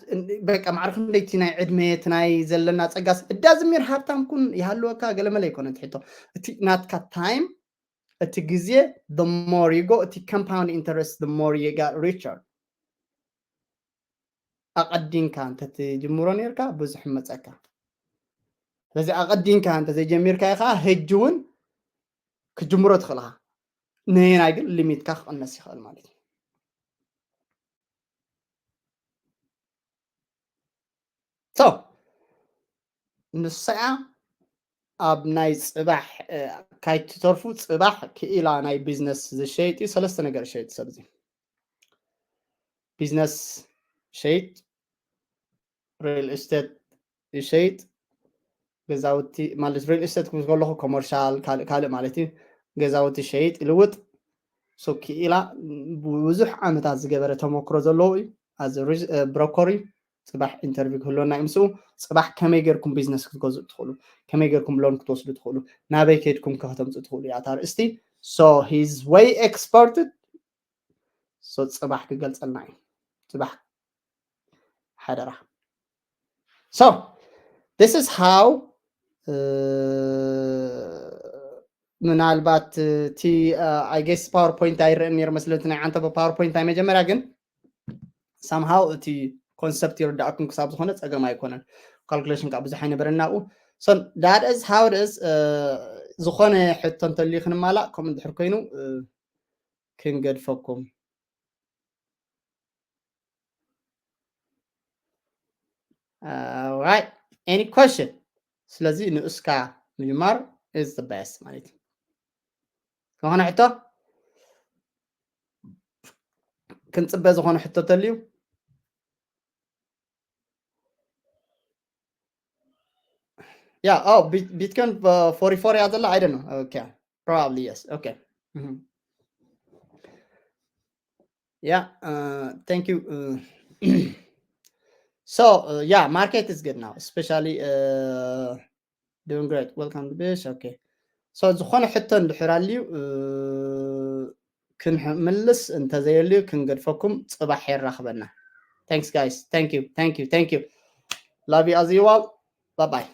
በቃ ማዕረ ክንደይ እቲ ናይ ዕድመ እቲ ናይ ዘለና ጸጋስ እዳ ዝሚር ሃብታም ኩን ይሃልወካ ገለመለ ኣይኮነ ትሕቶ እቲ ናትካ time እቲ ግዜ the more you go እቲ compound interest the more you got richer ኣቐዲንካ እንተትጅምሮ ነርካ ብዙሕ መፀካ ስለዚ ኣቐዲንካ እንተዘይጀሚርካ ከዓ ህጂ እውን ክጅምሮ ትኽእልካ ነየናይ ግን ሊሚትካ ክቕነስ ይኽእል ማለት እዩ so ንሳኣ ኣብ ናይ ፅባሕ ካይትተርፉ ፅባሕ ክኢላ ናይ ቢዝነስ ዝሸይጥ እዩ ሰለስተ ነገር ሸይጥ ሰብዚ ቢዝነስ ሸይጥ ሪል ስቴት ይሸይጥ ገዛውቲ ማለት ሪል ስቴት ክብል ከለኹ ኮመርሻል ካልእ ካልእ ማለት እዩ ገዛውቲ ሸይጥ ይልውጥ ሶ ክኢላ ብዙሕ ዓመታት ዝገበረ ተመክሮ ዘለዎ እዩ ኣዚ ብሮኮር እዩ ፅባሕ ኢንተርቪው ክህልወና እዩ ምስኡ ፅባሕ ከመይ ገርኩም ቢዝነስ ክትገዝኡ ትኽእሉ ከመይ ገርኩም ሎን ክትወስዱ ትኽእሉ ናበይ ከድኩም ከክተምፁ ትኽእሉ እያ እታ ርእስቲ so he's way experted so ፅባሕ ክገልፀልና እዩ ፅባሕ ሓደራ so this is how ምናልባት እቲ I guess ፓወርፖይንት ኣይረአን ነይሩ መስለቲ ናይ ዓንተ ብፓወርፖይንት ናይ መጀመርያ ግን somehow እቲ ኮንሰፕት ይርዳእኩም ክሳብ ዝኾነ ፀገም ኣይኮነን ካልኩሌሽን ከዓ ብዙሕ ኣይነበረና ኣብኡ so that is how it is ዝኾነ ሕቶ እንተልዩ ክንማላእ ከምኡ እንድሕር ኮይኑ ክንገድፈኩም right any question ስለዚ ንእስካ ምጅማር is the best ማለት እዩ ዝኾነ ሕቶ ክንፅበ ዝኾነ ሕቶ ተልዩ yeah oh bitcoin forty-four እያ ዘላ I don't know okay probably yes okay mm-hmm. yeah uh, thank you uh, so uh, yeah market is good now especially uh, doing great welcome to this okay so ዝኾነ ሕቶ እንድሕር ኣልዩ ክንምልስ እንተዘየልዩ ክንገድፈኩም ፅባሕ የራኽበና thanks guys thank you thank you thank you love you as you all bye bye